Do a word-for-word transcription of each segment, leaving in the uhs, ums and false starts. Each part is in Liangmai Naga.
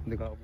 Dega.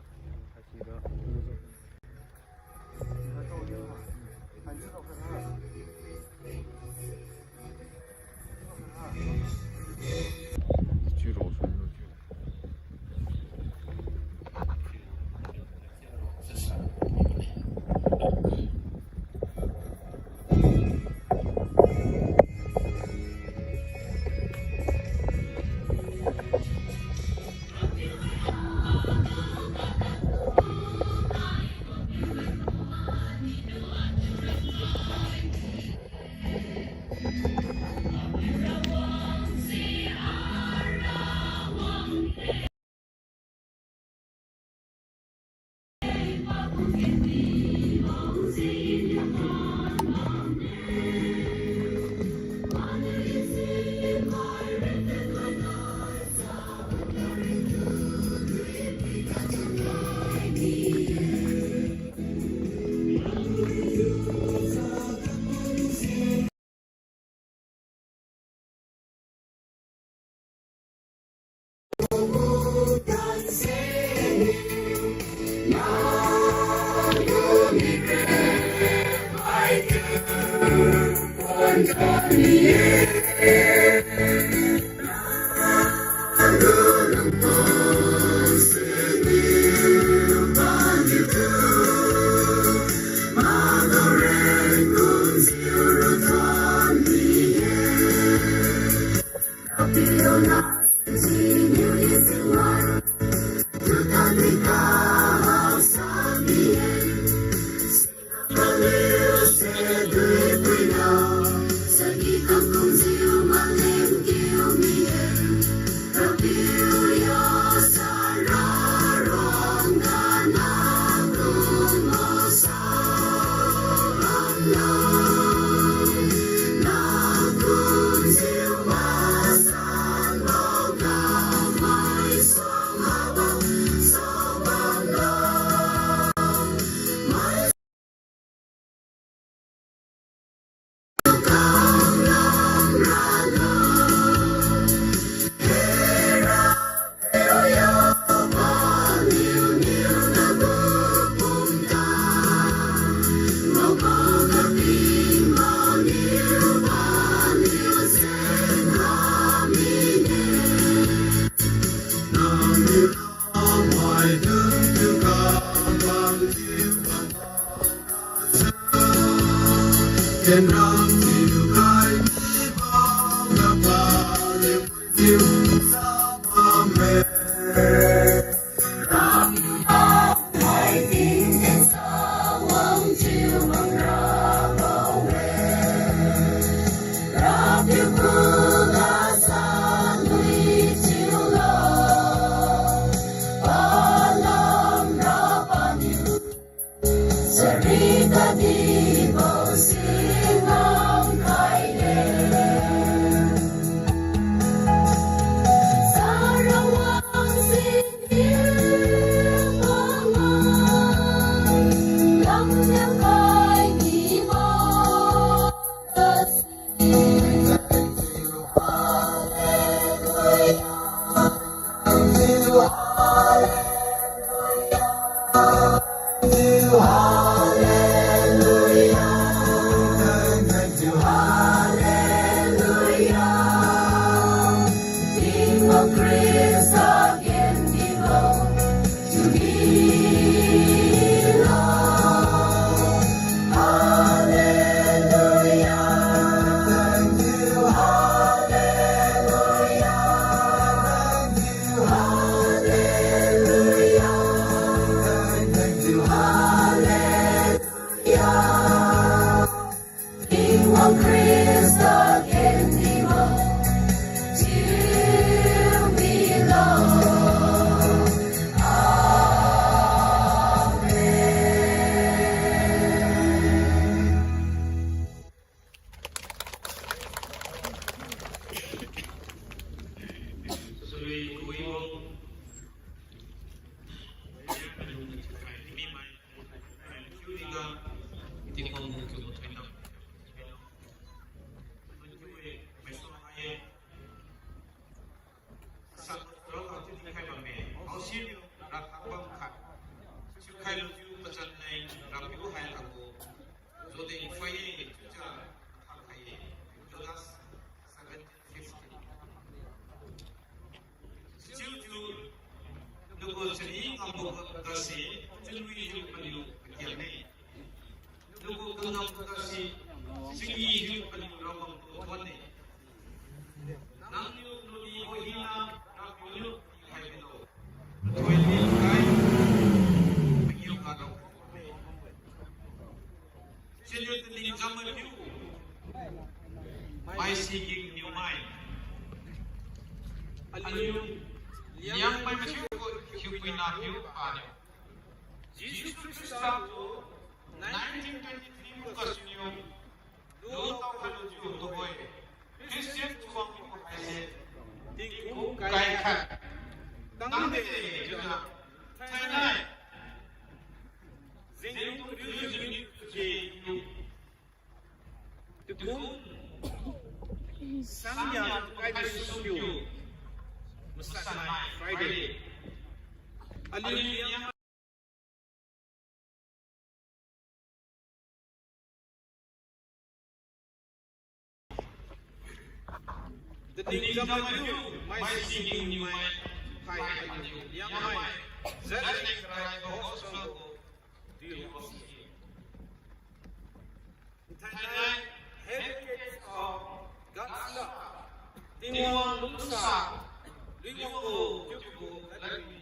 Rakham bam khat. Siukhai lujiu pachan leng Rapiu hai agu. Jodeng phai-e, chiujiu thakhai-e. Judas seventeen fifteen. Sichiujiu, nagu chari ngambo gase, chunwijiu paliu kakiang-e. Nagu kangambo gase, singijiu paliu rawang tuan-e. Nangniu nudi bo hina, Rapiu niu pikhai bilo. Thoidi kai, mangiu ga rao. Siniu taning jam mai piu. Mai siging niu mai. Aliu Liangmai mathiu gu hiupuina piu paniu. Jesu Khrista tu nineteen twenty-three gu kasuniu lu tao khatlujiu tuhoi Christian chiuwang piu haise tingkum kai khat tangde chiujiu thainai Zengtung kariu jengniu tuke niu. Tukum sangya kai sum kiu. Masanai Friday. Aliu Liang Taning jam mai piu, mai siging niu mai, hai aliu Liangmai, zat leng karai gospel gu, diu wang si. Thainai, advocates of God's love, Tingwang lungsa, Tingwang gu, chiubo, ladbi,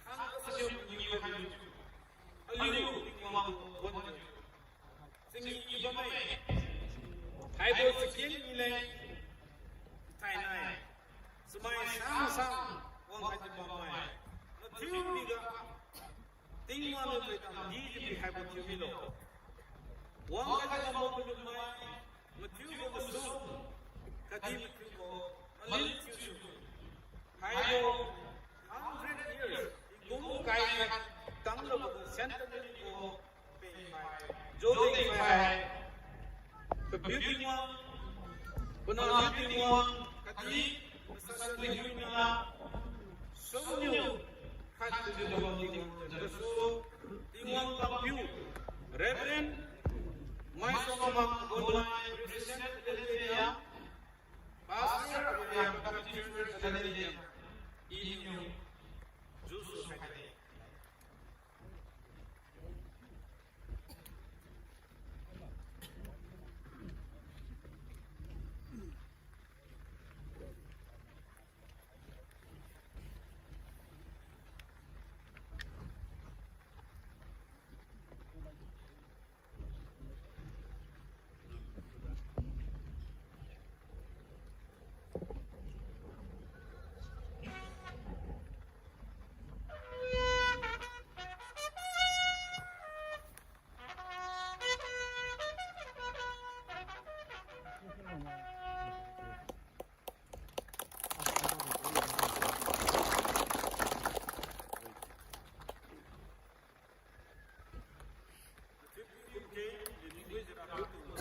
khang kasiu niu hai, aliu Tingwang gu, wan Singi bamme. Haibo sikin ni leng. Thainai. Chamai sang sang wang haijiu bamme. Mathiu diga. Tingwang niu thoidam dijiu pi haibo thiu milo. Wang haijiu bambo malum mai. Mathiu gu masum. Khatdi mathiu gu malin thiusu. Haibo hundred years. Tingkum kai khat tanglo gu centenary gu. Jodeng phai, Papiu Tingwang, Panahpiu Tingwang, khatdi Masanhiu Tingwang, sumniu khat thiujiu bam Tingwang gasu, Tingwang Kampiu, Reverend Maisongmang Gonmai, President L D A, Pastor Abraham Baptist Church L D A, iniu jusu khaide.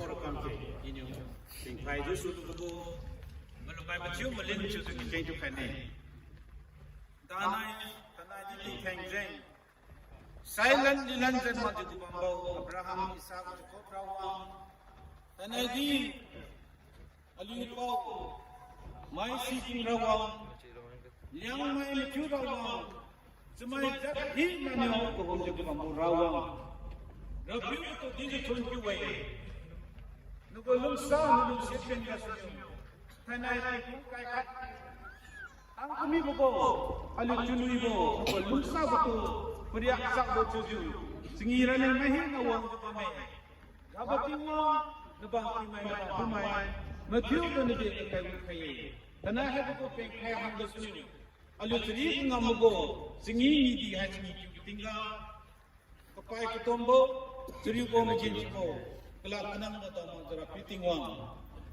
Ora kamke, iniu, tingphai jiu sutubo, malumai mathiu malin thiutu kikeng thiukhaine. Tanai, tanai di tingtheng jeng. Sailan lilan jan makjiu bambo, Abraham, Isaac, Jacob rawang. Tanai di, Aliu pao, mai siking rawang, Liangmai mathiu rawang, chamai jat hina niu kahumjiu kabambo rawang. Rapiu tu dijiu thun kiu-e. Nagu lungsa, nagu lungsiat pen gasuniu. Thainai tingkum kai khat. Tang kamibo gu, aliu chunwibo, nagu lungsabo tu, pariak chakbo chiujiu. Singi raleng mai hina wangjiu bamme. Rabo Tingwang, nabang tingmai nabang pumai, mathiu tu nabe kai gu khai-e. Tanai haibo gu pengkhai hang gasuniu. Aliu chari ngambo gu, singi nidi hai singi kiu tingga. Kapai katombo, chariubo magenthiubo, kala kanang gu tama Rapiu Tingwang.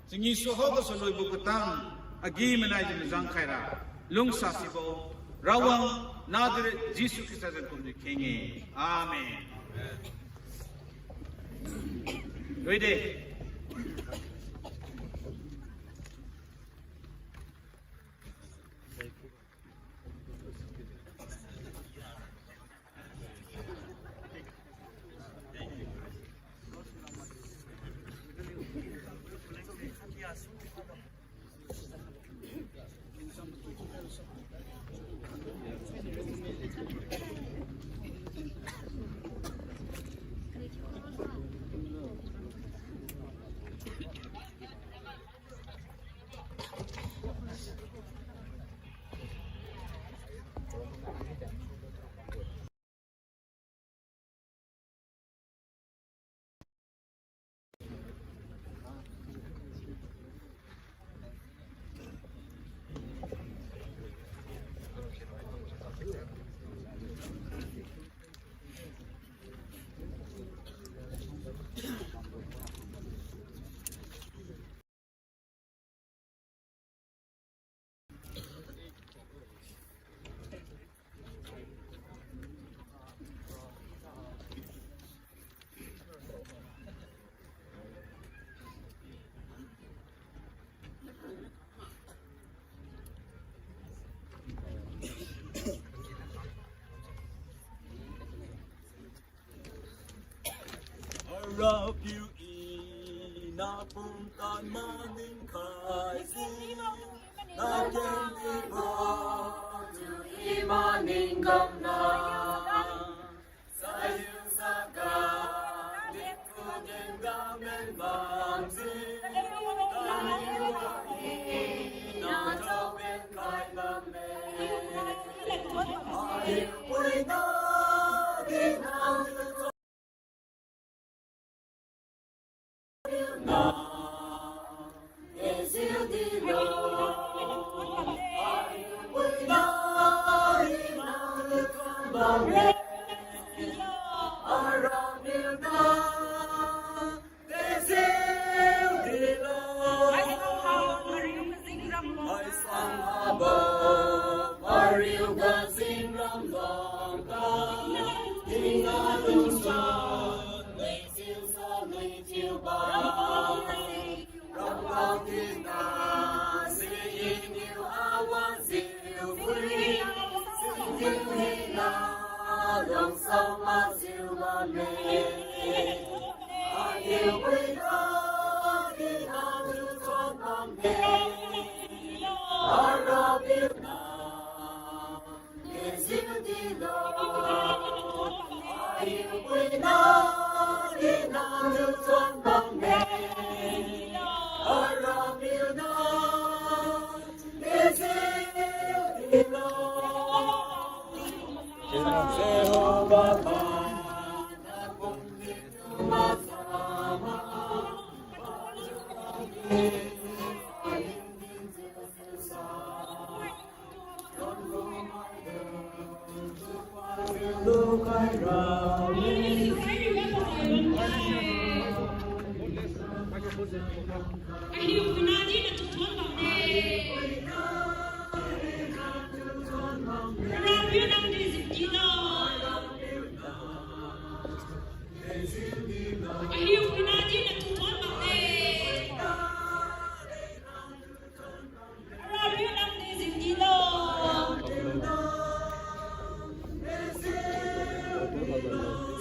Singi suha gasu loibo katang, agi-manaijiu mazang khaira. Lungsasibo, rawang, Nazareth, Jesu Khrista zan kumjiu kheng-e. Amen. Loide. Rapiu I na pumtan maning khaijiu, na kengdibo chiu I maning kamna. Sahiu saga, dikhu dingga menbamjiu, taliu I na thaoben khai bamme. Ahiu puina di nang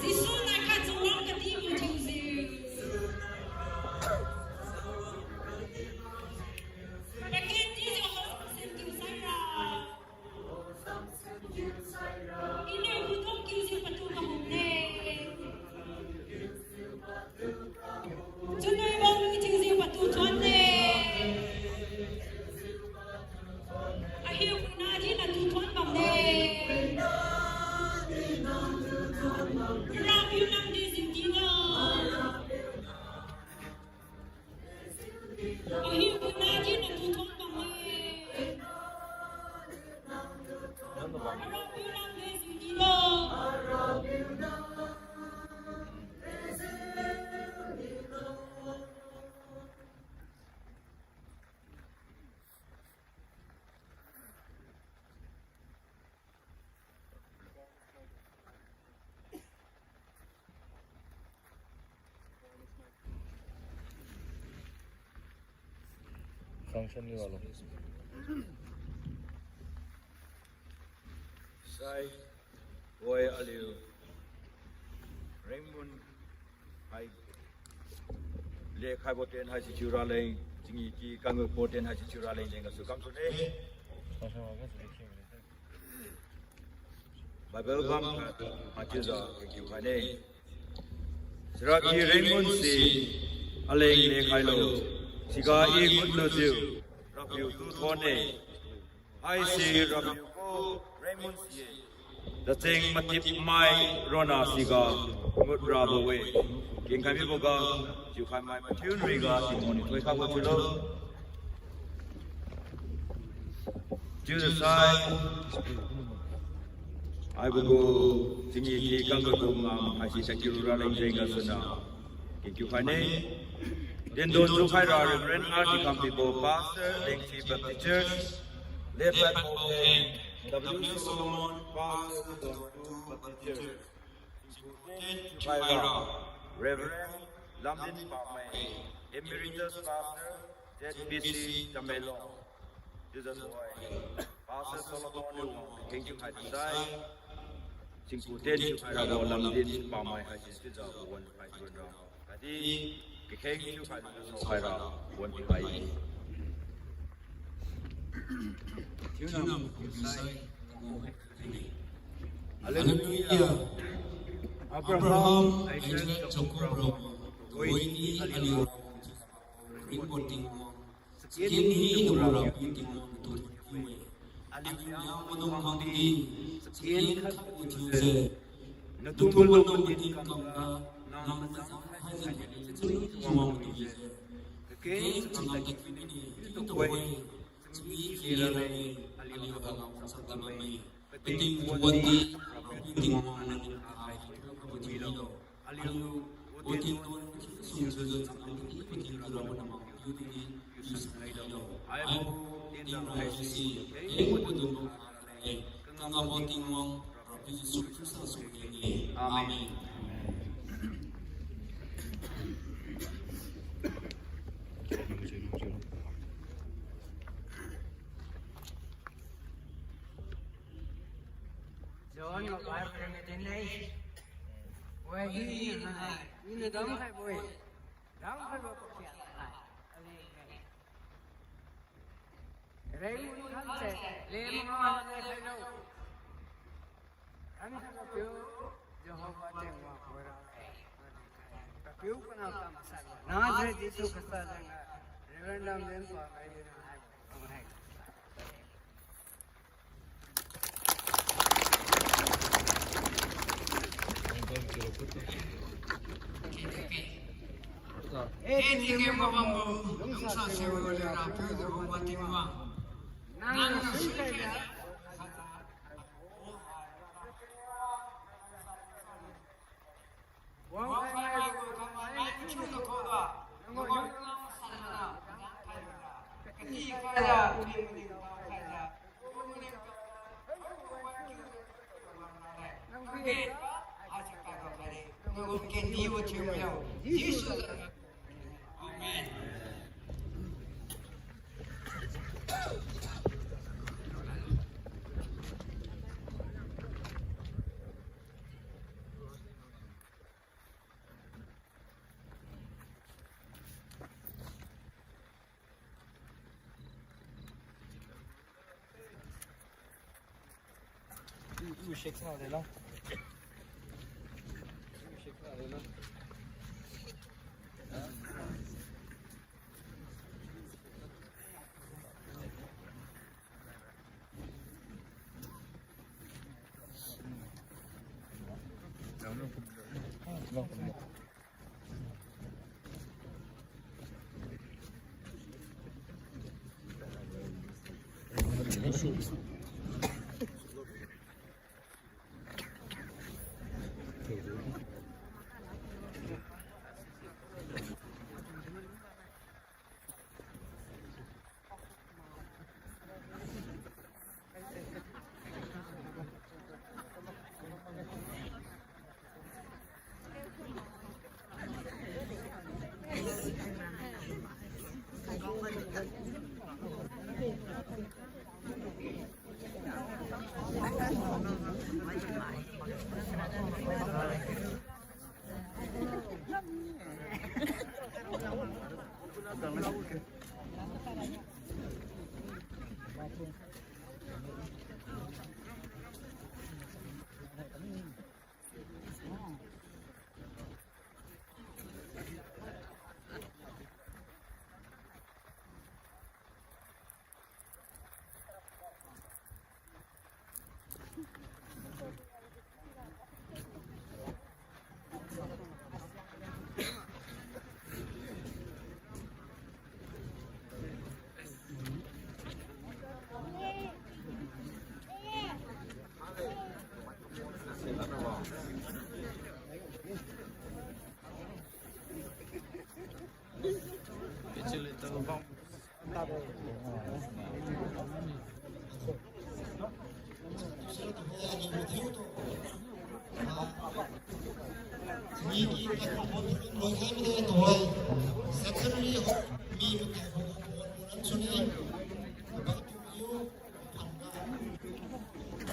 Jesu nai khat chawang kadi miujiu. Raken dijiu hosam sentiu saira. Iniu pudok kiujiu patu kahumne. Chunwi bamlu thiujiu patu thuonne. Ahiu puina di natu thuon bamne. Rapiu nang di jingdi lo. Ahiu puina di natu thuon bamne. Rapiu nang di jingdi lo. Function ni walo. Sai, wai aliu Rengmun hai lekhaibo ten haise chiu raleng, chingi ki kangbo ten haise chiu raleng jeng gasu kamsune. Bible bam hachiujiu kiu khaine. Siraki Rengmun si aleng lekhailo, siga I ngut lujiu Rapiu tu thuonne. Haise Rapiu gu Rengmun si-e. Tacheng matipmai ronna siga ngut rabo-e. Kengkhai miboga chiukhai mai mathiu nriga Tingwang niu thoikhaibo chiulo. Chiusai, haibo gu chingi ki kangbo gu ngam haise sakiu raleng jeng gasuna kiu khaine. Tendon jukhaira Reverend R D Kampibo, Pastor, Lengthi Baptist Church, Lepat Pauleng, W Solomon, Pastor, Dontu Baptist Church. Khaira Reverend Lamdin Pamai, Emeritus Pastor, Z B C Tamenglong. Chiujiu wai Pastor Solomon niu wang kengchiu khai sai, singku ten chiu khairabo Lamdin Pamai haise chiujiu wan khai gunra. Di kakheng thiukhai lu saokhaira wan-i pai. Thiuna makum sai. Hallelujah. Abraham, Isaac, Jacob rabo, tuhoidi aliu Ringbo Tingwang, Kenhi Rapiu Tingwang tu thiu-e. Aliu niu maidung khangdi, ken khat thiujiu, natumbo maidung mating kamga, nang mazang khaijiu, chari Tingwang tu thiujiu, kakeng changam tadkiu mine chiu tuhoe, chami khe raleng, aliu haiga wangchang kam bamme. Kating wandi, Rapiu Tingwang nang hai tu kabu thiulo. Aliu, wadi tu, sum sujiu changam tadi pating tu rabo namang tiu tini, tiu sanghailo. Haibo, ting raleng si, haibo dung raleng, kangabo Tingwang, Rapiu Jesu Khrista suang keng-e. Amen. John ga Bible reading nai. Wahina hai, iniu damkhaibo-e. Damkhaibo pakhiat hai. Aliu hai. Rengmun khanse, lemma le khailo. Khan Rapiu, Jehovah Tingwang khuga. Rapiu panah kamsai. Nazareth Jesu Khrista jengga. Reverend Lamlen pa mai dina hai. Eh, tinggen mabambo, lungsa sibo le Rapiu Jehovah Tingwang. Nangniu suikhaijiu. Amen.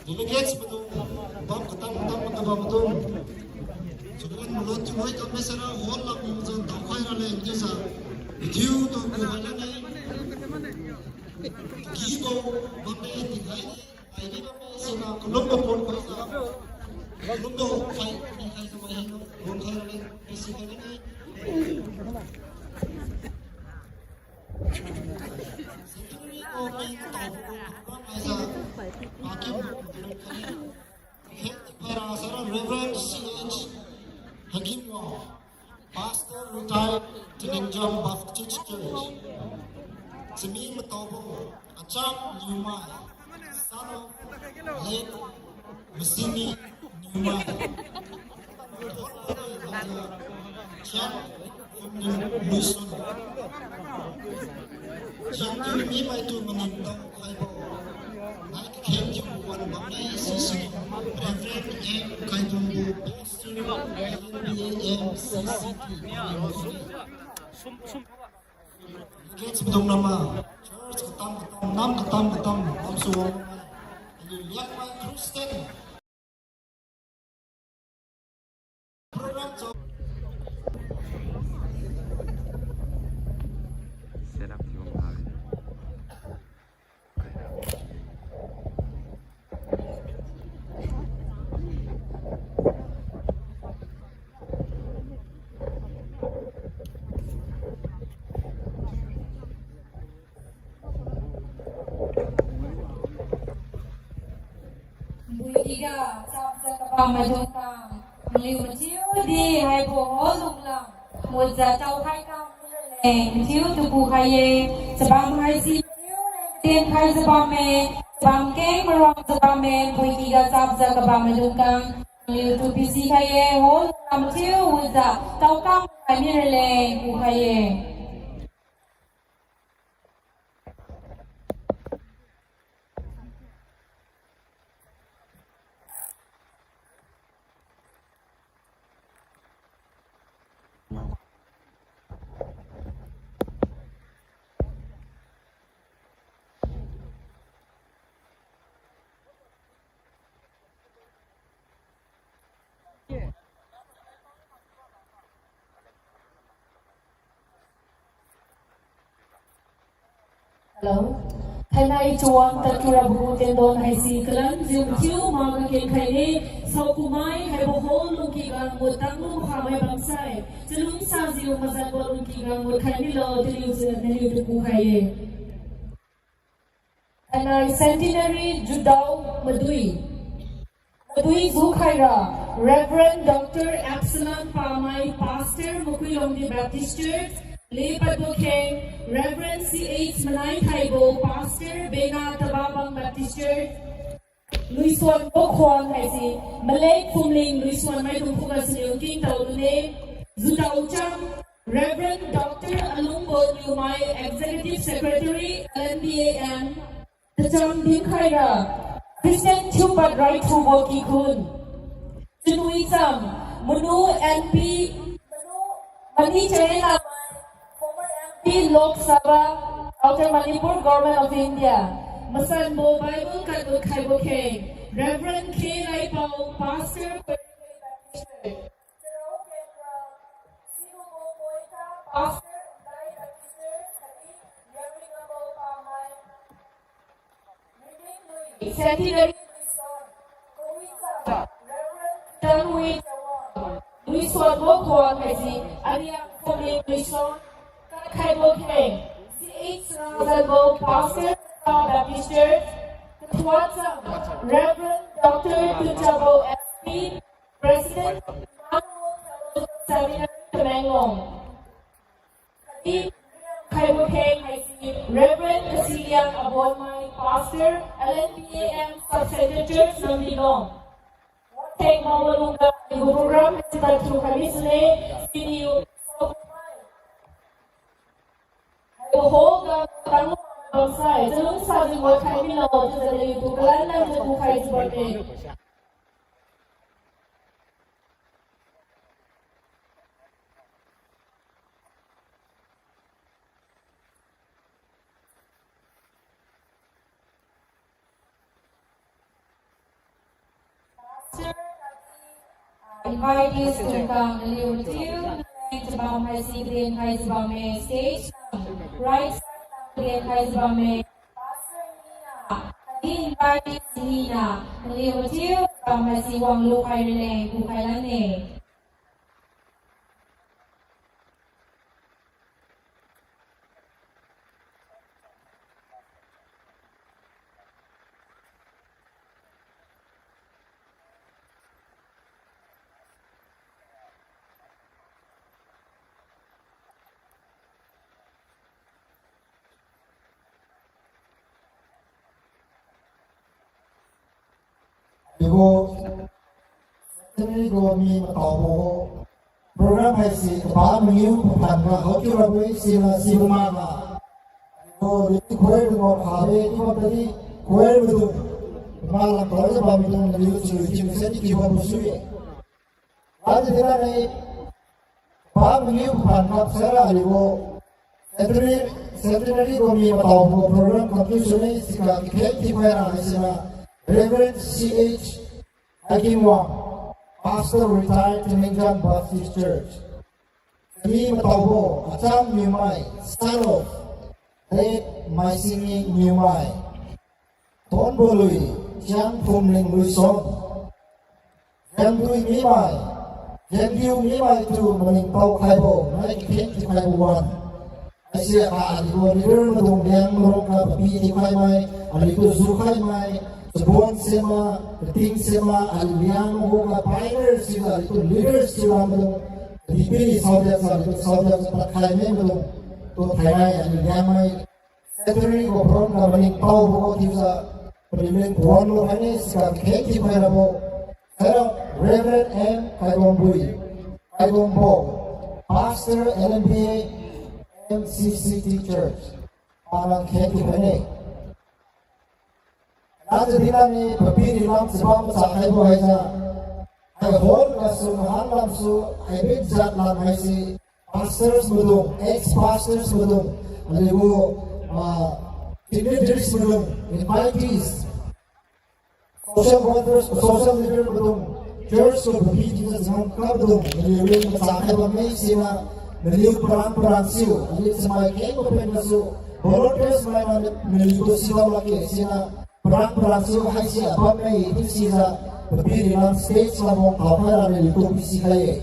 Delegates maidung, bam katam katam kabam maidung. Chagan malot thiu hai kam mesara hall la kung zan tao khai raleng chiusa. Thiu tu ku hai lane. Kibo bamde tikhai ni. Ai ni bamde sina kalumbo pon khai sa. Kalumbo khai ni khai sa mai. Pon khai raleng. Pisi khai lane. Centenary of King Tau Pu Pu Ram Aisa, Pakim Pu Pu Ram Khalil, Head Para Sara Reverend C H Hakim Wang, Pastor Retired Tininjam Baptist Church, Simi Mataobo, Acham Niumai, son of late Masini Niumai. Chang Luson. Chang Niumai tu maning tang khaibo. Nai khen jiu wan bam nai sisi. Reverend M Kaitumbo, Pastor L P A M C C T. Kids bedung nama, church katam katam, nam katam katam, nam suwang. Liang mai Christian. Program cho. Set up yung hari. Npuiki ga chapjiu kabam maidung kang, naliu mathiu di haibo hall lunglam, muijiu tao khai kam miraleng, mathiu tuku khai ye, chabam haisi mathiu leng, tien khaijiu bamme, chabam keng maruangjiu bamme, npuiki ga chapjiu kabam maidung kang, naliu tu pisi khai ye, hall lunglam mathiu, muijiu tao kam khai miraleng, ku khai ye. Hello. Thainai chawang tadkiu rabo gu tendon haise kalanjiu mathiu mak ga kenkhaine, saokumai haibo hall lungki ga ngut tanglu makhamai bamsai, chalungsajiu mazanbo lungki ga ngut khai milo, taliujiu naliutu kukhai-e. Thainai centenary judao madui. Madui jukhaira, Reverend Doctor Absalom Pamai, Pastor, Makuilongdi Baptist Church, lepadbo kheng, Reverend C H Manai Thaibo, Pastor, Bena Tababang Baptist Church, Luisuan Bokhuan haise, Malek Phumling Luisuan maidung khuga siniu kingtao lune, judao cham, Reverend Doctor Alungbo Niumai, Executive Secretary, L N B A M, tacham dinkhaira, Christian thiupad raithubo kikhun. Chunwi cham, Manu M P, Manu, Mani Chayena, former M P Lok Sabha, Outer Manipur, Government of India. Masanbo Bible katgut khaibo kheng, Reverend K Raipao, Pastor, Pastor, Centenary Mission, Reverend Tanwi Chawang, Luisuan Bokhuan haise, Ariang Phumling Luisuan, Kakhaibo Kheng, C H Rangzanbo, Pastor, Baptist Church, Kathuacham, Reverend Doctor Tunchabo S P, President, Emmanuel Theological Seminary, Tamenglong. Khatdi khaibo kheng haise Reverend Kasiliang Abonmai, Pastor, L N B A M Sub-Centre Church, Namdilong. Watheng mamalungga igu program haise patu kami sune, siniu, haibo hall ga tanglu bamsai, chalungsajiu watheng milo, chiujiu naliutu kalan lamjiu kukhaijiu bamme. Pastor khatdi, ah, Invitees tungkang aliu mathiu, chabam haisi kaden khaijiu bamme, stage right side kaden khaijiu bamme, pastor nina, kadi invitees nina, aliu mathiu chabam haisi wanglu khai raleng kukhai lanne. Aliugu, centenary gu mi mataobo, program haise kaba mangiu paphan ga haokiu rabo-e, sina sibo maga. Aliugu, liti choir magu khabe, chiubo tadi choir maidung, kaba lam tao jiu bammaidung, aliu chalui thiu sedi kibo bu sui-e. Ladi dinane, pa mangiu paphan ga saira aliugu, centenary, centenary gu mi mataobo program kamkiu sune, siga kakheng thiukhaira haisina, Reverend C H Haikinwang, Pastor Retired, Temenggong Baptist Church. Mi mataobo, Acham Newmai, son of late Maisingi Newmai. Thonbolui, Chiang Phumling Luison. Jengdui mimai, Jengdiu mimai tu maningtao khaibo, nai kakheng thiukhaibo wan. Haisi ga aliugu leader maidung Liangmai rongga papi thiukhaimai, aliutu jukhaimai, chabon sema, kating sema, aliu Liangmai rongga pioneer siga aliutu leaders thiura maidung, kadihpiri saodiak sa aliutu saodiak sa padkhai maidung, tu thainai aliu Liangmai centenary gu program ga maningtaobo thiujiu, paliuleng pawan lo haine siga kakheng thiukhai rabo. Saira Reverend M Kaigongbui, Kaigongbou, Pastor L M B A, M C C T Church. Palan kheng thiukhaine. Ladi dinane papiri lam chabam macha khaibo haijiu, hai hall gasu mahan lamsu, hai bit jat lam haise, pastors maidung, ex-pastors maidung, aliugu, ah, dignitaries maidung, invitees, social workers, social leader maidung, church gu papi thiujiu changam kamaidung, naliu ring macha khaibamme sina, naliu parang parang siu, aliu chamai kheng papen gasu, volunteers maina naliutu sidao lakge sina, parang parang siu haisi abamme chiu sijiu, papiri lam stage lam wang thaokhai ra naliutu pisikhai-e.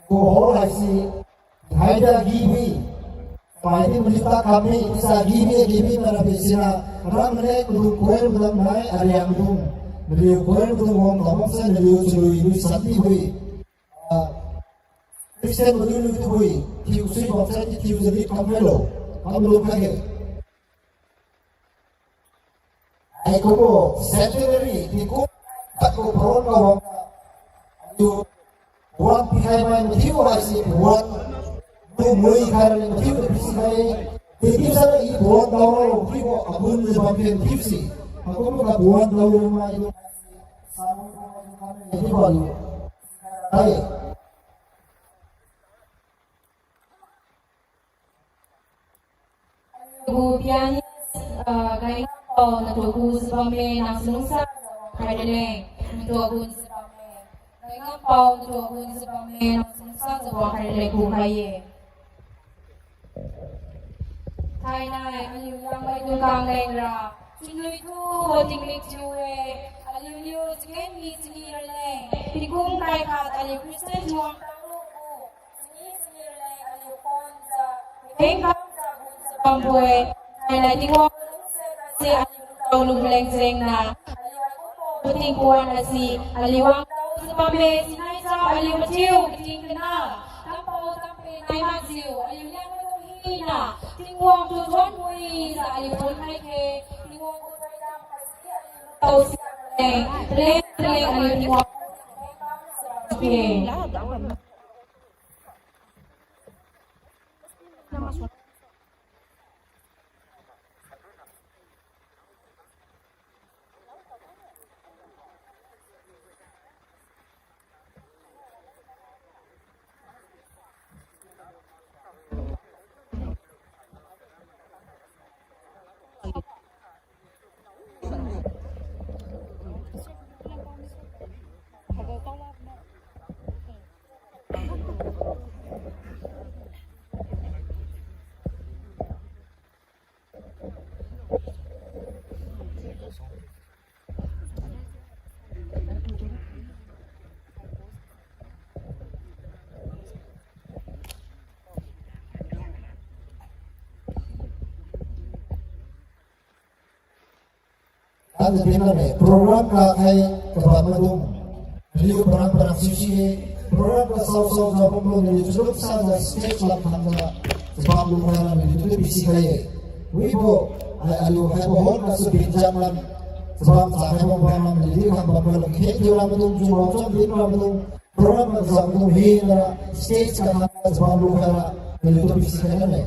Gu hall haise, haida gibi, paidi muli ta kami, isa gibi, gibi mana pe sina, ram ne kudu choir maidung nai, ariang dung, maliu choir maidung wang tabang sa, maliu chalui lui sati hui. Ah, Christian maidung lui tu hui, thiu sui bang sa, thiu jadi kam hai lo, kam lo khai. Ai kubo centenary tingkum khat gu paron ga wang, aliu pawan pikhai mai mathiu haise pawan tu mui khai ra mathiu tu pisikhai. Tingkum sa i pawan daora lo mathiu bo agun le bam pen mathiu si. Akum ga pawan daora mai tu. Sa mai tu mai tu kami mathiu ba lu. Hai. Gu pianist, ah, Gaingampao natu kujiu bamme, nang chalungsa khai raleng, natu gunjiu bamme. Gaingampao natu gunjiu bamme, nang chalungsa jiu khai raleng kukhai-e. Thainai, aliu Liangmai dungkang lengra, chingnui thubo tingmik thiu-e, aliuniu chaken mi chini raleng, tingkum kai khat aliu Christian thiuwang tanglu gu, chini chini Heng kam bambo-e, hainai Tingwang se aliu tao lung leng jengna, aliu tingkuan asi, aliu wang tao bamme, sinai sa aliu mathiu, kating kana, tampao tampe nai makjiu, aliu liang maidung hina, Tingwang tu thon muijiu aliu thon mai khe, Tingwang gu thoidam kasi aliu tao si leng, leng, leng aliu Tingwang. Okay. Tadi bina le, program ga hai kabam maidung. Aliu program para sisi le, program ga sao sao jabam lu naliu chuluk sajiu stage lam khangjiu, jabam lu khaira naliu tu pisi khai-e. Wibo, ai aliu haibo hon gasu binjang lam, jabam sa haibo bam lam naliu di khang bam lu kheng thiu lam maidung, jung rao cham din lam maidung, program ga jang dung hina, stage ga khang jabam lu khaira naliu tu pisi khai le.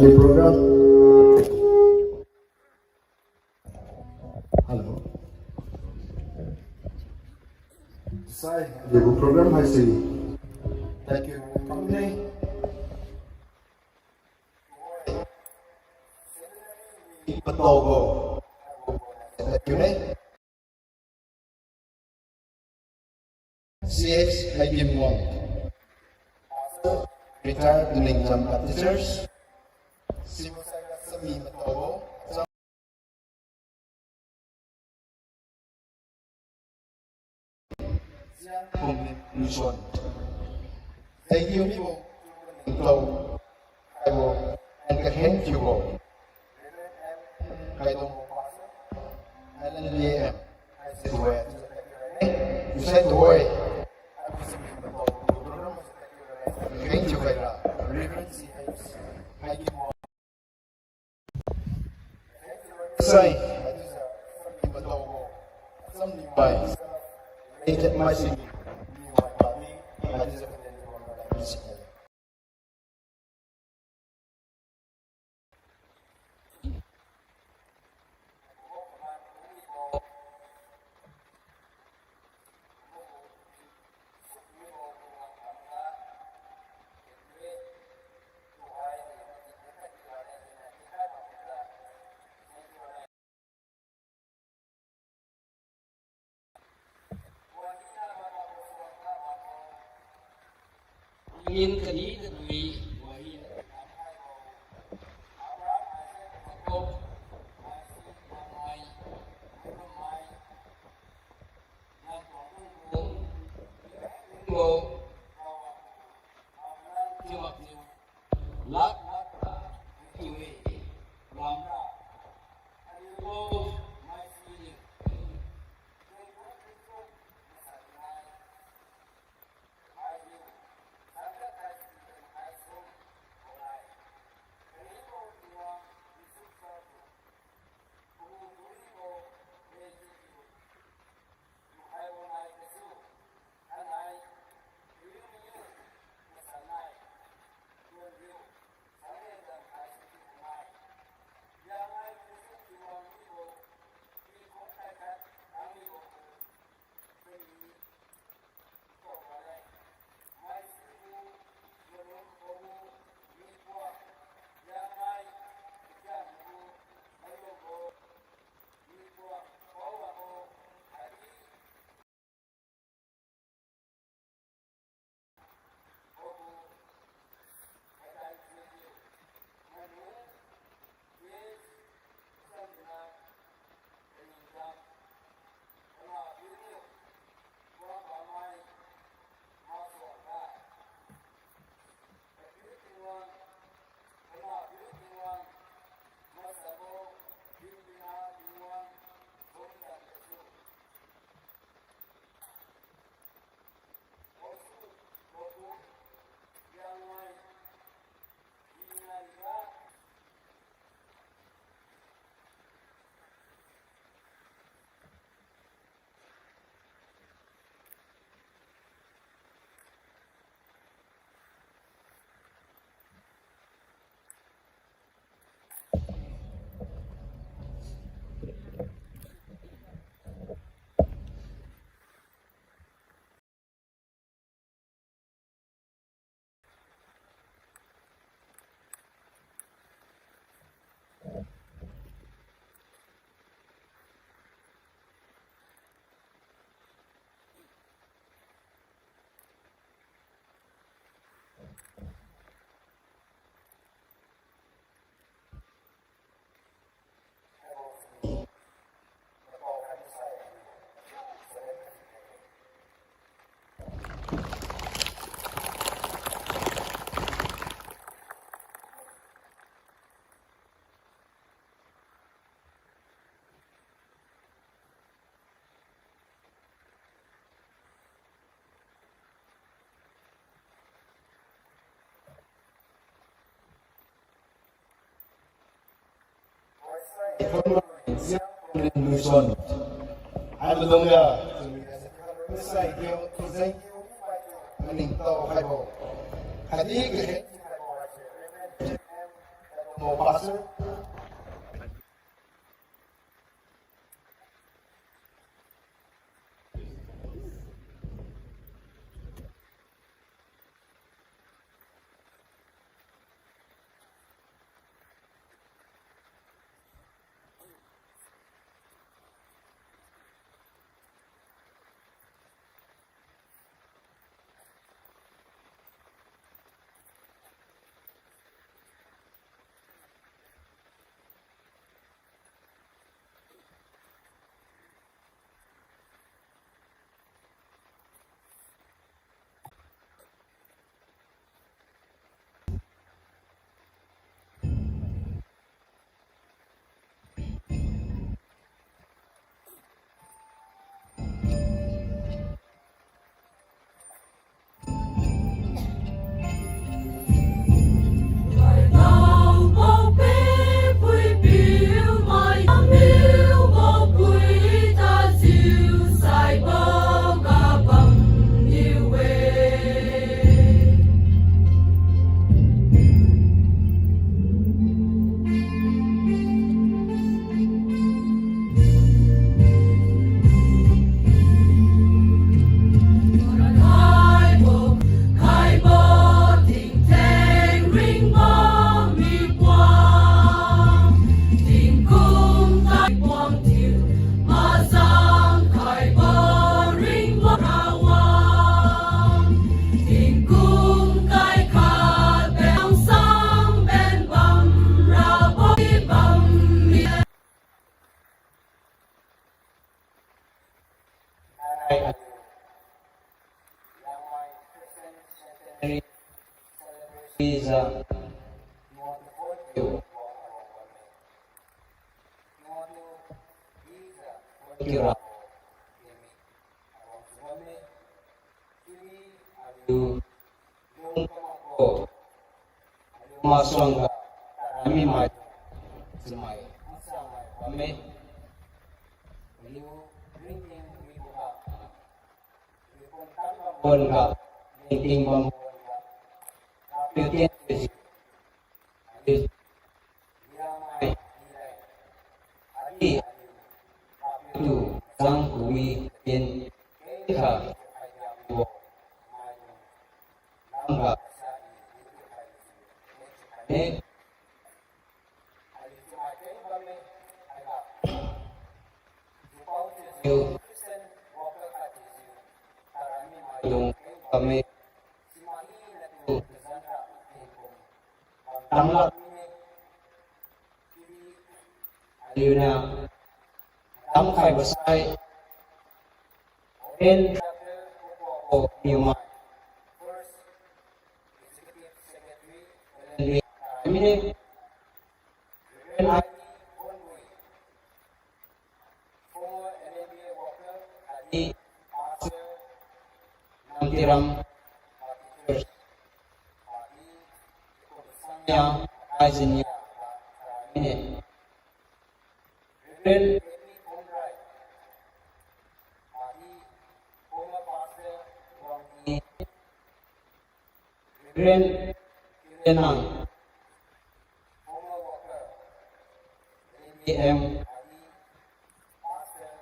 Program. Hello. Sai, aliu program haise. Thank you. Pataobo. Thank you, eh. C H Haigimwang, retired Ningcham Baptist Church, Civil Service Sami Matobo, Cham-, Zian Pum Mission. Thank you, mibo, Ningtao, Kaibo, and Kahen Kiubo. Kaidong, Alan Lee M. Isai tuhoira. Thank you, Khaira. Reverend C H. Thank you. Sai. Thank you, Khaira. Thank you, Khaira. Haimaidungniu, Ningtao haibo, khatdi kahe, Pastor. Masuangga, ami mai, chimai, masamai bamme, aliu ringting wiboga, aliu pumtan bambo-ga, ringting bambo-ga, aliu tienjiu, aliu Liangmai, Liangmai, aliu, aliu, aliu tu, zang kawi, tien, kha, bo, maidung, lamga, sa, i, i, i, i, i, i, i, Tanglak aliuniu tamkhaibo sai, Reverend Doctor Kukuabo Niumai, First Executive Secretary, L N B, Cabinet, Reverend I D Bonbui, former L N B A worker, khatdi pastor, Namtiram Baptist Church, khatdi Kum Sangya, Kaijinia, khatdi Reverend A P Thongrai, khatdi former pastor, Wangdi, Reverend Kirenang, former worker, L N B M, khatdi pastor,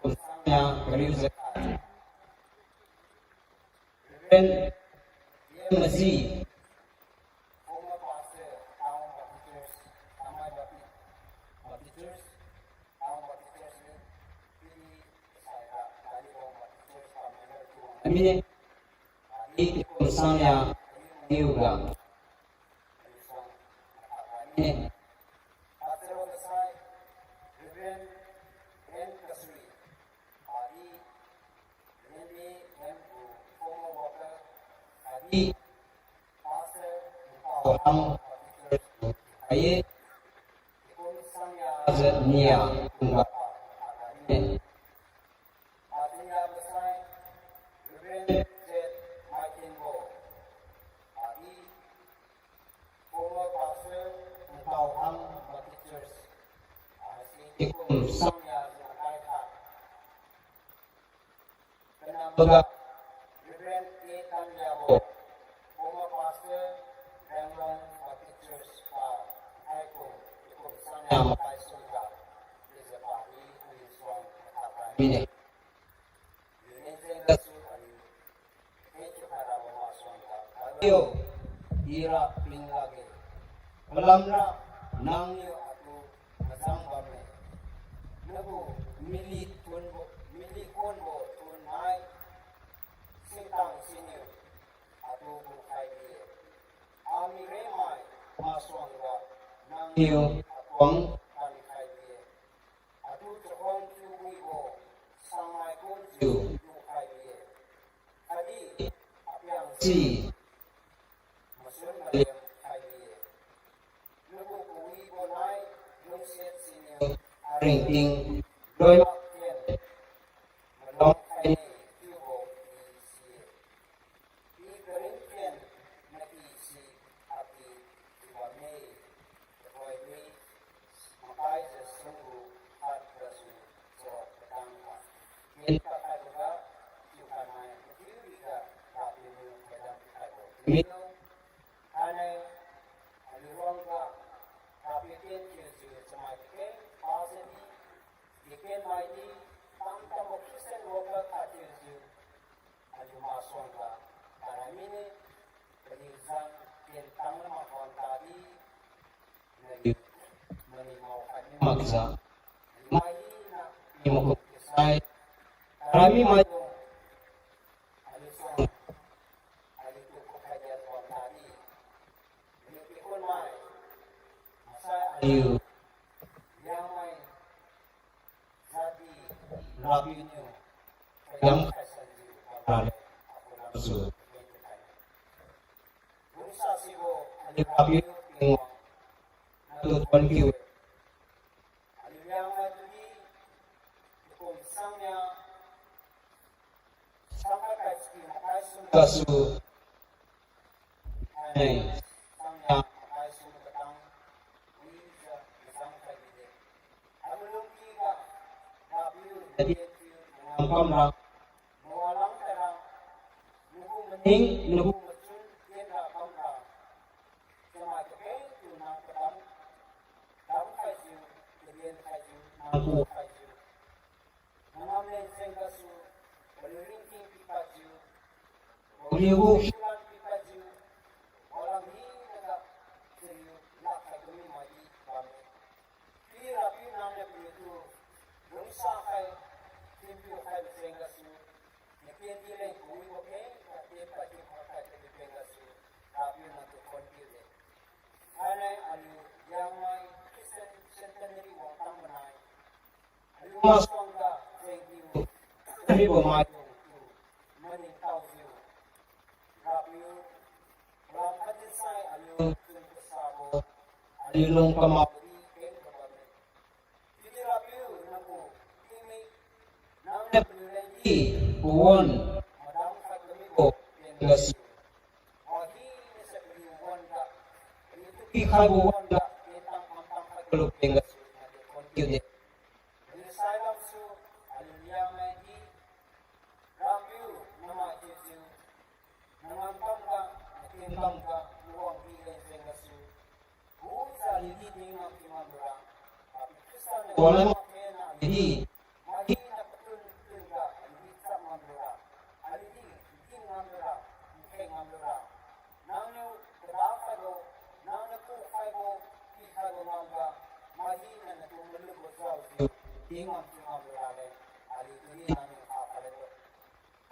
Kum Sangya, kariu jakai. Reverend Yamazi, former pastor, Town Baptist Church, Tamai Baptist, Baptist Church, Town Baptist Church, Pili, Saira, Taliban Baptist Church, Tamai Baptist Church, Amine. Khatdi Kum Sangya, Niuga. Pastor on the side, Reverend N Kasui, khatdi Reverend M, former worker, khatdi Pastor Pao Hang, Baptist Church, khatdi Kum Sangya, Nia, Kumba, khatdi Pastor Masai, Reverend Z Maikinbo, khatdi former pastor, Ntao Hang Baptist Church, ah, si Kum Sangya Zongkai kha. Kanamboga, Reverend A Tanliabo, former pastor, mine. Aliu leng jeng gasu aliu, keng thiukhai rabo masuangga, Kariu, ira ping lakge. Palamra nangniu atu mazang bamme. Nagu mily thunbo, mily khonbo thun nai, singtang siniu atu gukhai bi-e. Ami rengmai masuangga nangniu atuang panikhai bi-e. Atu chakhuang thiuwibo sangmai kumjiu lukhai bi-e. Khatdi apiang si masun malem khai bi-e. Nagu kawibo nai lungsiat siniu aringting loimak tien malong khaine chiubo i si-e. I karingthen naki si ati chiubamme. Tuhoi dui makai jiu sunggu khat gasu chawak katang kha, ken kakhaiboga chiukhai mai mathiu riga Rapiu niu thoidam pikhaibo timiu. Thainai aliu ruangga Rapiu tien thiujiu chamai kakeng pazadi, deacon maidi, tamtambo Christian worker khat thiujiu aliu masuangga tarai mine. Paliu zan tien tang lam makhon tadi, naliu mani mao khat ni makjiu, aliu mai hina ni makum kisai, tarai mi maidung, aliu suang, aliutu kukhai diatbam tadi, aliu kikhun mai, masai aliu Liangmai jadi Rapiu niu thoidam khaisanjiu raleng, akhunamsu lungsa sibo aliu Rapiu Tingwang natu thonkiu-e. Aliu Liangmai tudi tukum sangnia sangkhat kai siki makai sum gasu, ai, sangnia makai sum katang wijiu mazang khai bide. Amalungkiga Rapiu nadi thiu nangam kamra, mawalang khaira, nagu maning nagu machun tienra kamra, chamai kakengtu nang kadam, dam khaijiu, kadien khaijiu, nang ku khaijiu, nangam leng jeng gasu, paliu ringting pipadjiu, paliu gu hiulan pipadjiu, walam hinaga chariu lakkhai kami maidi bamme. Pi Rapiu nangniu paliutu lungsa khai, thinpiu khai majeng gasu, nakendi leng kawibo kengkha tien pad thiukhai khai kaliu peng gasu, Rapiu nangtu thonkiu-e. Thainai aliu Liangmai Christian Centenary wangtang manai, aliu masuangga jengkiu karibo maidungtu maningtaojiu, Rapiu, ram khat dinsai aliu chun kasabo, aliu lung kamakdi keng kabamme. Chiudi Rapiu nanggu tingmik, nangniu paliu lengdi pawan madam khat kamibo peng gasu, wahina se paliu wan-ga, paliutu pikhaibo wan-ga, tentang kamtang khat kalu peng gasu nangniu thonkiu-e. Paliu sailamsu, aliu Liangmai di, Rapiu namai thiujiu, nangam kamga, natien kamga, nawang pi leng jeng gasu, hujiu aliudi tingam tingam lura, Rapiu Khrista niu wanglam makhena aliudi, mahina patun tunga aliudi chap ngam lura, aliudi tingam lura, nkheng ngam lura, nangniu kada khaibo, nangniu kukhaibo, pikhaibo ngamga, mahina natu malumbo jaojiu, tingam tingam lura leng, aliutudi nangniu kha khalebo.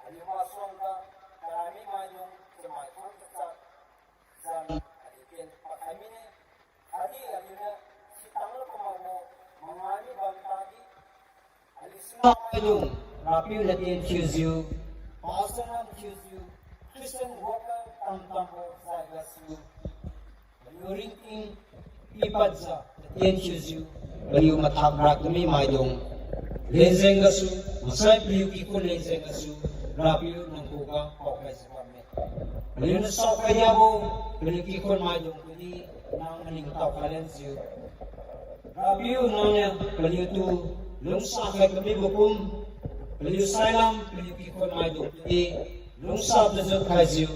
Aliu masuangga, karami maidung, chamai khang kachat, zan, aliu ken pakhai mine, khatdi aliuniu sitang lu kamakbo, mangai mi bam tadi, aliu singna maidung, Rapiu natien thiujiu, pastor nam thiujiu, Christian worker tamtambo jai gasu, paliu ringting pipadjiu, natien thiujiu, paliu mathak rak kami maidung, leng jeng gasu, masai paliu kikhun leng jeng gasu, Rapiu nang khuga paokhaijiu bamme. Paliuniu saokhai diabo, paliu kikhun maidung tudi, nang maningtao khai lenjiu, Rapiu nangniu paliutu lungsa khai kamibo kum, paliu sailam, paliu kikhun maidung tudi, lungsa pajut khaijiu,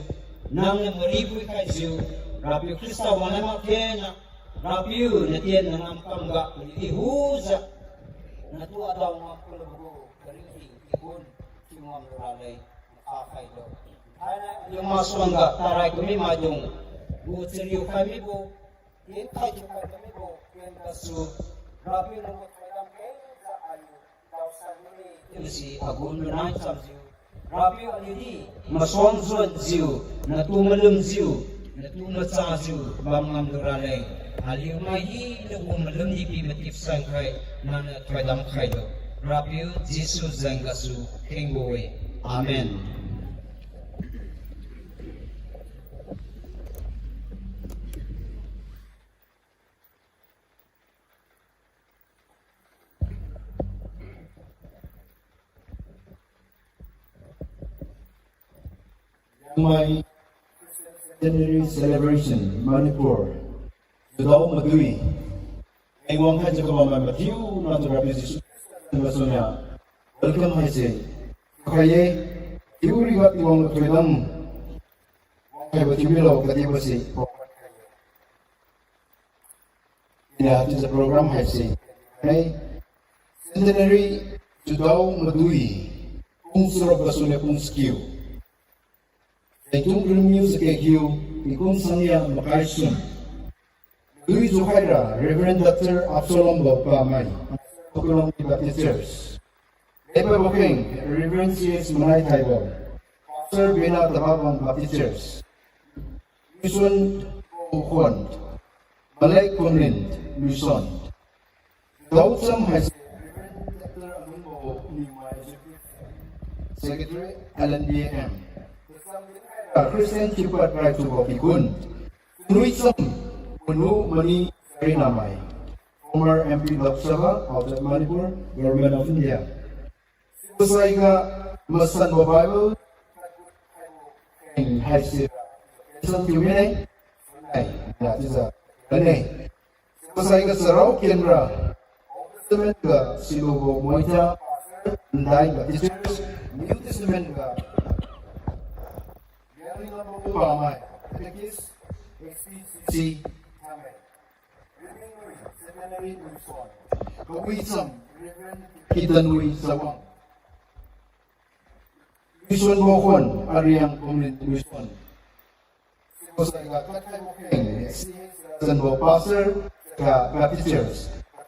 nangniu maripui khaijiu, Rapiu Khrista wanglam makhena, Rapiu natien nangam kamga paliudi hujiu, natu adao ngam kulubo gu, kari Gun, Tingwang lura leng, kha khailo. Thainai aliu masuangga tarai kami maidung, gu chariu khai mibo, ken khai thiukhai kamibo, ken gasu, Rapiu nanggu thoidam kengjiu aliu, daosai mine, tingsi agun manai chamjiu, Rapiu aliudi, masuang juanjiu, natu malumjiu, natu machajiu, bam ngamlu raleng, aliu mai hinagu malumdi pi matip sankhai, nangniu thoidam khailo. Rapiu Jesu jeng gasu khengbo-e. Amen. Liangmai Centenary Celebration, Manipur. Judao madui. Tingwang khatjiu kabammai mathiu natu Rapiu Jesu Khrista sunia. Welcome haise. Khaiye. Thiu riga Tingwang thoidam. Khaibo thiu milo katibo se. Iniu haichiujiu program haise. Hai. Centenary Judao madui. Pung surok gasuniu pung sikiu. Zaitung ringniu sakekiu, tingkum sangnia makai sum. Dui jukhaira Reverend Doctor Absalom Bokpamai, Pakulongdi Baptist Church. Lepadbo kheng Reverend C S Manai Thaibo, Pastor Bena Tababang Baptist Church. Luson Bokhon, Malek Kumlin, Luson. Daocham haise Reverend Doctor Alungbo Niumai, Secretary, L N B M. Christian Chiupat Raitubo Pikun. Nuicham Punu Mani Sarinamai, former M P Lok Sabha of the Manipur, Government of India. Sibosaiga masanbo Bible haise, Islam Tuminai, Sunai, na chiujiu, rane. Sibosaiga charao kenra, Old Testament ga silubo Moita, Ndai Baptist Church, New Testament ga, Yari Lambo Pamai, Catechist, X P C C, Thamei. Reverend Lui, Seminary Lui Son. Kawicham, Reverend Kitanui Sawang. Luson Bokhon, Ariang Kumlin Luson. Sibosaiga Kathai Bokheng, C H Rajanbo Pastor, ka Baptist Church.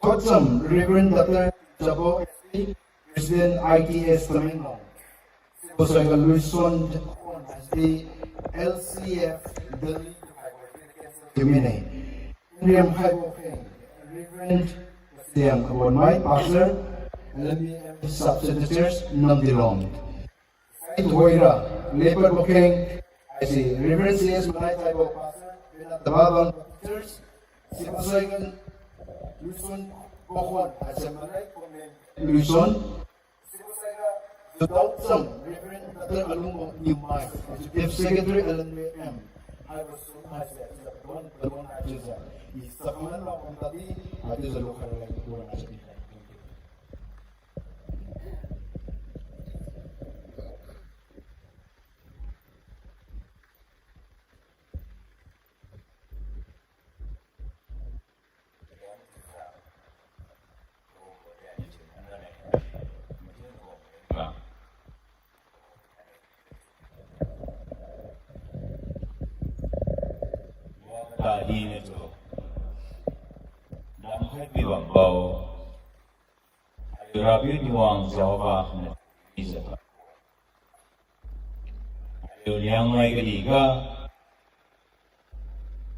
Thocham, Reverend Doctor Jabo S P, President I T S Tamenglong. Sibosaiga Luson Bokhon, S D, L C F, Delhi, Tuminai. Riam Khaibo Kheng, Reverend Siang Abonmai, Pastor, L M B M Sub Center Church, Namdilong. Sai Thoira, Leopard Bokheng, I C, Reverend C S Manai Thaibo, Pastor, Bena Tababang Church, Sibosaigan, Luson Bokhon, I C Manai Komen, Luson, Sibosaiga, Judao Cham, Reverend Doctor Alungbo Niumai, Executive Secretary L N B M, haibo sum haise, Judao, Judao haise, i sakaman la pamtadi, haise Judao kharalai kuan haise. Tadinatu damkhai pi bambo, aliu Rapiu Tingwang Jehovah niu ijiu, aliu Liangmai kaliga,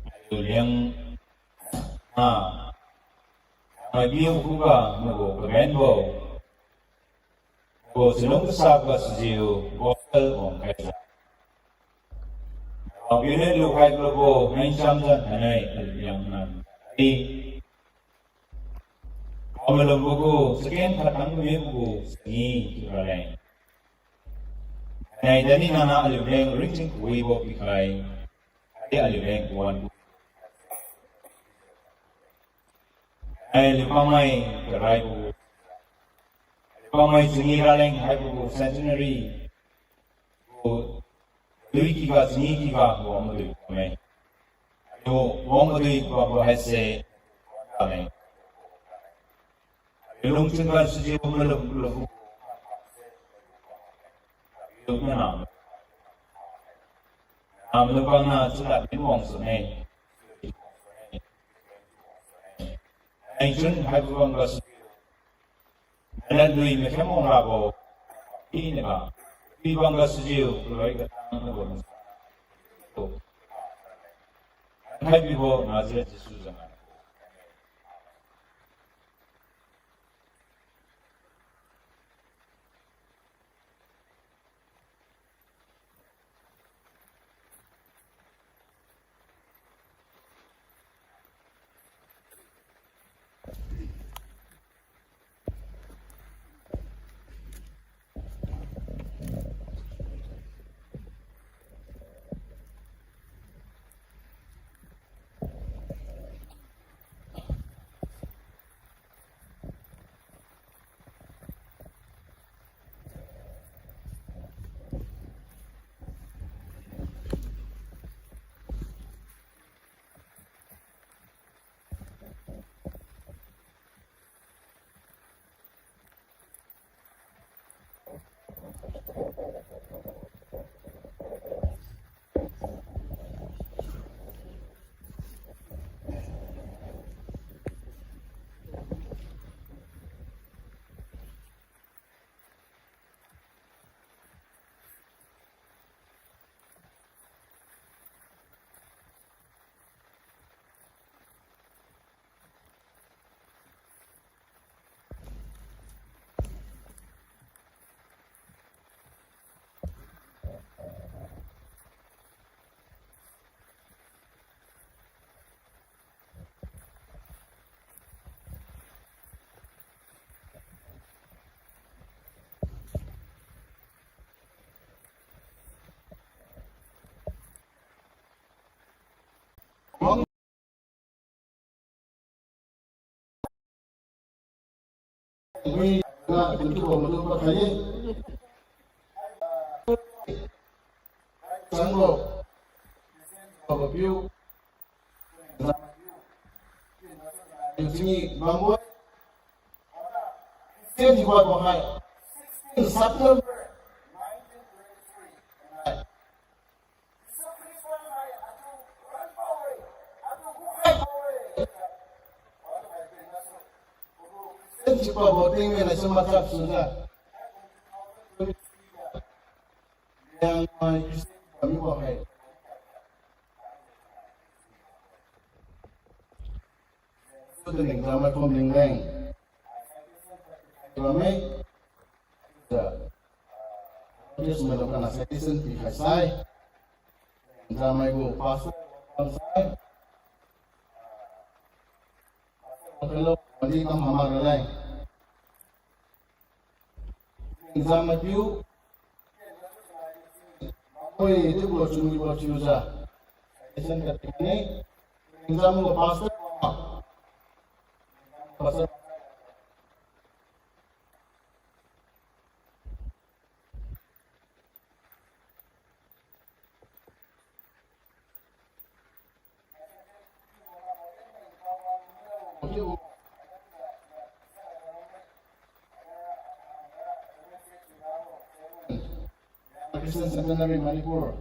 aliu Liang, ah, Liangmai biu khuga nagu kabenbo, nagu chalung kasap gasujiu gospel wangkhaijiu, Rapiu niu lukhai rabo manchamjiu thainai aliu Liangmai, i, amalumbo gu second khat tang mibo gu changi thiuraleng. Nai dani nana aliu leng ringting kawibo pikhai. Adi aliu leng kuan. Nai aliu pamai karaibo. Aliu pamai changi raleng haibo gu centenary. Gu dui kiga changi kiga wang madui pamai. Aliu wang madui pabo haise. Aliu lungchun gan sujiu malum lum. Nana, namaidung bangna chila din wang sune. Ai chun haibo bang gasu. Alan lui me khem wang rabo. Pi ne ba. Pi bang gasujiu, loi ga tang na bo. Hai bibo Nazareth Jesu zanga. Wi, na, kuntu ko madu pa khai. Changlo. Papa piu. Sini bambo. Sini buat bahai. Sixteen September nineteen twenty-three. Christian chiubo tingmena sum machak suna. Yang mai Christian kami bo hai. Sutu ning jamai kum ning leng. Kami. Yes, melo kana citation pi khai sai. Jamai gu pastor sai. Hello, mandi kam hamar lai. Exam matiu. Oi, tu bo chunwi bo chiujiu. Citation katikni. Exam gu pastor. Pastor. Christian Centenary Manipur.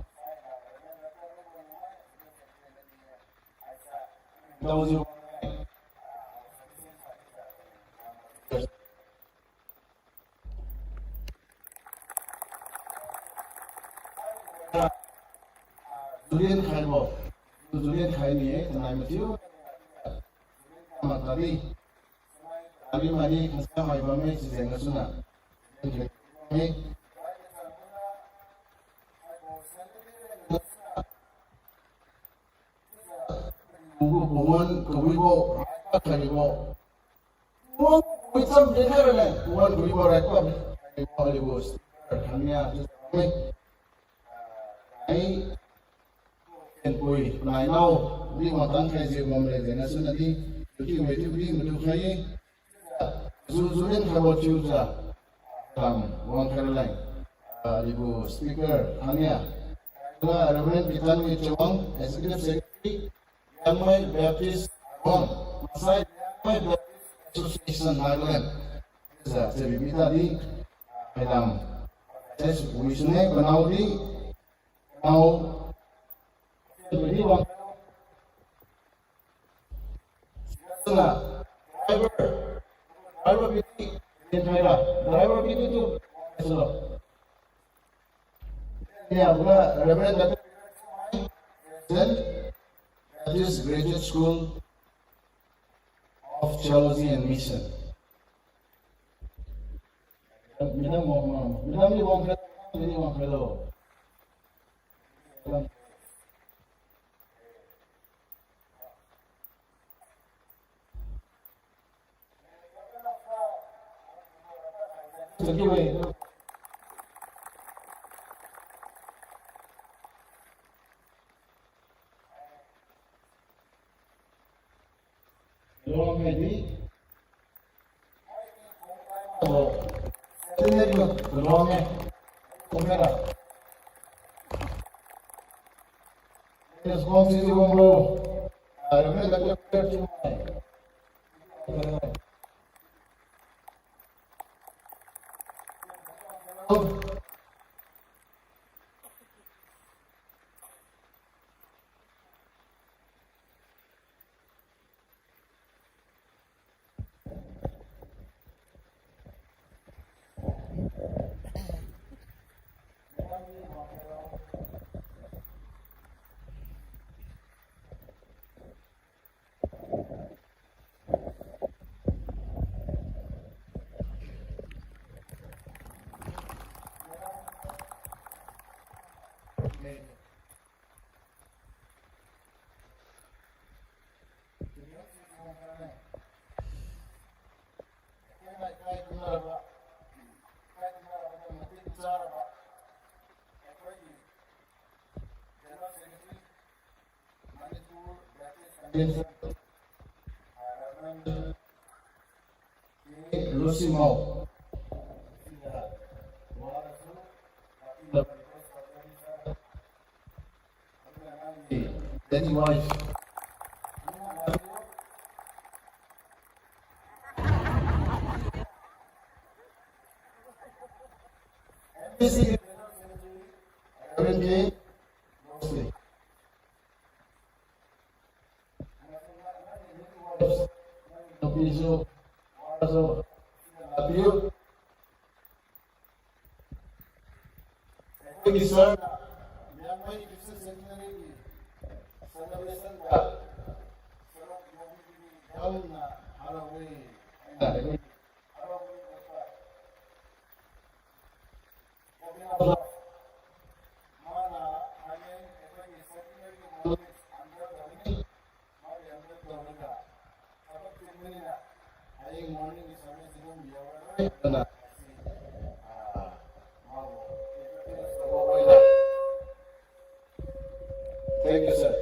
Julian khai bo. Julian khai ni, eh, tanai matiu. Matadi. Tadi mani khasa mai bam me sijeng gasuna. Kubu kuwan kuwibo, kalibo. Kuwan kuwi cham de khairane, kuwan kuwibo raikwa. Alibo, kania, ai, kenpui, nai nao, di wang tang khaijiu bamle, jeng gasuna di, tuti wei tuti matu khai. Zu, zu len khaibo chiujiu. Kam, wang khairaleng. Ah, alibo speaker, hania. Kala Reverend Pitanwi Chawang, Executive Secretary, Liangmai Baptist Chawang, masai Liangmai Baptist Association Nagaland. Jiu, jiu bibitadi, maidam. Yes, we should make panao di, panao. Driver, driver, driver, driver, driver, Reverend Doctor President, Baptist Graduate School of Theology and Mission. Madam, madam, madam, madam, madam. Lusimao. Daddy wife. M P C. Reverend J. Mosley. Apiu. Apiu. Apiu, sir. Liangmai Christian Seminary celebration ga. Sir, yamna harawi. Thank you, sir.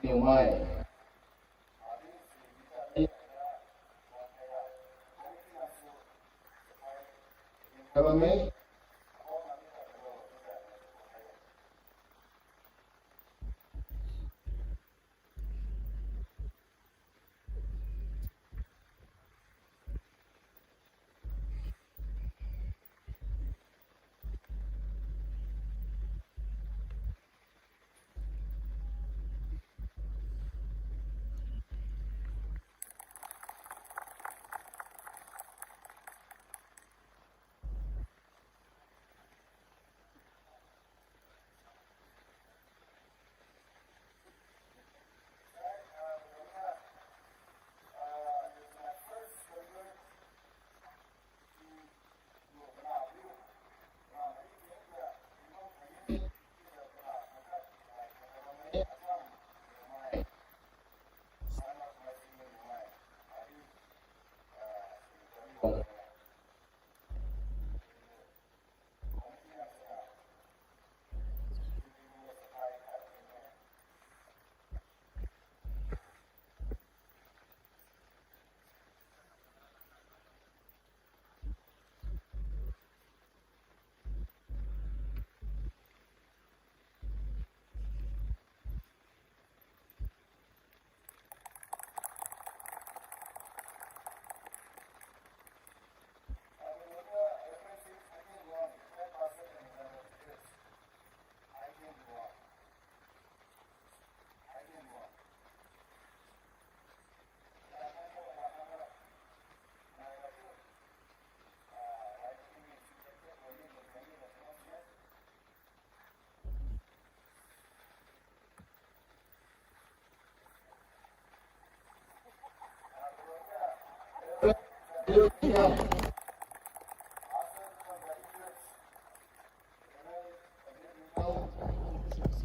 Niumai. Kabame.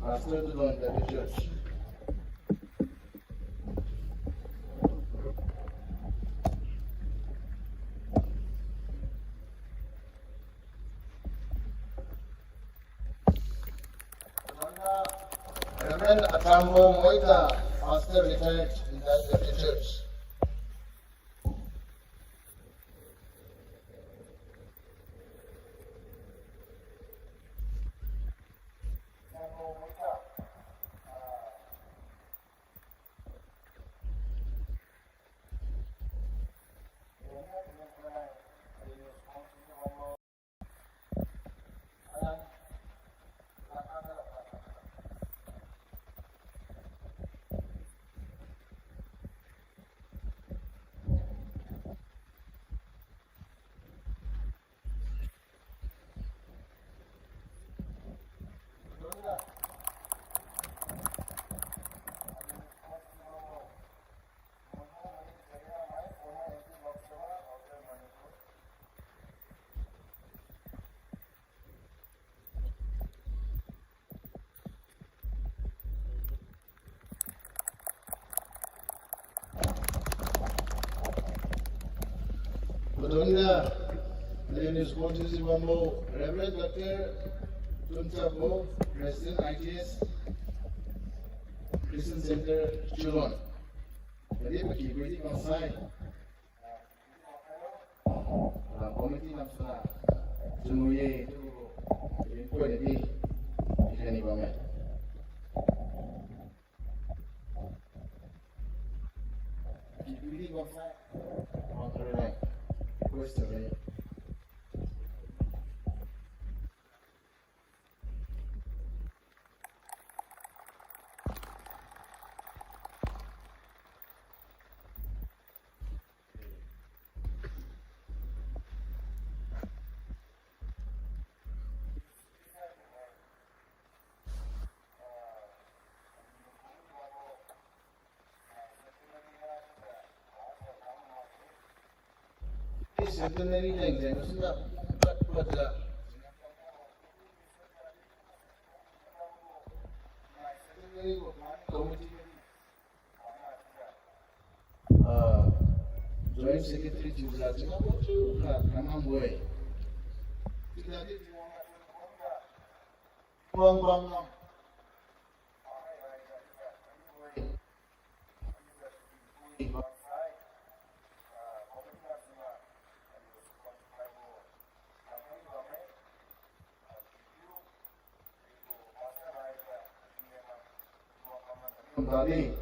Pastor to the Church. Reverend Atambo Moita, Pastor Retired in the Church. Padonda, aliuniu sponsorship bambo Reverend Doctor Tunchabo, President I T S Christian Center, Chulon. Khatdi paky puidi kamsai. Ah, committee namsuna chunwi ye, chiubo, rin poi nadi, ikhani bamme. Paky puidi kamsai, ah, request le. Centenary leng jeng suna pat pat ja. Centenary ko planning committee ah, Joint Secretary chiujiu chiu bo chiu kha khanang bo-e. Chiujiu di wang bang ngam. Tadi.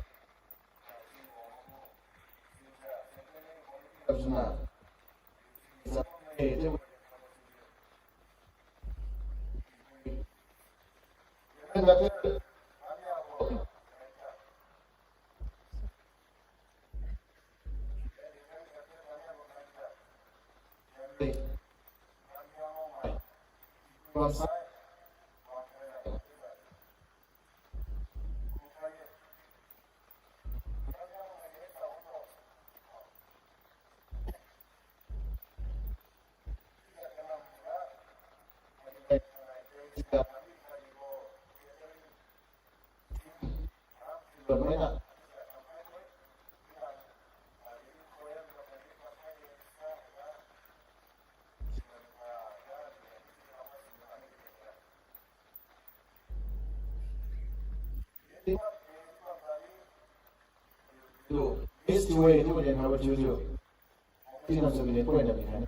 Miss Chiu-e chiubo din haibo chiujiu. Tina sumine point na mi hai.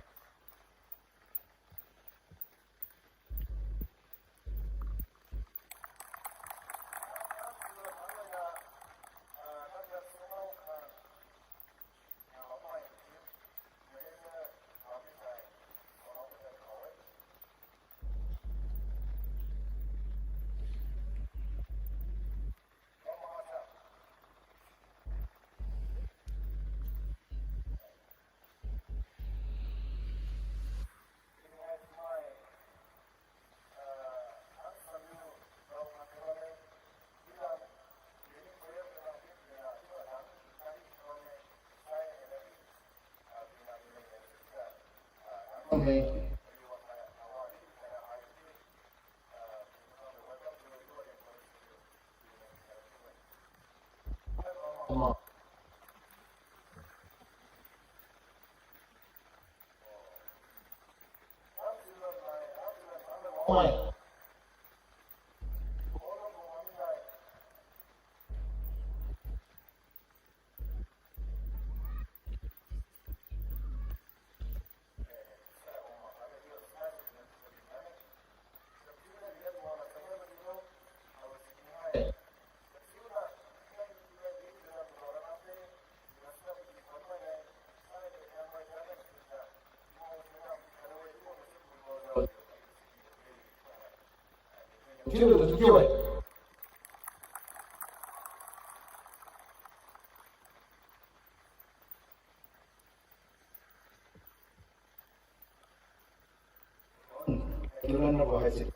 Tulan rabo haise.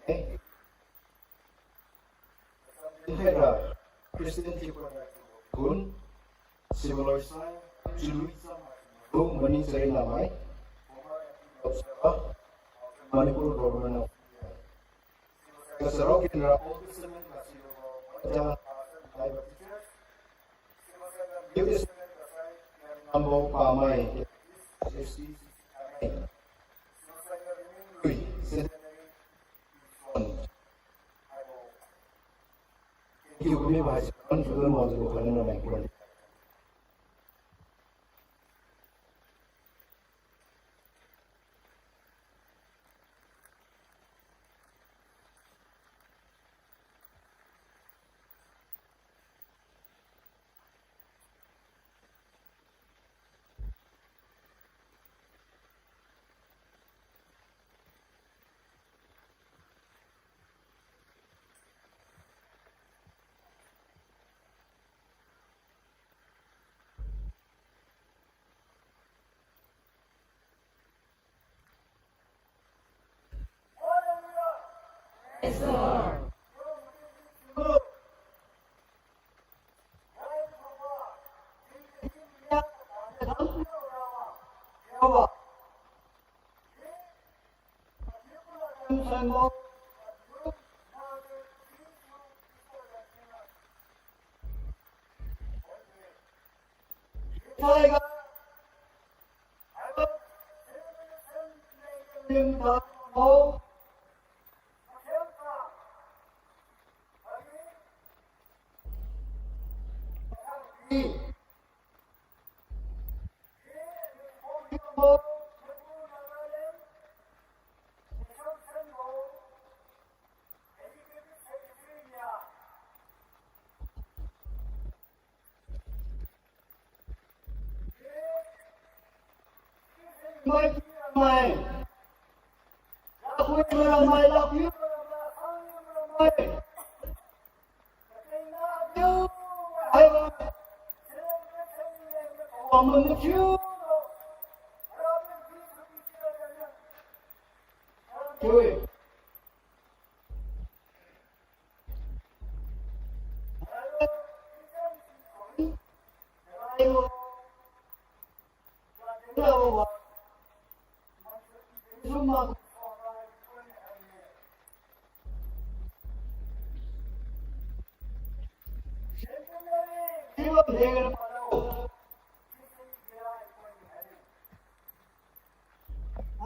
Eh? Haira, Christian Tea Park gun, sibo loisai, chalui sam, gu maning chari namai, Manipur Government of India. Kasarao kinra Old Testament ga sibo, Bible teachers, New Testament ga sai, Nambo Pamai, S T, Lui, Centenary, Thank you, kami bahai se, kan, kan, mo, tu, kan, mo, kan.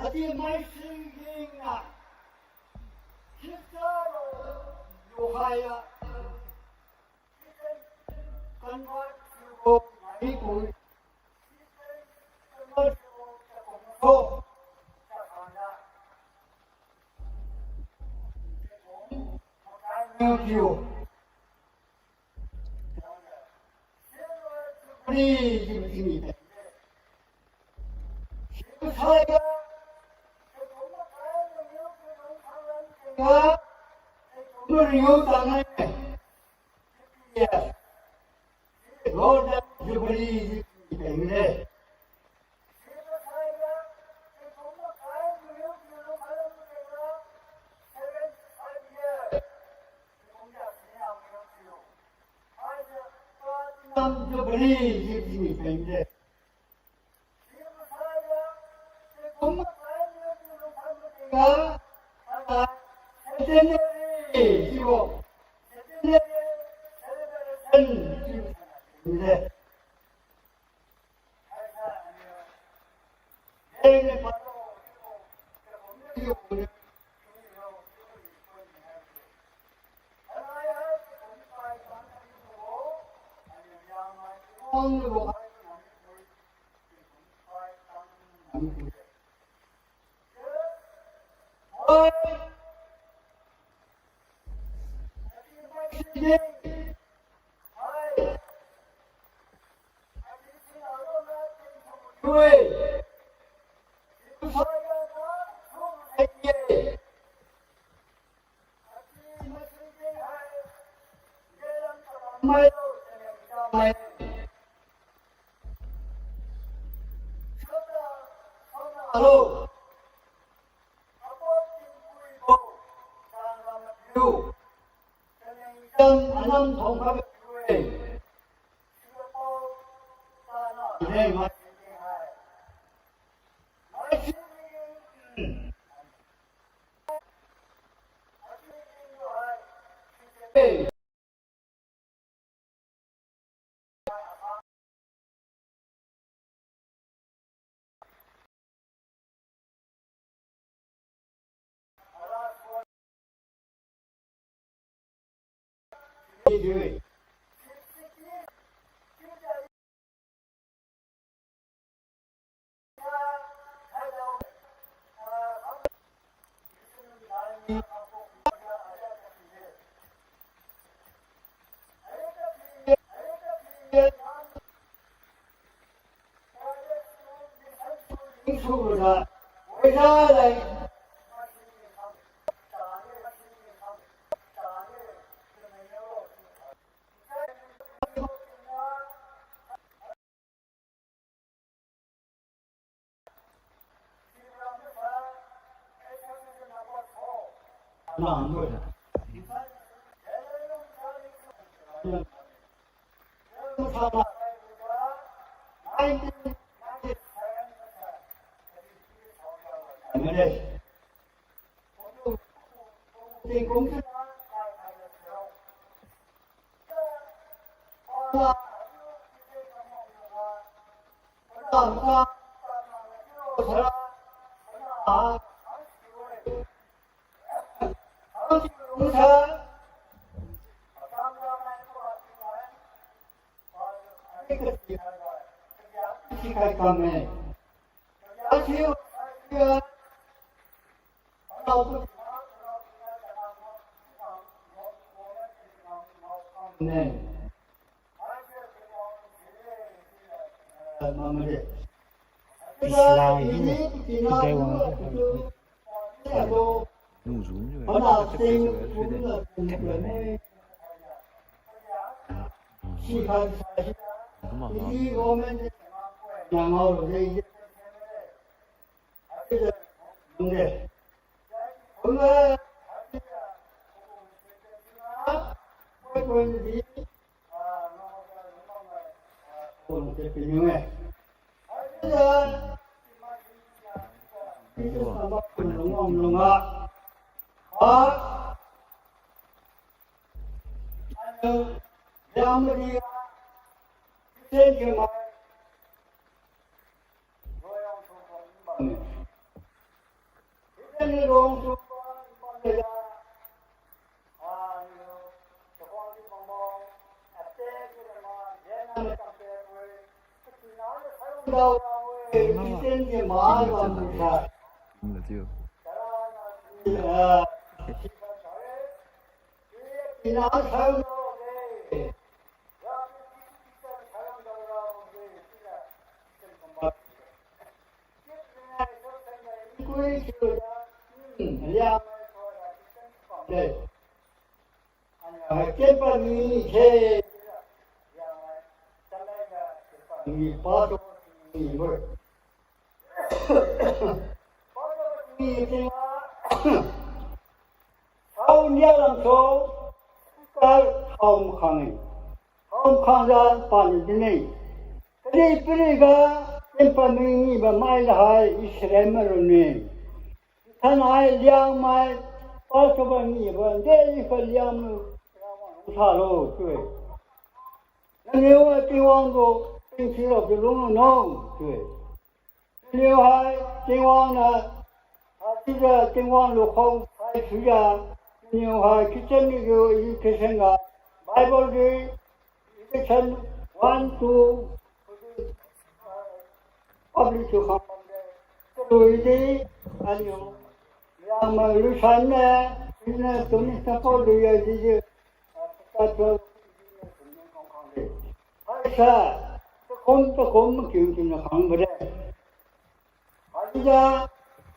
Ati mai singing na. Sita lo, lo hai ya. Convert to go, Manipur. Convert to go, so. Thank you. Nam Jubilee ji peng de. Centenary jibo. Centenary celebration jibo. Hello. Anam thong kha. Tingkum Isla hini, idai wang. Nungzu niu, Saonia lamsu, ka thaokhang-e. Thaokhang ra paniu dinne. Kadihpiriga, tempa mi ngibo mai lahai Israel mairune. Thainai Liangmai, pasubo ngibo, de ika Liangmai, salo, chiu-e. Naliu a Tingwang gu, tingsi rao jiu lunglu no, chiu-e. Naliu hai Tingwang na, haichiujiu Tingwang lukhang saisuijiu, naliu hai Christian niu education ga, Bible di, education one, two, public tu khang bamde, chalui di, aliu, Liangmai lusan ne, siniu tuni sapa lui ya di di, ah, pata tu, haisa, takum takum makiu tingna khangbo de. Haijiu,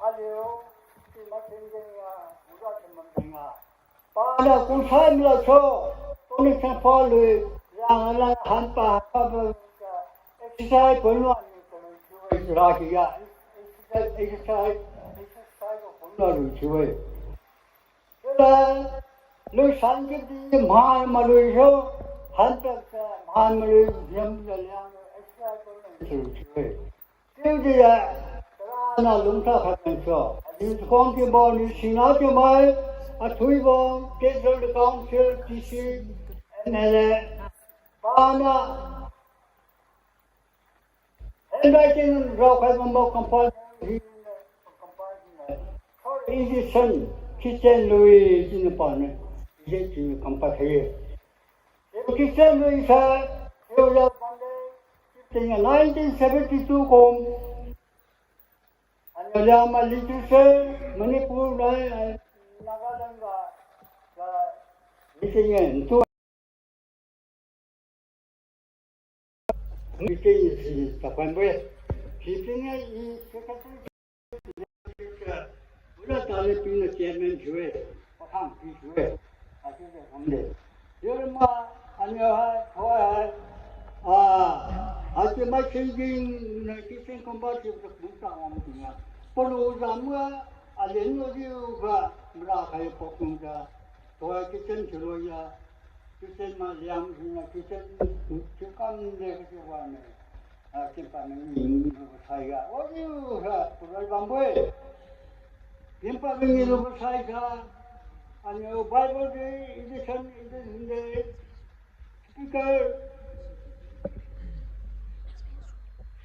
aliu, tima tingdinga, muda tingmam dinga. Pana kum sai mlaso, tuni sapa lui, yangla hanpa hapa exercise pun wa ni pun chiu-e, rakiga, exercise, exercise, exercise pun wa lu chiu-e. Chiujiu, lusan kidi man malui so, hanpa sa man malui yamjiu Liangmai exercise pun wa lu chiu-e. Chiudi ya, tarana lungsa khat kanso. Aliu khuang thiubo, niu sina thiumai, athuibo, Central Council, TC, MLA, pana, handwriting raokhai bambo compulsory, compulsory, Christian lui chiuniu paniu, chiuniu compulsory. Christian lui sa, nineteen seventy-two kum, aliu Liangmai literature, Manipur nai, Nagaland ga, ga, meeting e, ntu meeting si tapanbo-e. Sipine i secretary, ura tale pina chairman thiu-e, pakhang pi thiu-e. Achiujiu kamde. Yurma, aniu hai, thoi hai, ah, achiu mai singding, na kitchen kumba chiu ta kumta wang tingga. Palu zamga, alin lo jiu ga, mara khai pakungjiu, thoi kitchen thiulo ya, kitchen ma Liang sina kitchen thiu kamde kachiu wane. Ah, kimpa nang ni lu saiga, wajiu ga, purai bambo-e. Kimpa nang ni lu saiga, Aniu Bible day edition, edition day, speaker,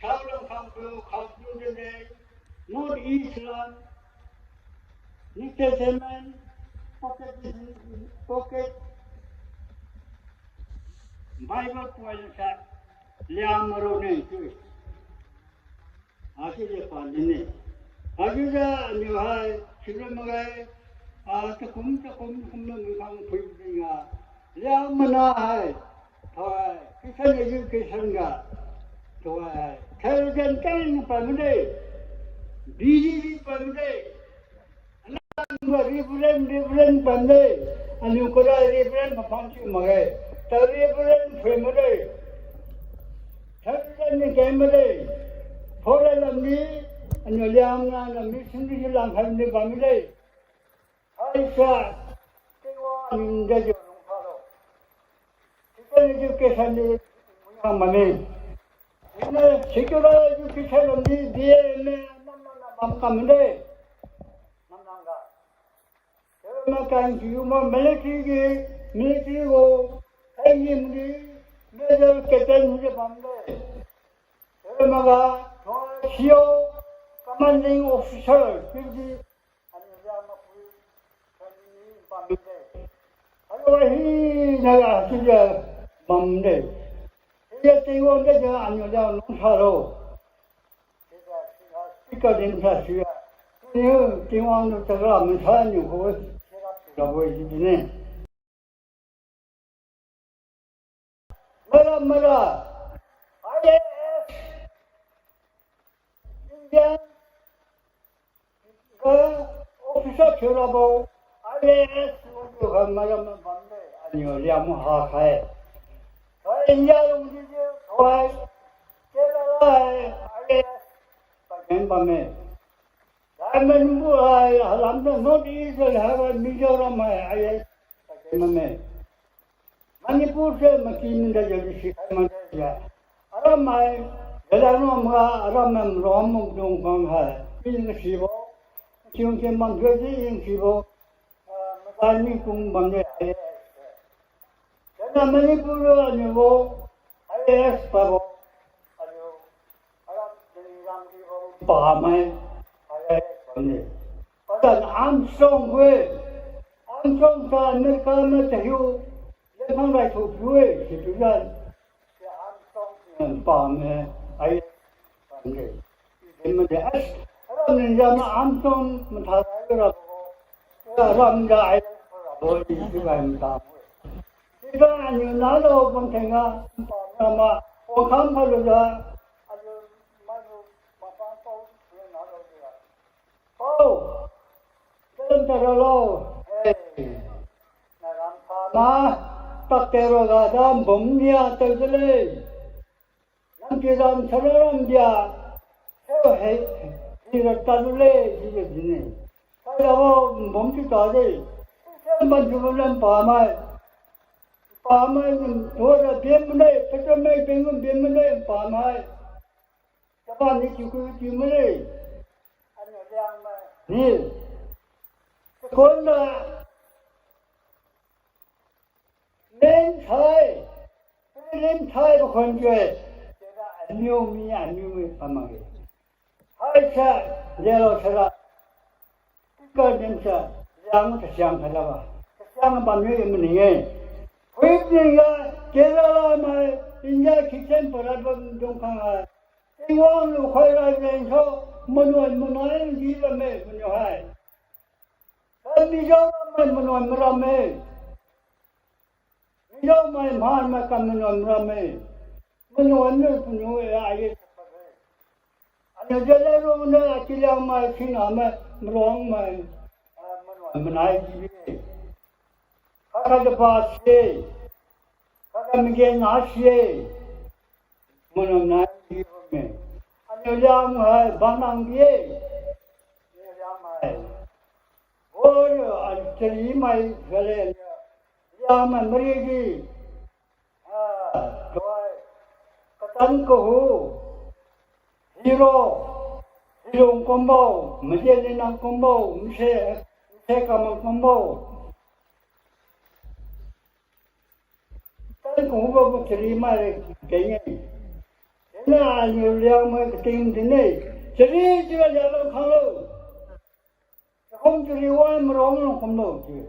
Saolang Khangpiu, Khangpiu Dene, North East Land, New Testament, Pocket, Pocket Bible puai lasa, Liangmai rune chiu. Achiujiu pan dine. Achiujiu aniu hai, silu magai, ah, takum, takum, takum na mui khang phui ding ga. Liangmai na hai, thoi, Christian education ga. Thoi, theologian keng pan mide. B D D pan mide. Anang ga Reverend, Reverend pan de. Aniu kara Reverend mapang chiu makge. Ta Reverend phui mide. Theologian ni keng mide. Foreign lam ni, aniu Liangmai na missionary lam hai ni bam mide. Haisa, Tingwang ning de jiu lungkhalo. Christian education ni, yang mane. Ine secular education lam ni B A, M A, nam nam nam bam kam de. Nam nam ga. Ema kan kiu ma military gi, military gu, hai ni mdi, major captain mdi bam de. Ema ga, C O, commanding officer, fifty, ani ya ma kui, kan ni bam de. Alo hina ga, si ya, bam de. Sijiu Tingwang de jiu aniu liang lungsalo. Sijiu siga speaker din sa siga. Niu Tingwang niu chagra mansai niu khuga. Siga pira boi jine. Mara mara. I A S. Indian ga officer thiurabo, I A S thiurabo ga maram bamde, aniu liang mu hakhai. Hai India lungdi di, hai, Kerala hai, I A S, pageng bamme. Hai Manipur hai, halam na North East hai, hai Mizoram hai, I A S, pageng bamme. Manipur se maki minda jali si khai mada ya. Aram mai, jala no mga aram mai mrom mukdung khang hai. Ing sibo, kiung ke mang jodi ing sibo, ah, makai ni kung bang de I A S. Jana Manipur aniu bo, I A S pabo, aniu, aram jali ram di bo, pamai, I A S bang de. Padan Armstrong we, Armstrong sa America mai tahiu, Lengkhang rai thu piu-e, si piu jan. Si Armstrong, eh, pam-e, ai, pam-e. Di made, as, aram ni jam Armstrong, matha rai ra. Aram ja ai, bo di si rai mata. Siga aniu nalo, pang thenga, pam rama, pang kham phalu ja, aniu, mailu, pang pang pau, nalo ja. Pau, Ken taralo, eh, naram phama, tak tero ga dam bom nia teu de le. Nang ki dam sararam dia, seu he, hira talu le, si de dine. Sai dabo bom ki ta de, sai ban ju lam pamai. Pamai, tora bem ne, petra mai bem bem ne, pamai. Japan ni chiu ku chiu mane. Aniu Liangmai ni. Sekon na. Len thai. Len thai bakon jue. Jena aniu mi aniu mi pamang ge. Hai sa, lelo sara. Ka nen sa, Liang kasiang khalaba. Kasiang bam ni maning e. Phui ning ga, Kerala mai, India kitchen parat bam dung khang hai. Tingwang lu khoi rai leng so, manuan manai di bamme, manuan hai. Kan Mizo mai manuan maramme. Mizo mai mhan mai kan manuan maramme. Manuan ne punu e ai. Aniu jale rong ne aki Liangmai sina mai, marong mai. Ah, manuan manai di. Kaka japa si. Kaka mige na si. Manuan nai di me. Aniu Liang hai banang di. Aniu Liang mai. Oi, aniu chari mai gale. Liang mai mari di. Ah, doi. Katan kahu. Hiro. Hirong kumbo. Majen ni nang kumbo. Mse. Mse kamang kumbo. Ai kungbo gu chari mai keng-e. Siniu aliu Liangmai kating dinne. Chari chiura Liangmai khanglo. Chakhuang chari wa marong lung kumlo chiu.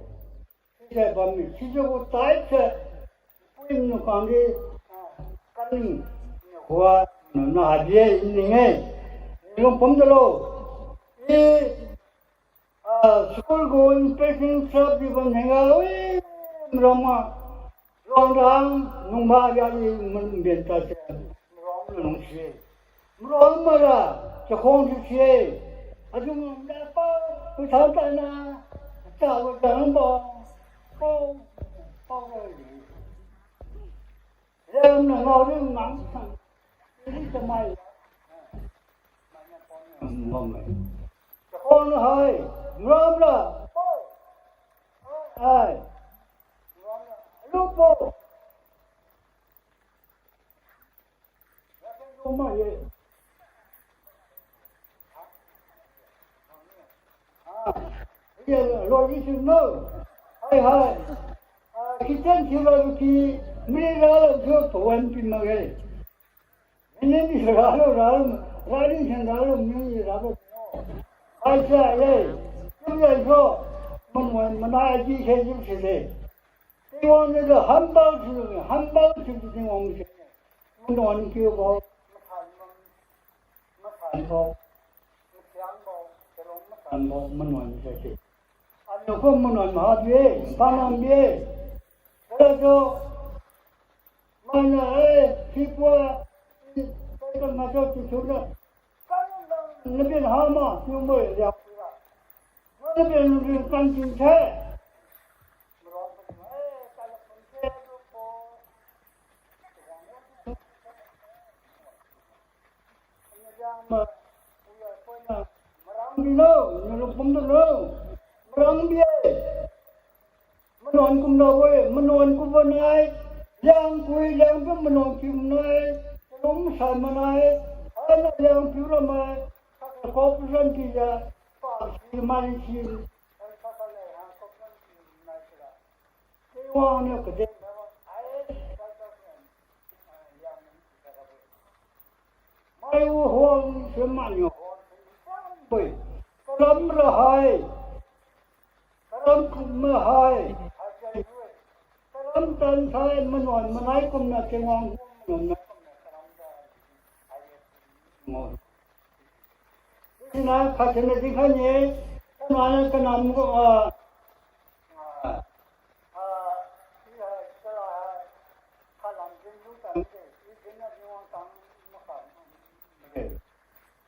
Sise bamme, sijiu gu type se, pui nu kang di, ah, kaning, hua, na, na, di, ning-e. Lung pum dalo. I, ah, school gu inspection staff di bam nengga, ui, marong ma. Luangdang nungba yadi mben tase, marong lungsi. Marong mara, chakhuang si si. Adung da pa, pui thang tana, cha wa dang ba. Pau, pau ra. Lam na ngao ri ngang sang. Ri chamai. Bam mai. Chakhuang hai, marong ra. Pau. Hai. Marong ra. Lu pau. Hai, hai. Ah, kitchen thiura ki, mi ra la ju pawan pi makge. Mini ni ralo, ralo, rani san ralo, mini ralo. Aisa ye, tumlai so, manuan manai ji se ji se de. Tingwang niu humble thiu, humble thiu Tingwang se. Manuan kiubo, masanbo, masanbo, masiangbo, chalung masanbo, manuan se se. Aniu kum manuan maha bi-e, panam bi-e. Kala jo, Mana, eh, sipua, eh, kai ka maso tu suna. Kan lang, nabi hama, yung mo, ya, pura. Nabi, nabi, kan tin se. Maro, eh, kan lang, kan se, lu po. Marang bino, niu lung pum dalo. Marang bi-e. Manuan kumna we, manuan kumbo nai. Liang kui, liang pi manuan kumnai. Chalung sai manai. Ana liang piu ramai. Kaka cooperation kiya. Pa si mari si. Kaka le ha cooperation ki nai sira. Tingwang niu kadin, mai u huang se maniu huang se pui. Karam ra hai. Karam kum ma hai. Karam tan sai manuan manai kumna Tingwang manuan manai kumna karam ra. Sina khatina dikhaine, kanamna kanam gu, ah, ah, ah, i hai, kala hai, khalam jin lu tang de, i jin na jin wang tang makam de.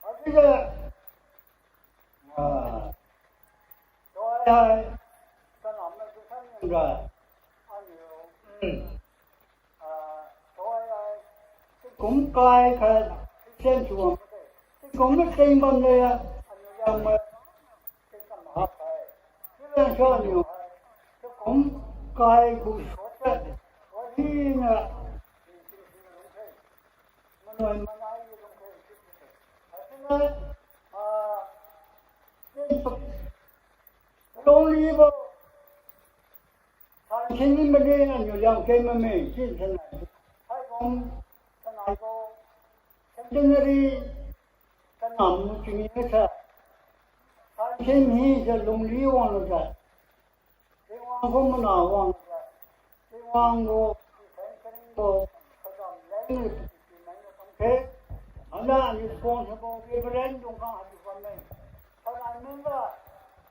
Adi de, ah, toi hai, kanamna dikhaine ga, aniu, hmm. Kum kai kha sen suang. Kum teng bam le ya. Yang ma. Kum kai gu. Ina. Manuan manai. Long libo. Sansin ni mane aniu liang keng mame, sin sanai. Haikom, sanai ko, centenary, kanam mu chini sa. Sansin ni sa lungli wanglu sa. Tingwang gu mana wanglu sa. Tingwang gu, sansin gu, kadam leng ni, sansin leng ni kamkhe. Ana responsible reverend dung kang hadi kame. Sanai mingga,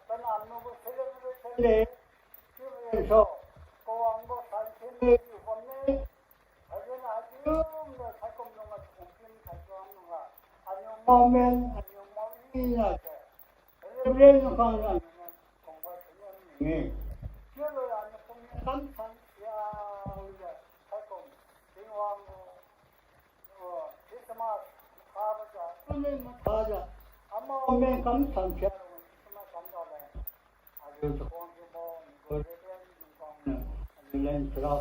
kanam nu gu celebration de. Chiubo so, kawangbo sansin di bamne, haijiu na haichiu, saikum nung a chikum pin saikum nung a, aniu moment, aniu moment na se, Reverend nung khang na, kongba siniu ni. Chiulo aniu kum kam san sia, saikum, Tingwang gu, Christmas, mathaba ja, tuni mathaba ja, ama meng kam san sia, Christmas kam ja le. Aliu chakhuang thiubo, niu gu Reverend nung khang na, aliu leng chara,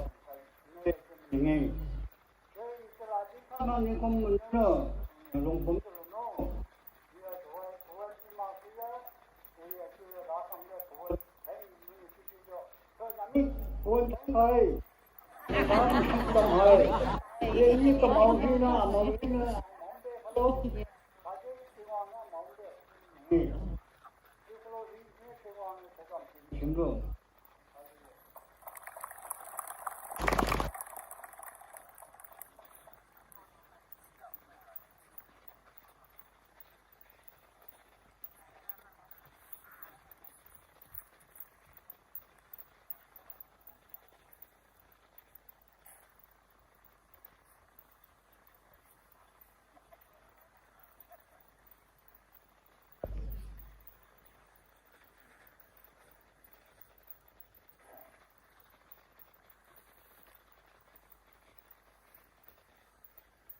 nge. Kei chara di kha na ni kum mun no, lung kum tu no. Nia tuan, tuan si ma si ya, nia si ya da kam ya tuan, hei, mun si si yo. So na ni, tuan thang kai.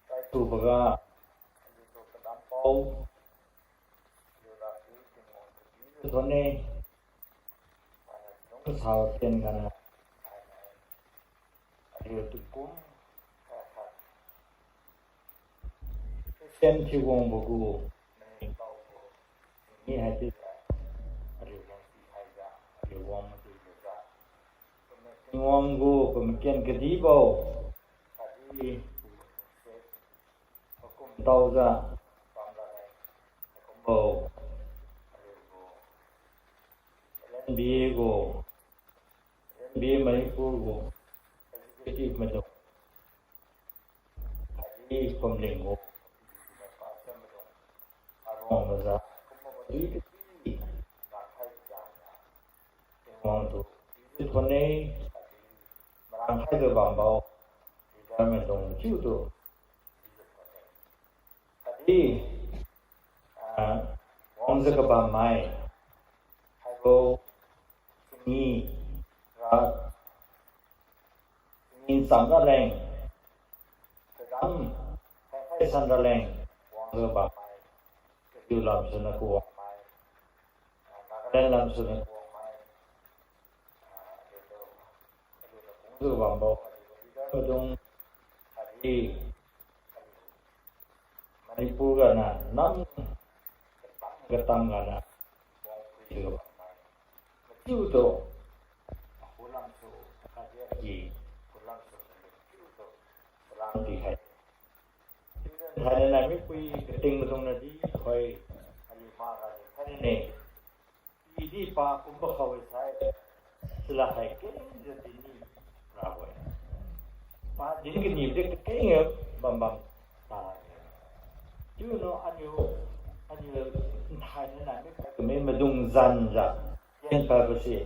Kaituboga, aliutu kadampao, aliura Tingwang kadi thonne, kasao tien gana, aliu tingkum, Christian thiuwangbo gu, maningtao gu, ni haichiujiu, aliu wangsi haijiu, aliu wang matuilujiu, Tingwang gu pamaken kadibo, kadi, kumtaojiu, pamraleng, kumbo, aliu gu, L N B A gu, L N B A Manipur gu, executive maidung, khatdi pumling gu, pastor maidung, aruang maza, kumbo madui kati, rakhai jana, Tingwang tu, thonne, khatdi, marangkhaijiu bambo, leader maidung chiutu, khatdi, ah, wangjiu kabammai, haibo, chingi, ra, chingi cham raleng, kagam, khai san raleng, wangjiu bammai, katiu lamsuniu kawangmai, ah, Nagaland lamsuniu kawangmai, ah, aliutu, aliutu kungjiu bambo, aliu leader maidung, khatdi, Manipur ganiu nam katam katam ganiu wangphuijiu bammai. Mathiutu, ahu lamsu, khatdi aki, ahu lamsu, mathiutu, salam pikhai. Thainai mipui kating maidung nadi, hoi, aliu maga di, thainai ne. Idi pa kumbo khao-e sai, sila hai kengjiu dinni rabo-e. Pa din kani di kakeng bambam ta. Chiuno aliu, aliu nthainai nai mi kame maidung zanjiu, yen pabo se,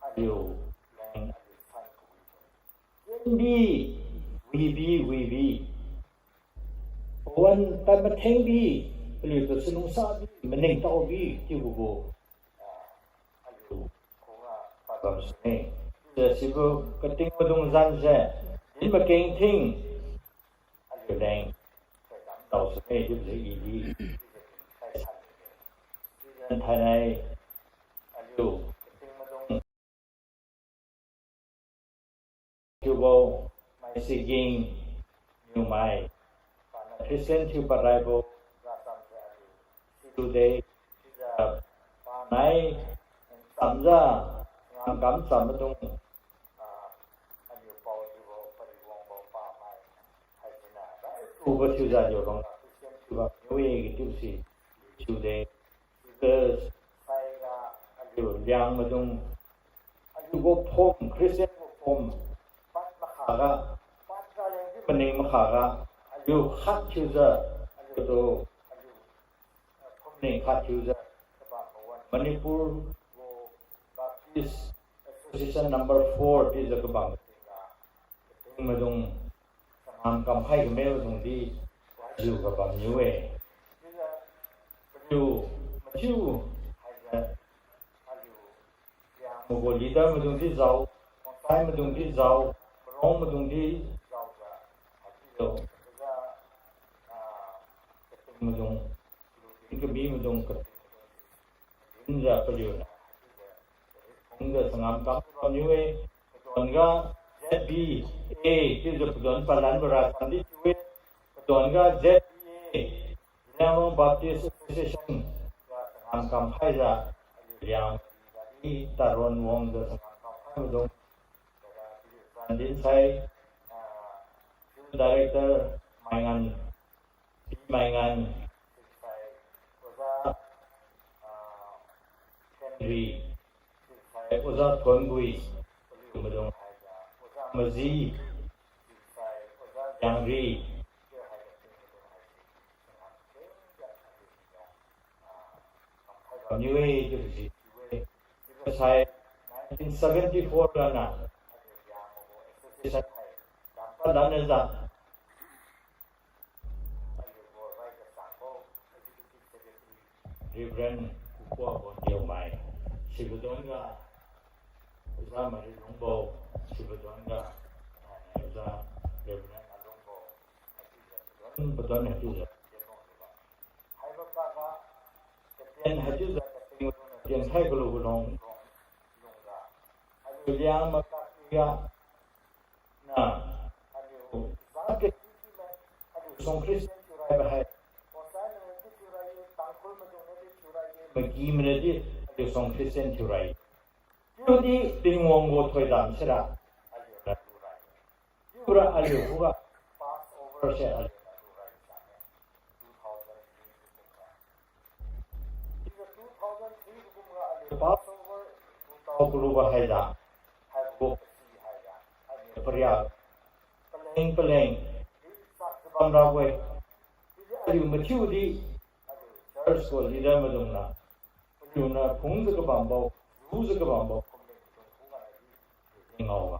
aliu leng aliu san kawibo. Kenbi, wibi, wibi. Pawan tad mathengbi, paliutu chalungsabi, maningtaobi, chiubo gu, ah, aliu khuga padam sune. Chiujiu sibo kating maidung zanjiu, din makeng thing, aliu leng, padam sune, chiujiu idi, chiujiu thainai, aliu kating maidung thiubo, mai siging, niumai, pana Christian thiu paraibo, rasam se aliu, silude, chiujiu, panai, chamjiu, ngam kam cham maidung, ah, aliu pao thiubo, paliu wangbo pamai, haisiniu, rai tubo thiujiu aliu rong, Christian thiubo, niu-e kachiu si, thiude, chiujiu, saiga, aliu Liang maidung, aliu gu phom, Christian gu phom, pad makhaga, pad raleng di maning makhaga, aliu khat thiujiu, aliutu, aliu, ah, phomling khat thiujiu, kabam pawan Manipur gu Baptist Association number four chiujiu kabam tingga, kating maidung, changam kamkhai kame maidung di, wajiu kabam niu-e. Chiujiu, paliu, mathiu, haijiu, aliu, Liangmai gu leader maidung di jao, Pangsai maidung di jao, Marong maidung di jaojiu, haichiujiu, ah, kating maidung, din kabi maidung, kating maidung, dinjiu paliuniu, haichiujiu, phungjiu changam kam bam niu-e, paduan ga Z B A, chiujiu paduan palanbo rasam di thiu-e, paduan ga Z B A, Zeliangrong Baptist Association, ga changam kamkhaijiu, Liang, di taron wangjiu changam kamkhai maidung, Nandin sai, ah, Film Director Maingan, Maingan, sai, Oja, ah, Henry, sai, Oja Thongui, paliu maidung haiga, Oja Maji, sai, Oja Jangri, Niu-e chiubo si, chiusai nineteen seventy-four gana, Reverend Kukuabo Niumai, sibo donga, Oja Marilungbo, sibo donga, Oja Reverend Alungbo, padon haichiujiu, haibo kaga, katien haichiujiu, katien haichiujiu, katien khai kalubo lung, lungga, aliu Liangmai kakiga, na, aliu, zan katikiu mai, aliu suang Christian thiuraibo hai, Kosai maidungdi thiurai-e, Tangkhul maidungdi thiurai-e, Magi maidungdi aliu suang Christian thiurai-e. Chiudi Tingwang gu thoidam sira, aliu ra lurai. Chiubora aliu khuga Passover se aliu ra lurai sane. Two thousand three gu kumga. Chiujiu two thousand three gu kumga aliu Passover tu tao kalubo haijiu, haibo gu kasi haijiu, aliu pariak, paleng paleng, sak kabam rabo-e. Chiudi aliu mathiudi, aliu church gu leader maidungna, paliuniu phungjiu kabambo, lujiu kabambo, kumleng maidung khuga di, ngaoga.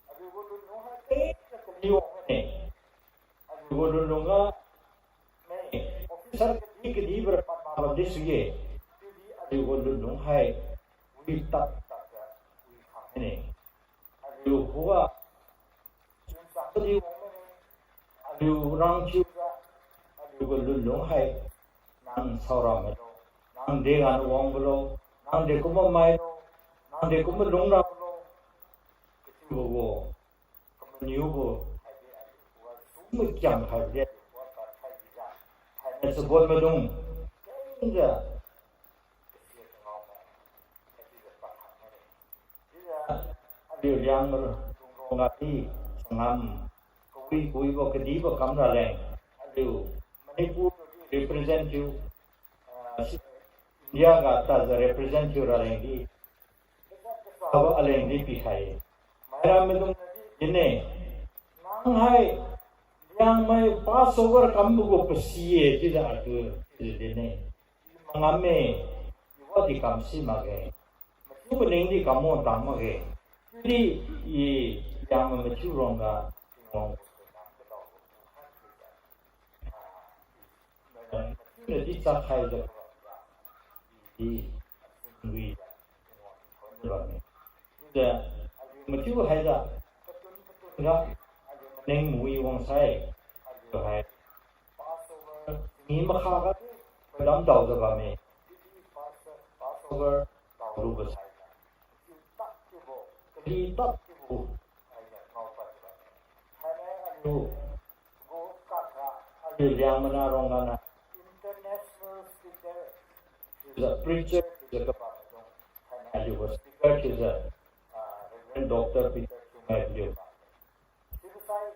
Aliu gu lunlung hai kaliu ne. Aliu gu lunlung ga, ne, officer kadi kadibora pad ma bamdi sui-e. Chiudi aliu gu lunlung hai, wi tad tadjiu, wi khang ne. Aliu khuga, chunchang kadi wang mane, aliu rangthiujiu, aliu gu lunlung hai, nang saora mailo, nang dega wangbo lo, nang dekumbo mailo, nang dekumbo lungrabo lo, kathiubo gu, kamaniubo, haibo aliu khuga, sum makiam khaibo di aliu khuga, kakhai bijiu, hainiu chabon maidung, kengjiu, aliu Liangmai lungga di, changam, kawi kawibo kadibo kam raleng, aliu Manipur represent thiu, ah, India ga tajiu represent thiu raleng di, kasabo aleng di pikhai. Maira maidung dinne, nang hai, Liangmai Passover kambo gu pasi-e chiujiu aliu, chiujiu dinne. Mangamme, iwadi kam si makge. Mathiu maning di kam wang tang makge. Chiudi i Liangmai mathiu rongga, Tingwang gu nam kadao gu tu khat chiujiu, ah, mathiu nadi chakhaijiu, i, i, bamme. Chiujiu, mathiu haijiu, katun katun ga, aliu maning mawi wangsai, aliu hai, Passover, ni makha ga, thoidam daojiu bamme, Passover, Passover, daolubo saijiu, mathiu tad chiubo, kali tad chiubo, haijiu ngao padjiu bamme. Thainai aliu, gu kaka, aliu Liangmai na rongga na, international speaker, chiujiu preacher, chiujiu kabam maidung, thainai aliu gu speaker, chiujiu, ah, Reverend Doctor Peter Chumai paliu. Chiubo sai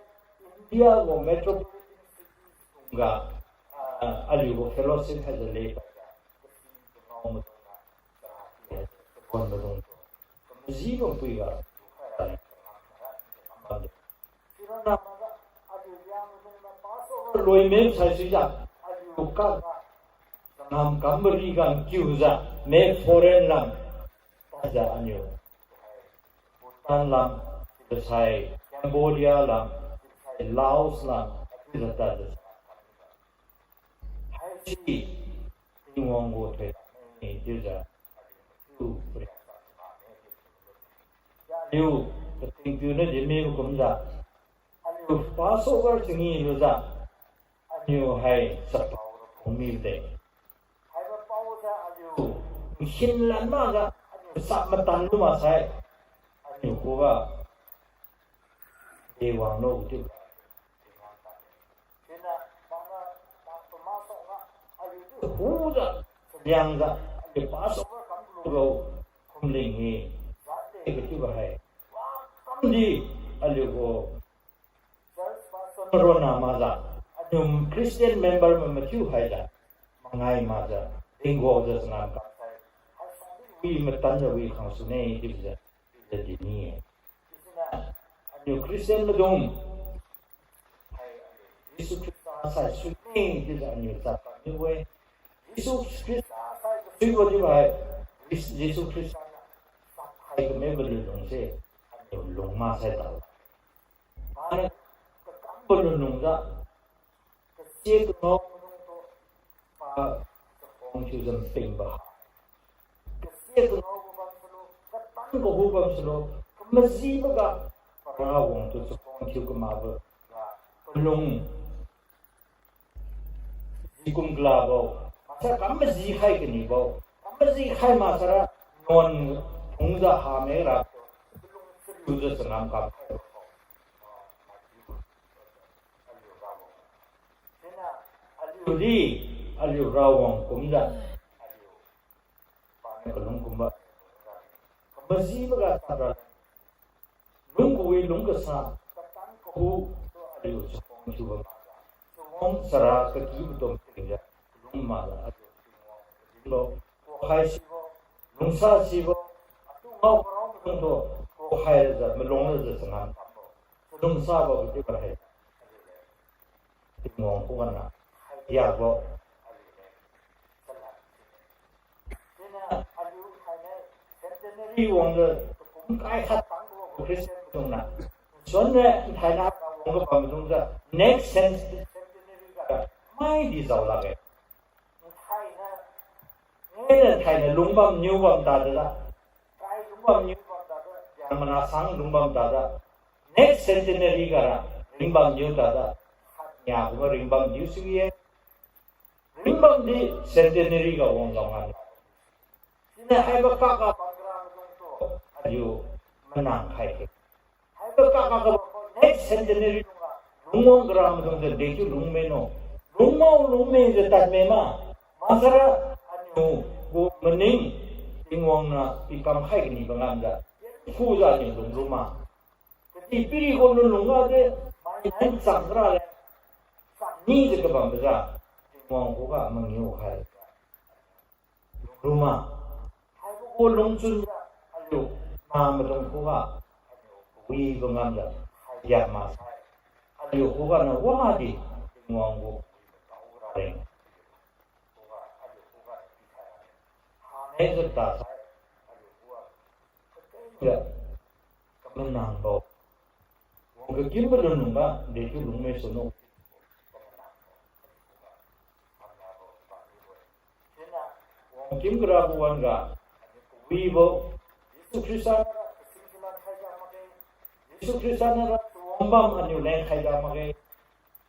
India gu metropolitan cities kumga, ah, aliu gu fellowship haijiu lepadjiu, kasi kangao maidung ga, chara ki haijiu, chabon maidung tu, kamajibo puiga, loimen saisuijiu, aliu kaka, changam kam mariga kiujiu, me foreign lam, tajiu aliu, Bhutan lam, chiusai Cambodia lam, chiusai Laos lam, chiujiu tajiu, haisi Tingwang gu thoidam-e chiujiu, aliu, aliu katingpiu nadi mibo kumjiu, aliu Passover changi lujiu, aliu hai chapao ra phungmide. Haibo paojiu aliu nsin lan makjiu, aliu chap matan lu maksai, aliu khuga, dewang lo chiu. Siniu pana, pa, pama songga, aliu tu khujiu, chaliangjiu, aliu Passover kamlu lo, khumling-e, jatde kachiubo hai. Wa kamdi, aliugu church pastor maronna makjiu, aliu Christian member mai mathiu haijiu, mangai makjiu, tinggojiu changam kamsai, haisai wi matanjiu wi khang sune chiujiu, chiujiu dini-e. Chiusiniu aliu Christian maidung hai Jesu Khrista sai suine chiujiu aliu chap paniu-e. Jesu Khrista sai suibo chiubo hai, Jesu Khrista niu chap khai kamibo lulungse aliu lung maksai tao. Paniu kakambo lulungjiu, kasia kangao maidungtu pa chakhuang thiujiu pingbo ha, kasia kangaobo bam sulo, katan kahu bam sulo, kamajiboga para wangtu chakhuang thiu kamakboga palung jikum kalabo, maksai kam maji khai kanibo, kam maji khai maksara nuan phungjiu hamai ra, palung chariujiu changam kam khaibo. Siniu aliudi, aliu Rawang kumjiu, aliu paniu kalung kumbo, kamajiboga chap raleng, lung kawi lung kasa, katan kahu, tu aliu chakhuang thiubo makjiu, chawang chara kakibo tum tingjiu, kalung makjiu aliu Tingwang kadinbo, kukhai sibo, lungsa sibo, atu ngao karao maidungtu, kukhai rajiu malung rajiu changam kambo, chalungsabo katiubo hai, aliu leng Tingwang khuganiu haidiakbo, aliu leng chalad siniu aliu thainai centenary wangjiu, takum kai khat tangbo Christian maidungniu, suanne thainai wang kabam maidungjiu, next cent-, centenary ga maidi jao lakge. Thainai, ngena thainai lungbam niubam tadjiu, kai lungbam niubam tadjiu, yang mana sang lungbam tadjiu, next centenary gara ringbam niu tadjiu, khatnia kumbo ringbam niu sui-e. Ringbamdi centenary ga wang jao ngan. Siniu haibo kaka bamkara maidungtu, aliu manang khai khe. Haibo kaka kabambo next centenary lungga, lungwang kara maidungtu dechiu lungmeno. Lungmao lungmejiu tadme ma. Maksara aliu gu maning Tingwang niu pikam khai kanibo ngamjiu, phujiu aliu lungruma. Kadihpiri gu lunlungga de, mai nai chang kara le, chang nijiu kabambojiu, Tingwang khuga mangiu khai luruma. Haibo gu lungchunjiu, aliu namaidung khuga, aliu kawibo ngamjiu, haidiak maksai, aliu khuganiu wadi, Tingwang gu kawibo tao raleng, khuga aliu khuga pikhai raleng, hane jiu tasai, aliu khuga, katenjiu, kamanangbo. Wang kakimbo lunlungga, dechiu lungme suno. Siniu wangkim karabo wan-ga, kawibo, Jesu Khrista niura kasing salan khaijiu makge, Jesu Khrista niura chawangbam aliu leng khaijiu makge,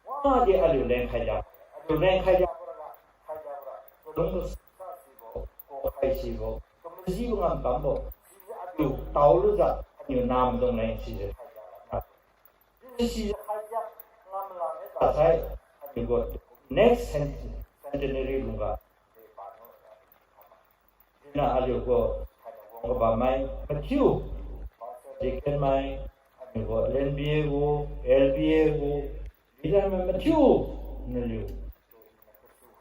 wadi aliu leng khaijiu, aliu leng khaijiu boraga, khaijiu bora, chalung sa sibo, kukhai sibo, kamajibo ngamkambo, sijiu aliu taolujiu, aliu namaidung leng sijiu khaijiu la. Sijiu khaijiu ngamlane tasai, aliu gu next cent-, centenary lungga, siniu aliu gu, wang kabammai mathiu, deacon mai, aliu gu L N B A gu, L B A gu, leader mai mathiu, naliu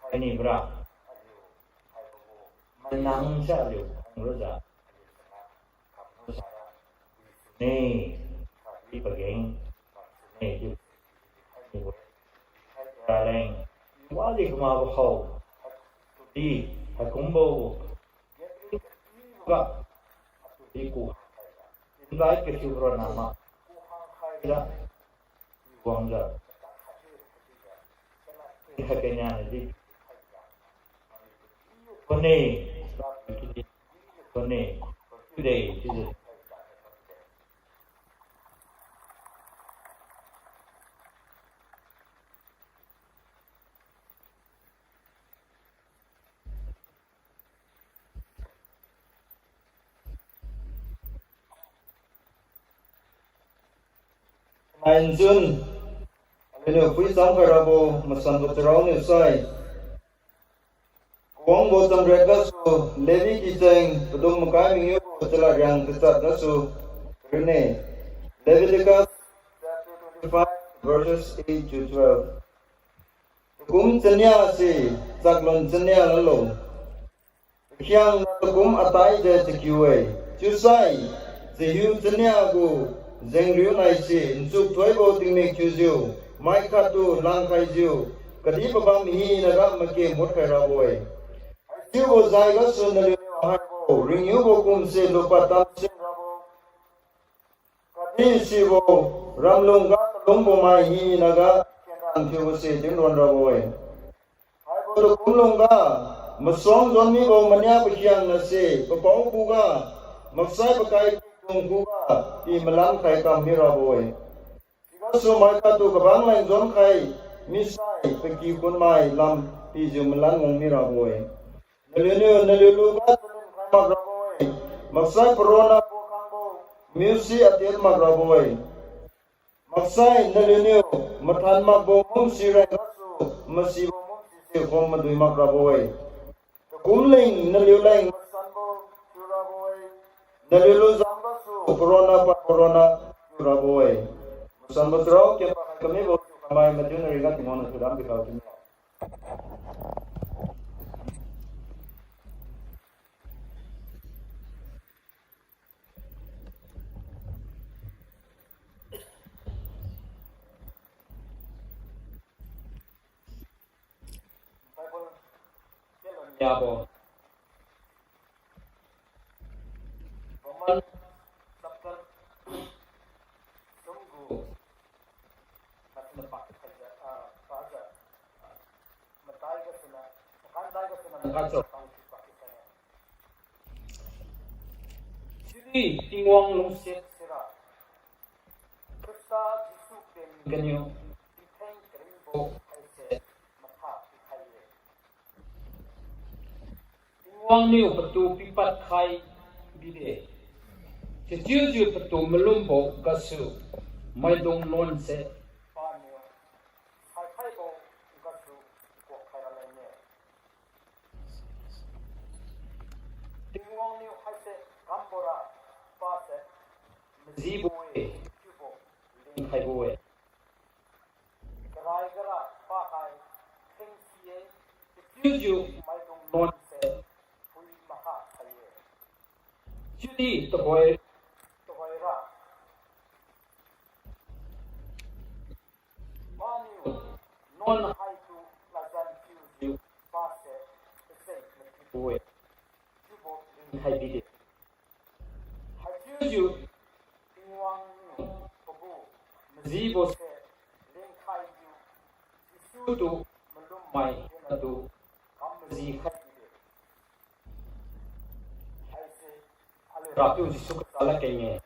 haini bora, manang sa aliu khanglujiu, aliu sanga kamlu sara, ne, khatdi pageng, ne, chiu, raleng, wadi kamakbo hao, di, haikumbo, ga, di ku, invite kathiu ronna ma, kukhang khaijiu, wangjiu, khat kania nadi, kone, kone, de, chiujiu. Nai nchun, aliuniu phuicham khairabo masanbo charao niu sai, Kawangbo chamriat gasu, Levi kicheng, padum makai mangiubo chalad riang tachat gasu, rune, Leviticus twenty-five, verses eight to twelve. Takum chania se chaklun chania lalo. Pakhiangna takum atai jiu chakiu-e. Chiusai, chahiu chania gu jengriu naise nchuk thoibo tingmik thiujiu, mai khattu langkhaijiu, kadih pabam hina ga make mutkhai rabo-e. Chiubo jai gasu naliuniu haibo ringiubo kumse lupad tamsin rabo, khatdi sibo ramlung ga talungbo mai hinaga kenrang thiubose dinron rabo-e. Haibo takum lungga masuang jon mibo mania pakhiangna se papao khuga maksai pakai kidung khuga pi malan khai kam mirabo-e. Sigasu mai khattu kabang leng jonkhai misai pakikhun mai lam pijiu malan wang mirabo-e. Naliuniu naliu luga chalin khai mak rabo-e. Maksai paronna pokhangbo miusi atiat mak rabo-e. Maksai naliuniu mathan makbo mumsi reng gasu masibo mumsi se khom madui mak rabo-e. Takum leng naliu leng masanbo thiu rabo-e. Naliu lujam gasu paronna pad paronna thiu rabo-e. Masanbo charao kempa hai kamibo thiu kamai madiu nariga Tingwang niu thiuram bikau thiu mi. Bible kelon yabo. Roman chapter sumgu. Masina pa kaijiu, ah, pajiu, ah, matai gasuna, makandai gasuna, makandai gasuna. Chiudi Tingwang lungsiat sira Khrista Jesu pen ganiu tingtheng karingbo haise matha pikhai-e. Tingwang niu patu pipad khai bide. Sichiujiu patu malumbo gasu maidung nuanse paniu saikhaibo gasu kuak khaira leng-e. Tingwang niu haise kambora pase majibo-e, chiubo lengkhaibo-e. Karai gara pahai thengsi-e, sichiujiu maidung nuanse phui maha khai-e. Chiudi tuhoi, tuhoira paniu nuan haitu lajan thiujiu pase pacheng matibo-e, chiubo lengkhai bide. Haichiujiu Tingwang niu pagu majibose lengkhaijiu Jesu tu malummai hinatu kam maji khai bide. Haise aliu Rapiu Jesu Khrista ladkeng-e.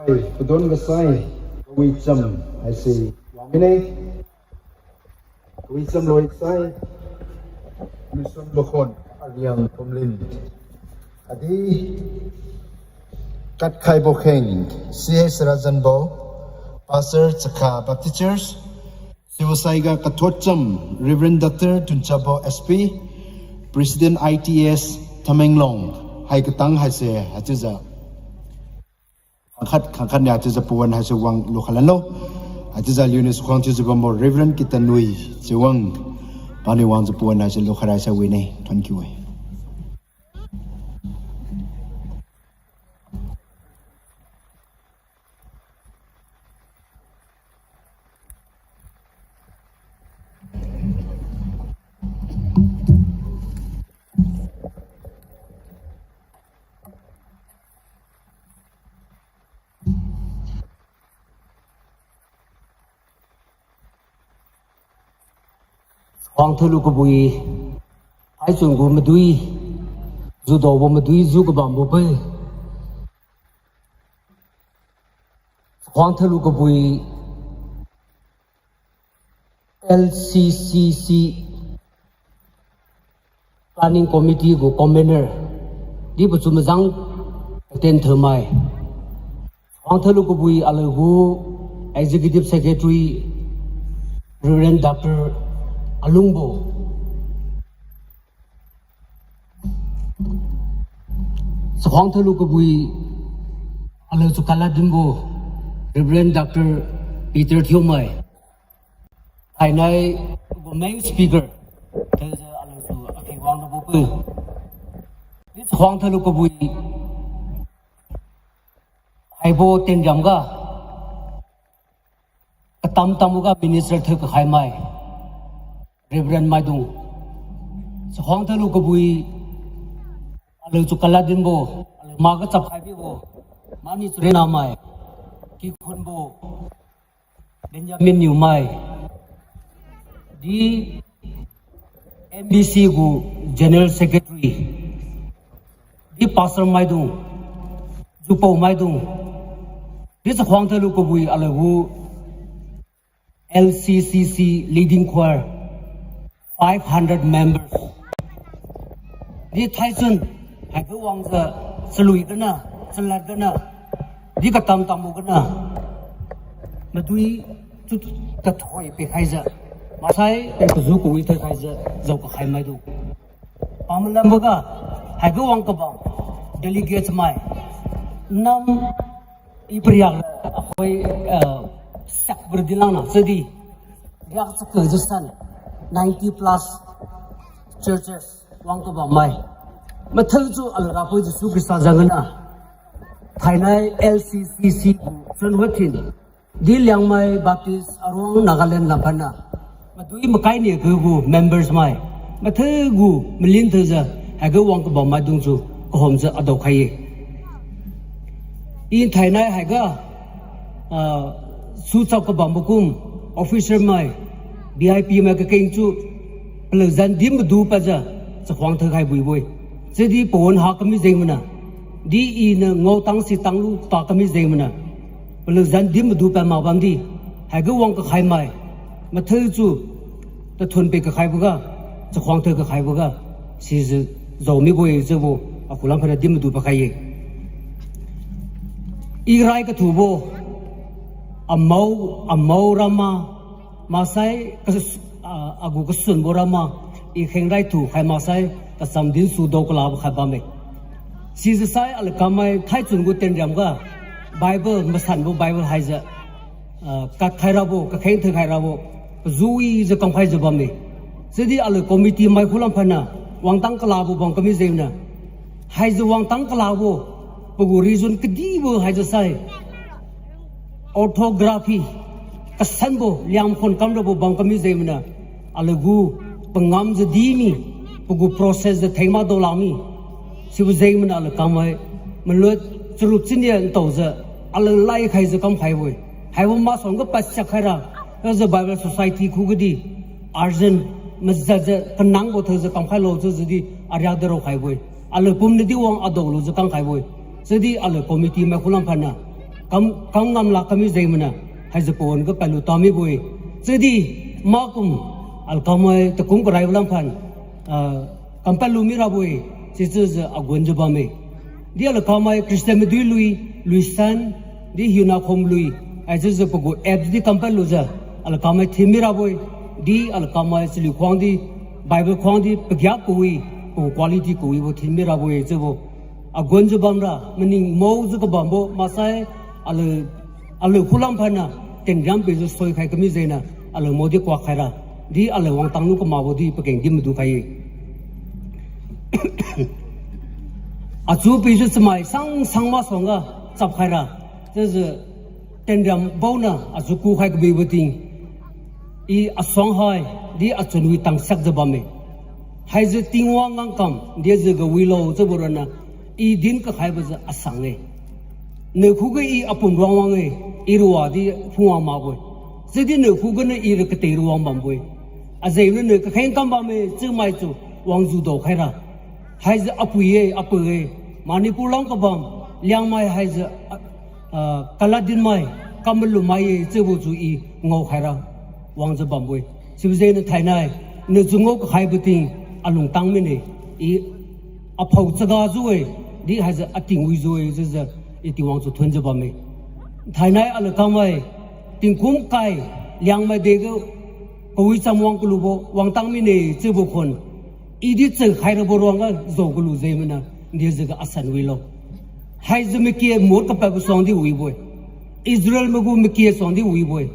Ai, padon ga sai, kawicham, haise, wangmine. Kawicham loi sai, Mission Bakhon, Aliang Pumlin. Adi, Katkhaibo Kheng, C S Rajanbo, Pastor Chakha Baptist Church, Siwasai ga kathotcham Reverend Doctor Tunchabo S P, President I T S Tamenglong, hai katang haise, haichiujiu. Khangkhat, khangkhat ni haichiujiu pawan haise wang lukhai lanlo. Haichiujiu aliuniu chakhuang thiujiu bambo Reverend Kitanui chiu wang. Paniu wangjiu pawan haise lukhai raisa wine. Thank you e. Khuang thalu kabui, haichun gu madui, judaobo madui, ju kabambo pe. Khuang thalu kabui, L C C C Planning Committee gu convener, di pachu majang ten thaumai. Khuang thalu kabui aliu gu Executive Secretary, Reverend Doctor Alungbo. Chakhuang thalu kabui aliu chu kala dinbo Reverend Doctor Peter Thiumai. Thainai gu main speaker, thaise aliu chu aki wang rabo pe. Di chakhuang thalu kabui haibo tenriam ga, katam tambo ga minister thiu kakhai mai, Reverend maidung. Chakhuang thalu kabui aliu chu kala dinbo, aliu ma ga chapkhai bibo, mani chu rina mai, kikhunbo, Benjamin Niumai, di M B C gu General Secretary, di Pastor maidung, jupao maidung, di chakhuang thalu kabui aliu gu L C C C leading choir, five hundred members. Di thaichun, haiga wangjiu, chalui gana, chalad gana, di katam tambo gana, madui chu kathoi pikhaijiu, maksai, kazu kawi thoikhaijiu, jao kakhai maidu. Pamalamboga, haiga wang kabam, delegates mai, nam, i pariak, akhoi, ah, sakbur dilangna, chiudi, riak chakha jiu san, ninety plus churches wang kabam mai. Mathiu chu aliu Rapiu Jesu Khrista jengniu, thainai L C C C gu chunwathin, di Liangmai Baptist Aruang Nagaland lamphanna, madui makai ni kagu members mai, mathiu gu malin thiujiu, haiga wang kabam maidung chu kahomjiu adao khai-e. I thainai haiga, ah, suchap kabambo kum, officer mai, V I P mai kakeng chu, paliu zan din madu padjiu, chakhuang thiukhai buibo-e. Chiudi pawan ha kami jengmaniu, di iniu ngaotang sitanglu ta kami jengmaniu, paliu zan din madu pad mak bamdi, haiga wang kakhai mai, mathiu chu, tathun pe kakhaiboga, chakhuang thiu kakhaiboga, sijiu jao mibo-e chiubo, akhulam phanna din madu pakhai-e. I rai kathubo, amao, amao rama, maksai kas-, ah, agu kasunbo rama, i kheng rai thu khai maksai, kacham dinsu dao kalabo khai bamme. Sijiu sai aliu kammai thaichun gu tenriam ga, Bible masanbo Bible haijiu, ah, katkhai rabo, kakheng thiukhai rabo, pajuijiu kamkhaijiu bamme. Chiudi aliu committee mai khulam phanna, wangtang kalabo bam kami jengniu, haijiu wangtang kalabo, pagu reason kadibo haijiu sai, orthography, kasanbo, Liangmai khon kamrabo bam kami jengmaniu, aliu gu pangamjiu dimi, pagu process jiu thengma dao lakmi. Sibo jengmaniu aliu kammai, malot charup chinia ntaojiu, aliu lai khaijiu kamkhaibo-e. Haibo masuangga pasiak khaira, kajiu Bible Society khugadi, urgent, majatjiu kanangbo thiujiu kamkhailo chiujiudi, ariak daro khaibo-e. Aliu pumnadi wang adao lujiu kamkhaibo-e. Chiudi aliu committee mai khulam phanna, kam, kam ngam lak kami jeng mana, haise pawan ga padlu tamibo-e. Chiudi makum, alkamai takum karaibo lamphan, ah, kam padlu mirabo-e, sichiujiu agunjiu bamme. Di alkamai Christian madui lui, lui san, di hiuna khom lui, haichiujiu pagu apps di kam padlujiu, alkamai thin mirabo-e, di alkamai chaliu khuang di, Bible khuang di pagiak kawi, pagu quality kawibo thin mirabo-e chiubo. Agunjiu bamra, maning maojiu kabambo, maksai, aliu, aliu khulam phanna, tenriam pijiu soikhai kami jengna, aliu maodi kuak khaira, di aliu wangtang lu kamakbo di pakeng di madu khai-e. Achu pijiu chamai sang sang masuangga chap khaira, chiujiu tenriam baona achu kukhai kabibo ting, I asuang hai, di achun wi tangsiakjiu bamme. Haijiu Tingwang ngangkam dijiu ga wilo chiubo ronna, I din kakhaibojiu asang-e. Niu khuga I apum ruang wang-e, I ruadi phungwang makbo-e. Chiudi niu khuganiu I ra katei ruang bambo-e. Ajengniu niu kakheng kam bamme chiumai chu wangjiu dao khaira. Haijiu apui-e, apu-e, Manipur lam kabam, Liangmai haijiu, ah, ah, kaladinmai, kamalumai-e chiubo chu I ngao khaira wangjiu bambo-e. Sibo jengniu thainai, niu chu ngao kakhaibo ting alungtang mine, I aphao chaga jiu-e, di haijiu ating wijiu-e chiujiu, I Tingwang chu thunjiu bamme. Thainai aliu kamai, tingkum kai, Liangmai degu, kawicham wang kalubo, wangtang mine chiubo khon. I di chakhairabo ruangga zao kalu jeng mana, dijiuga asan wilo. Haijiu makia mot kapadbo suang di wibo-e. Israel maigu makia suang di wibo-e.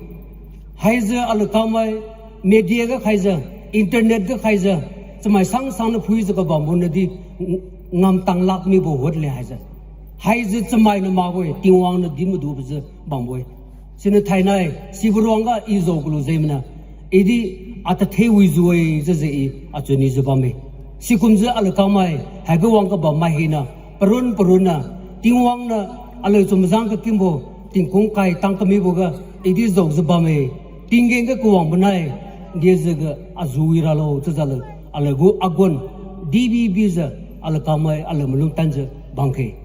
Haijiu aliu kamai, media ga khaijiu, internet ga khaijiu, chamai sang sang niu phuijiu kabambo nadi, ngamtang lak mibo hut le haijiu. Haijiu chamai niu makbo-e, Tingwang niu di madubojiu bambo-e. Siniu thainai, sibo ruangga I zao kalu jeng mana, I di atathe wijiu-e chiujiu I achun nijiu bamme. Sikumjiu aliu kamai, haibo wang kabam mai hina, parun parunna, Tingwang niu aliu chu majang kakimbo, tingkum kai tang kamiboga, I di zaojiu bamme, tinggen ga kawangbo nai, dijiuga aju wi ralo chiujiu aliu, aliu gu agun, dibi bijiu, aliu kamai, aliu malum tanjiu bamkhe.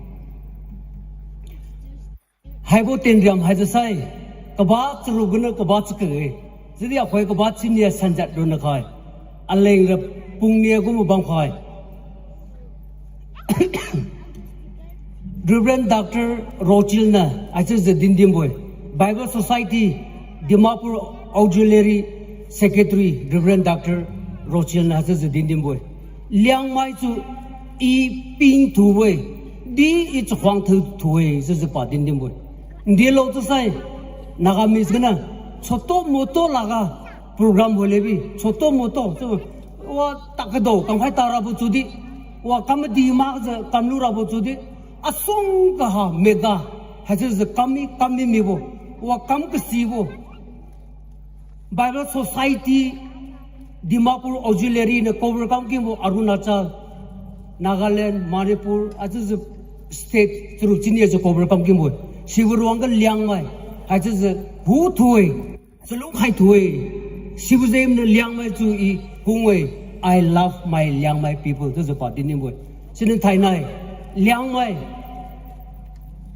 Haibo tenriam haijiu sai, kaba charuk ganiu kaba chakak-e. Chiudi akhoi kaba chinia sanjat ronna khai. Aleng ra pungnia gu mabam khai. Reverend Doctor Rochil niu haichiujiu dindinbo-e. Bible Society, Dimapur Auxiliary Secretary, Reverend Doctor Rochil niu haichiujiu dindinbo-e. Liangmai chu I ping thubo-e, di I chakhuang thu thu-e, chiujiu pa dindinbo-e. Ndelo chiusai, Nagamese ganiu, choto moto laga program holebi, choto moto, chiu, wa takadao, kamkhai tarabo chiudi, wa kam di makjiu kamlu rabo chiudi, asuang kaha mega, haichiujiu kammi, kammi mibo, wa kam kasibo. Bible Society, Dimapur Auxiliary niu cover kamkimbo Arunachal, Nagaland, Manipur, haichiujiu state charuk chinia jiu cover kamkimbo. Sibo ruangga Liangmai, haichiujiu hu thu-e, chalungkhai thu-e. Sibo jengniu Liangmai chu I kung-e, I love my Liangmai people, chiujiu pa dindinbo-e. Siniu thainai, Liangmai,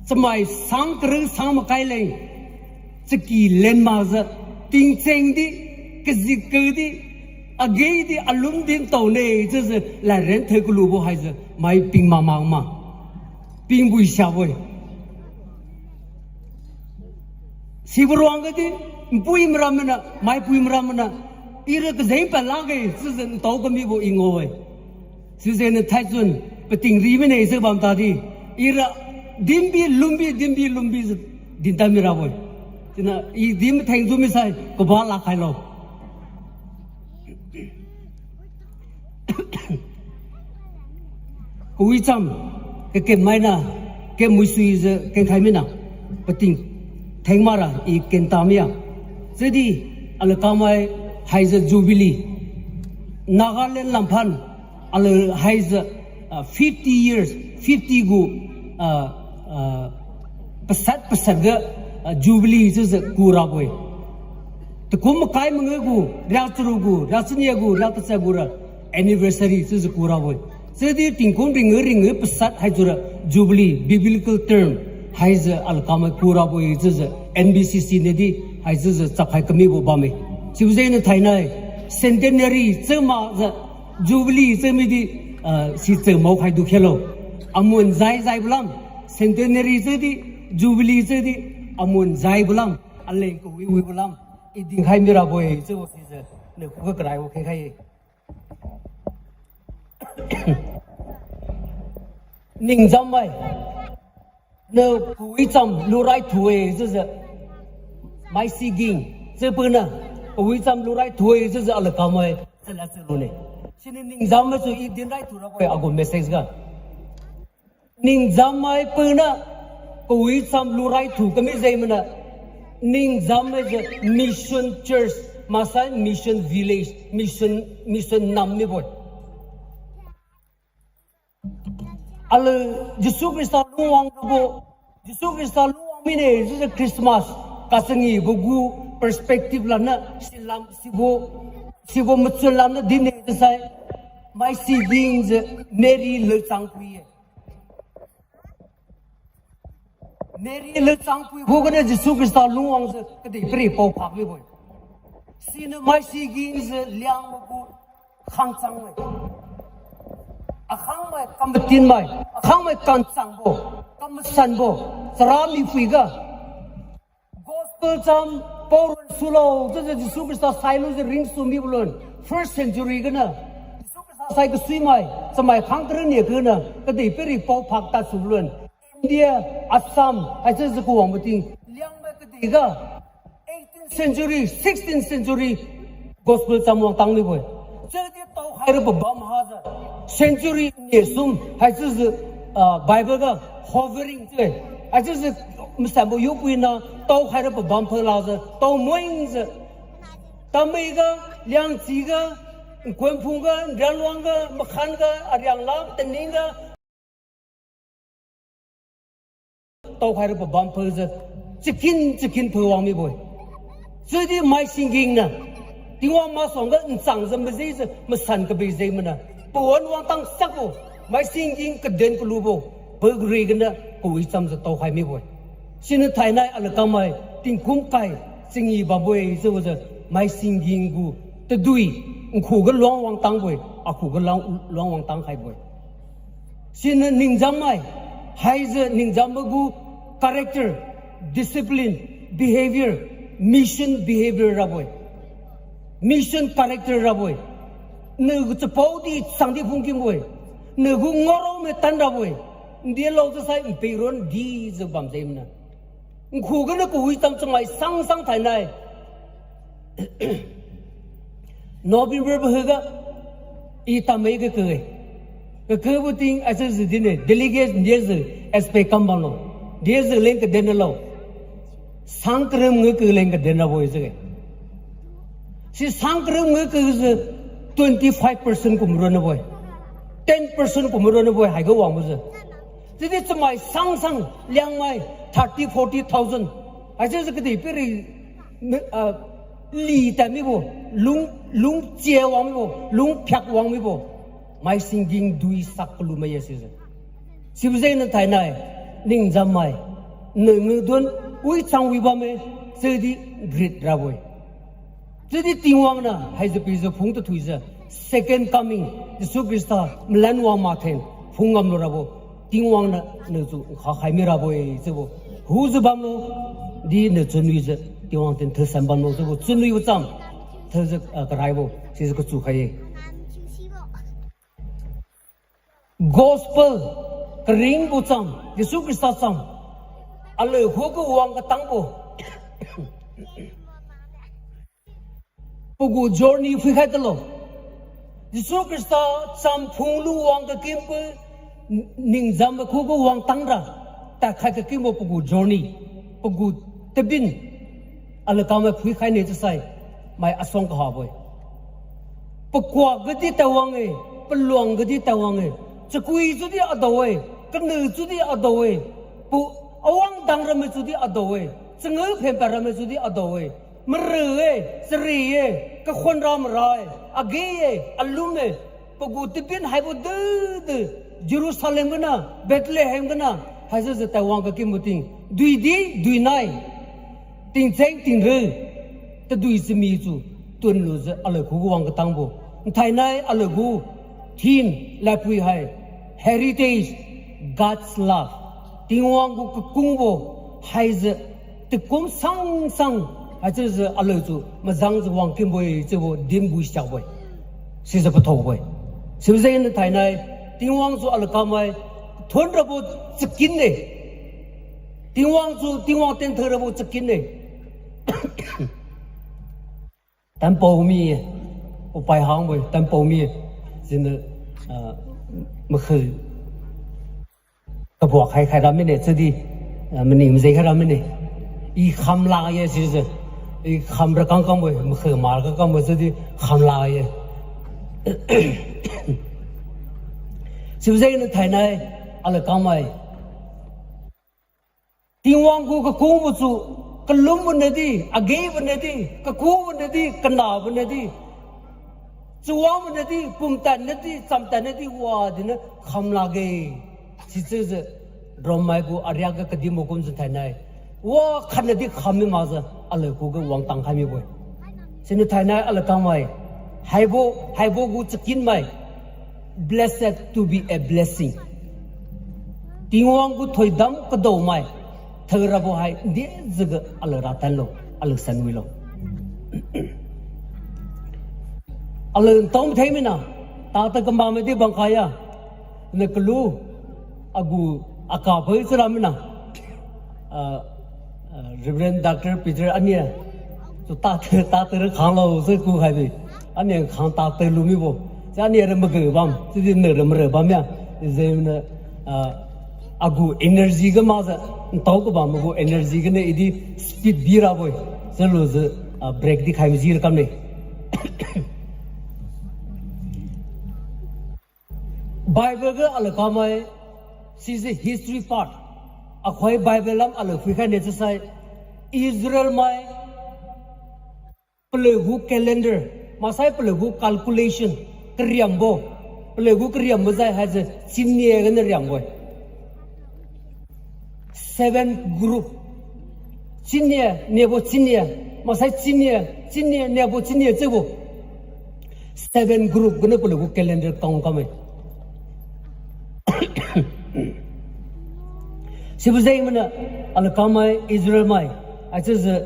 chamai sang karing sang makai leng, chaki len makjiu, tingcheng di, kajik kadi, age di, alum din taone, chiujiu lairen thoi kalubo haijiu, mai ping mak mak ma. Ping bui siabo-e. Sibo ruangga di, npui maram mana, maipui maram mana, ira kajeng pad lakge, chiujiu ntao kamibo I ngao-e. Sijengniu thaichun, pating ri mine jiu bam tadi, ira dinbi lumbi, dinbi lumbi jiu, dintad mirabo-e. Siniu, I din matheng tu misai, kaba lak khailo. Kawicham, kakem maina, kem muisuijiu kengkhai mina, pating theng makra I kenta mia. Chiudi, aliu kamai haijiu Jubilee, Nagaland lamphan, aliu haijiu, ah, fifty years, fifty gu, ah, ah, pasat pasat ga, ah, Jubilee chiujiu kurabo-e. Takum makai mangga gu, riak charuk gu, riak chania gu, riak tachat gura anniversary chiujiu kurabo-e. Chiudi tingkum ringa ringa pasat haichiura Jubilee, biblical term, Haijiu alakam mai kurabo-e chiujiu N B C C nadi haichiujiu chakhai kamibo bamme. Chiubo jengniu thainai centenary chiu makjiu jubilee chiu midi, ah, sichiu maokhai du khelo. Amun jai jaibo lam, centenary chiudi, jubilee chiudi, amun jaibo lam, aleng kawi wibo lam, i dinkhai mirabo-e chiubo sijiu, niu khuga karaibo khenkhai-e. Ningjammai, niu kawicham lurai thu-e chiujiu, maisi ging chiu puniu, kawicham lurai thu-e chiujiu alakam mai chalad chalune. Siniu ningjammai su i dinrai thu rabo-e agu message ga. Ningjammai puniu kawicham lurai thu kami jengniu, ningjammai jiu mission church, maksai mission village, mission, mission nam mibo-e. Aliu Jesu Khrista lungwang rabo, Jesu Khrista lungwang mine chiujiu Christmas kachangibo gu perspective lamniu silam sibo, sibo machun lamniu dinne chiusai, maisi ging jiu Mary lechangpui-e. Mary lechangpui khuganiu Jesu Khrista lungwangjiu kadihpiri paophak mibo-e. Siniu maisi ging jiu Liangmai gu khangchangmai, akhangmai kamatinmai, akhangmai kanchangbo, kamasanbo, chara miphuiga gospel cham paoron sulo chiujiu Jesu Khrista sailujiu ringsu mibo lun, first century ganiu Jesu Khrista sai kasuimai chamai khang karunnia kaniu kadihpiri paophak tadsubo lun, India, Assam haichiujiu kawangbo ting Liangmai kadihga eighteenth century, sixteenth century gospel cham wangtang mibo-e. Chiudi taokhaira pabam hajiu century nia sum haichiujiu, ah, Bible ga hovering chiu-e. Haichiujiu masanbo Yopuina taokhaira pabam phalajiu taomoingjiu, Tamei ga, Liangchi ga, Nkuanphung ga, Nrianluang ga, Makhan ga, Arianglam, Tening ga, taokhaira pabam phajiu chakin chakin phawang mibo-e. Chiudi maisingkingniu Tingwang masuangga nchangjiu majijiu masan kabi jengniu pawan wangtang sakbo, maisingking kaden kalubo, pagri ganiu kawi chamjiu taokhai mibo-e. Siniu thainai alakammai tingkum kai changi bambo-e chiubojiu maisingking gu tadui nkhuga luang wangtangbo-e, akhuga luang, luang wangtang khaibo-e. Siniu ningjammai, haijiu ningjambo gu character, discipline, behavior, mission behavior rabo-e. Mission character rabo-e. Niu gu chapaodi changdi phungkimbo-e. Niu gu ngaorao me tan rabo-e. Ndelo chiusai npiron dijiu bam jengniu, nkhuganiu kawi cham chamai sangsang thainai November pahuga, i Tamei ga ke-e. Kakubo ting achiujiu dinne, delegate ndijiu expect kam bamlo. Dijiu leng kaden nalo. Sang karim ngu ke leng kaden rabo-e chiu-e. Si sang karim ngu kejiu twenty-five percent kum ron rabo-e. Ten percent kum ron rabo-e haiga wangbojiu. Chiudi chamai sangsang Liangmai thirty, forty thousand. Haichiujiu kadihpiri, ah, li tadmibo, lung, lungchia wangmibo, lungphiak wangmibo, maisingking dui sak kalu mai-e sijiu. Sibo jengniu thainai, ningjammai, niu ngudun, wichang wibamme, chiudi great rabo-e. Chiudi Tingwang niu haijiu pijiu phung tathuijiu, second coming, Jesu Khrista malan wang mathen phung ngamlu rabo, Tingwang niu niu chu nkha khai mirabo-e chiubo. Hujiu bamlo, di niu chunwijiu, Tingwang tin thiusan bamlo chiubo, chunwibo cham, thiujiu, ah, karaibo sijiu kachu khai-e. Gospel, karingbo cham, Jesu Khrista cham, aliu khuga wang katangbo. Pagu journey phuikhai talo. Jesu Khrista cham phunglu wang kakimbo, ningjambo khuga wangtangra, tadkhai kakimbo pagu journey, pagu tabin, alakam mai phuikhai ne chiusai, mai asuang kahabo-e. Pakua gadi tadwang-e, paluang gadi tadwang-e, chakui chudi adao-e, kanu chudi adao-e, pu awang dang ramme chudi adao-e, changeu phenpad ramme chudi adao-e, maru-e, chari-e, kakhon ra mara-e, age-e, alum-e, pagu tabin haibo dudu, Jerusalem gana, Bethlehem gana, Haichiujiu Taiwan kakimbo ting, duidi duinai, tingcheng tingre, tadui chami chu tunlujiu aliu khuga wang katangbo. Nthainai aliu gu theme laipui hai, Heritage, God's Love. Tingwang gu kakungbo haijiu, tikum sangsang, haichiujiu aliu chu majangjiu wangkinbo-e chiubo dinbui siakbo-e. Sijiu pathokbo-e. Sibojeng nthainai, Tingwang chu aliu kamai, thonrabo chakin-e. Tingwang chu, Tingwang tenthaorabo chakin-e. Tanpao mi-e. Upai hangbo-e, tanpao mi-e. Siniu, ah, makhu kabuak khai khai ra mine, chiudi, ah, maning majeng khai ra mine. I kham lak-e sijiu. I kham ra kangkambo-e, makhu ma ra kangkambo chiudi kham lak-e. Sibojeng nthainai, aliu kamai, Tingwang gu kakungbo chu, kalumbo nadi, agebo nadi, kakubo nadi, kanabo nadi, chawangbo nadi, pumtan nadi, chamtan nadi, wadi niu kham lakge. Sichiujiu, Rommai gu ariakga kadimbo kumjiu thainai, wa khatnadi kham mi makjiu, aliu khuga wangtang khai mibo-e. Siniu thainai aliu kamai, haibo, haibo gu chakinmai, blessed to be a blessing. Tingwang gu thoidam kadaomai, thaorabo hai ndijiuga aliu ratanlo, aliu sanwilo. Aliu ntao matheng mina, tata kamaimai di bangkhai-a, na kalu, agu, akapoi chara mina. Ah, ah, Reverend Doctor Peter ania, chu tata, tata ra khanglo chiu kukhai bi. Ania khang tata lu mibo. Chi ania ra maga bam, chiudi na ra mara bam ya. Jengniu, ah, agu energy ga makjiu, ntao kabam agu energy ganiu idi speed birabo-e. Chiulujiu, ah, break di khai maji ra kamne. Bible ga aliu kamai, sijiu history part. Akhoi Bible lam aliu phuikhai ne chiusai, Israel mai, paliu gu calendar, maksai paliu gu calculation, kariambo, paliu gu kariambo jai haijiu, chinnia ganiu riambo-e. Seven group. Chinnia, niabo chinnia, maksai chinnia, chinnia, niabo chinnia chiubo. Seven group ganiu paliu gu calendar kang kamme. Sibo jeng mana, aliu kamai Israel mai, haichiujiu,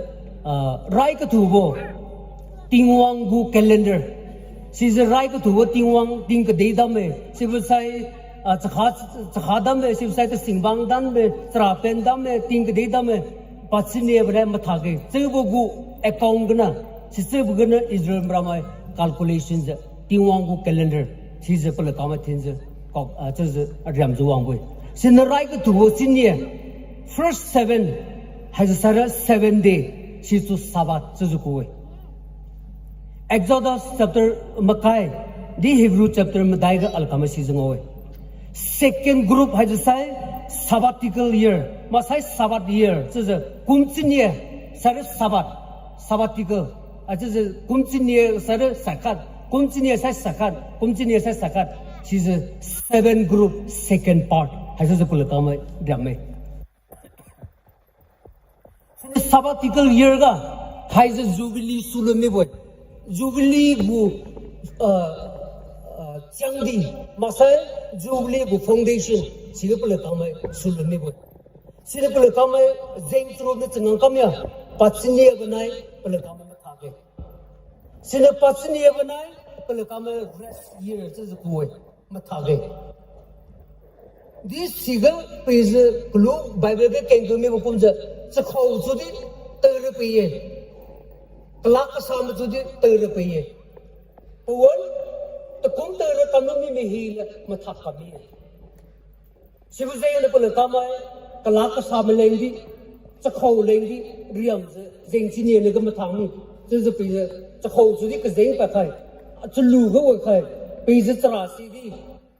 ah, rai kathubo, Tingwang gu calendar. Sijiu rai kathubo Tingwang ting kadai damme, sibo sai, ah, chakha, chakha damme, sibo sai tasingbang damme, charapen damme, ting kadai damme, pachinnia bo nai mathakge. Chiubo gu account ganiu, sichiubo ganiu Israel maramai calculation jiu, Tingwang gu calendar, sijiu paliu kamai thinjiu, kak, ah, chiujiu ariamjiu wangbo-e. Siniu rai kathubo chinnia, first seven, haijiu saira seven day, situ Sabbath chiujiu ku-e. Exodus chapter makai, di Hebrew chapter madai ga aliu kamai sijiu ngao-e. Second group haijiu sai sabbatical year, maksai Sabbath year chiujiu kum chinnia saira Sabbath, sabbatical. Haichiujiu kum chinnia saira sakhat, kum chinnia sai sakhat, kum chinnia sai sakhat. Sijiu seven group second part haichiujiu paliu kamai riamme. Sabbatical year ga, haijiu Jubilee sulun mibo-e. Jubilee gu, ah, ah, chiangdi, maksai Jubilee gu foundation, siga paliu kamai sulun mibo-e. Siniu paliu kamai jeng charuk niu changam kamya, pachinnia bo nai paliu kamai mathakge. Siniu pachinnia bo nai paliu kamai rest year chiujiu ku-e, mathakge. Di siga peijiu kalu Bible ga kengtu mibo kumjiu, chakhao chiudi taora pui-e. Kalak kasam chiudi taora pui-e. Pawan, takum taora kamlu mimik hina mathak kam mi-e. Sibo jengniu paliu kamai, kalak kasam lengdi, chakhao lengdi, riamjiu jeng chinnia niu ga mathak mi. Chiujiu peijiu, chakhao chiudi kajeng pakhai, chalu ga wakhai, peijiu chara sidi,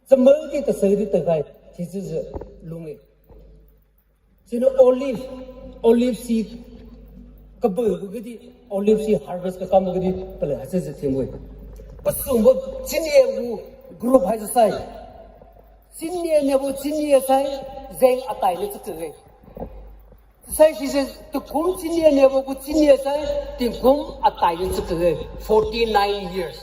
chamadi tasaidi takhai, sichiujiu lung-e. Siniu olive, olive si kabubo gadi, olive si harvest kakam gadi, paliu haichiujiu thinbo-e. Pasumbo chinnia gu group haijiu sai, Chinnia niabo chinnia sai, jeng atai ni chakhe. Sai sise takum chinnia niabo gu chinnia sai, tingkum atai ni chakhe. Forty-nine years.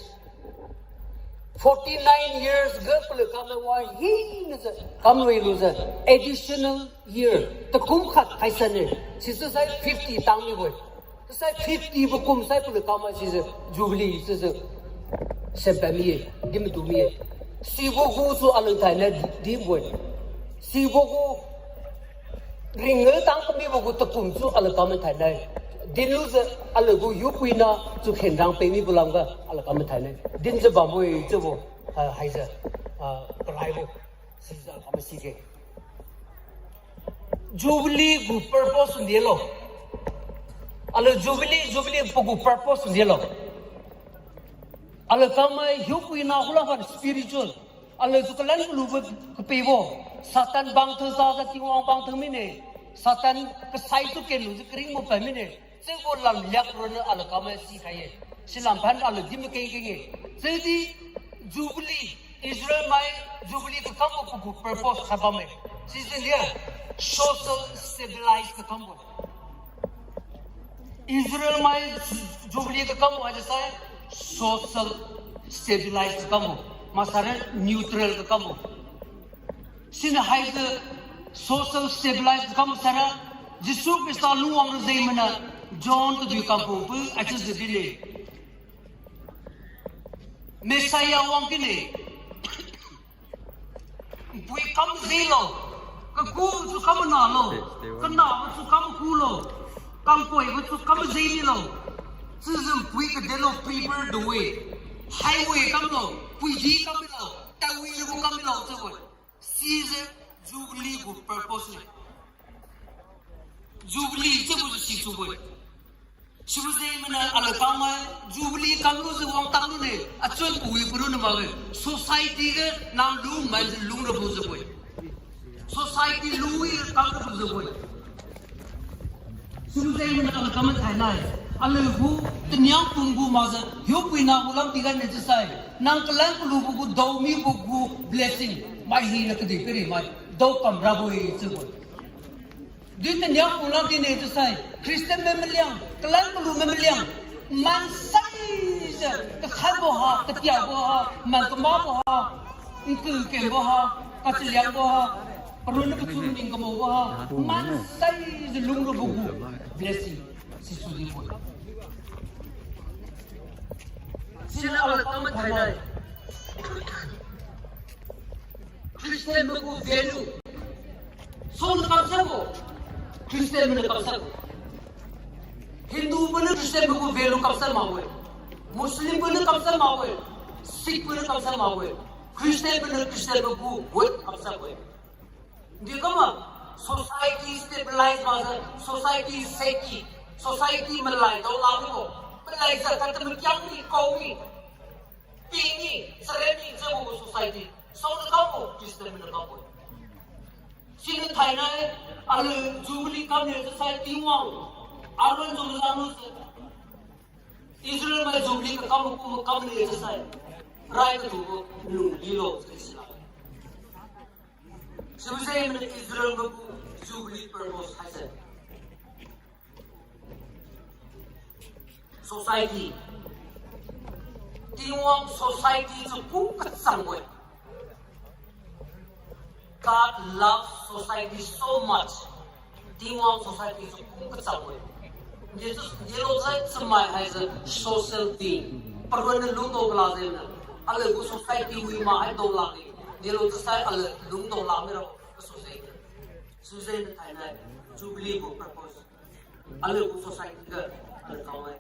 Forty-nine years ga paliu kam wa hina se, kam lui lu se, additional year. Takum khat khai sane, sise sai fifty tang mibo-e. Sai fifty bo kum sai paliu kam sise, Jubilee sise. Sempa mi-e, di madu mi-e. Sibo gu su alun thainai di bo-e. Sibo gu ring-e tang kamibo gu takum su alakam thainai. Dinlu se aliu gu hiupuina su khenrang pe mibo lamga alakam thainai. Din se bambo-e chiubo, ah, haise, ah, karaibo. Sisa kam sige. Jubilee gu purpose ndelo. Aliu Jubilee, Jubilee pagu purpose ndelo. Aliu kamai hiupuina hula phan spiritual. Aliu su kalan kalubo kapebo. Satan bangtha sa sa Tingwang bangtha mine. Satan kasai tu kenlu si karingbo pad mine. Chiubo lamliak ronna aliu kamai sikhai-e. Silam phan aliu di makeng keng-e. Chiudi Jubilee, Israel mai Jubilee kakambo pagu purpose khat bamme. Sijeng lia social stabilize kakambo. Israel mai Jubilee kakambo haise social stabilize kakambo. Maksara neutral kakambo. Siniu haise social stabilize kam sara, Jesu Khrista lungwang rajeng mana, John kadui kampung pu achiu jidine. Messiah wang kine. Npui kam jilo, kakubo su kam nalo, kanabo su kam kulo, kangkoibo su kam jemilo. Chiujiu npui kadelo prepare the way. Highway kamlo, puidi kamlo, tawibo kamlo chiubo. Sise Jubilee gu purpose ne. Jubilee chiubo si chiubo-e. Sibo jeng mana aliu kamai Jubilee kamlujiu wang tanglu ne, achun kawi palu na makge. Society ga nang lu manjiu lung rabo jiubo-e. Society lui kam rabo jiubo-e. Sibo jeng mana aliu kam thainai. Aliu gu taniang pung gu makjiu hiupuina gu lam tigan ne chiusai, nang kalan kalubo gu dao mibo gu blessing mai hina kadihpiri mai dao kam rabo-e chiubo-e. Di taniang pung lam tine chiusai, Christian mai maliang, kalan kalu mai maliang, mansaijiu kakhatbo ha, katiabo ha, man kamabo ha, nku kenbo ha, kachaliangbo ha, paronna kachu maning kamaobo ha, mansaijiu lung rabo gu blessing sisu dibo-e. Siniu aliu kam thainai. Christian mai gu value. Soniu kamsabo, Christian mainiu kamsabo. Hindu mainiu Christian mai gu value kamsa makbo-e. Muslim mainiu kamsa makbo-e. Sikh mainiu kamsa makbo-e. Christian mainiu Christian mai gu word kamsabo-e. Di kama society stabilize makjiu, society safety, society malai dao lakbo, malaijiu kata makiang mi, kau mi, ping mi, charen mi chiubo gu society. Soniu kambo Christian mainiu kambo-e. Siniu thainai, aliu Jubilee kamne chiusai Tingwang, Aaron jung janu se, Israel mai Jubilee kakam kum kamne chiusai, rai katubo lung dilo chiu sila. Sibo jeng mana Israel mai gu Jubilee purpose haise society. Tingwang society su kum kachangbo-e. God loves society so much. Tingwang society su kum kachangbo-e. Jesu, Jesu sai chamai haise social being. Paronna lungdao kalak jengna. Aliu gu society wi ma hai dao lakge. Jesu sai aliu lungdao lak mira society. Sijeng thainai Jubilee gu purpose. Aliu gu society ga aliu kawai.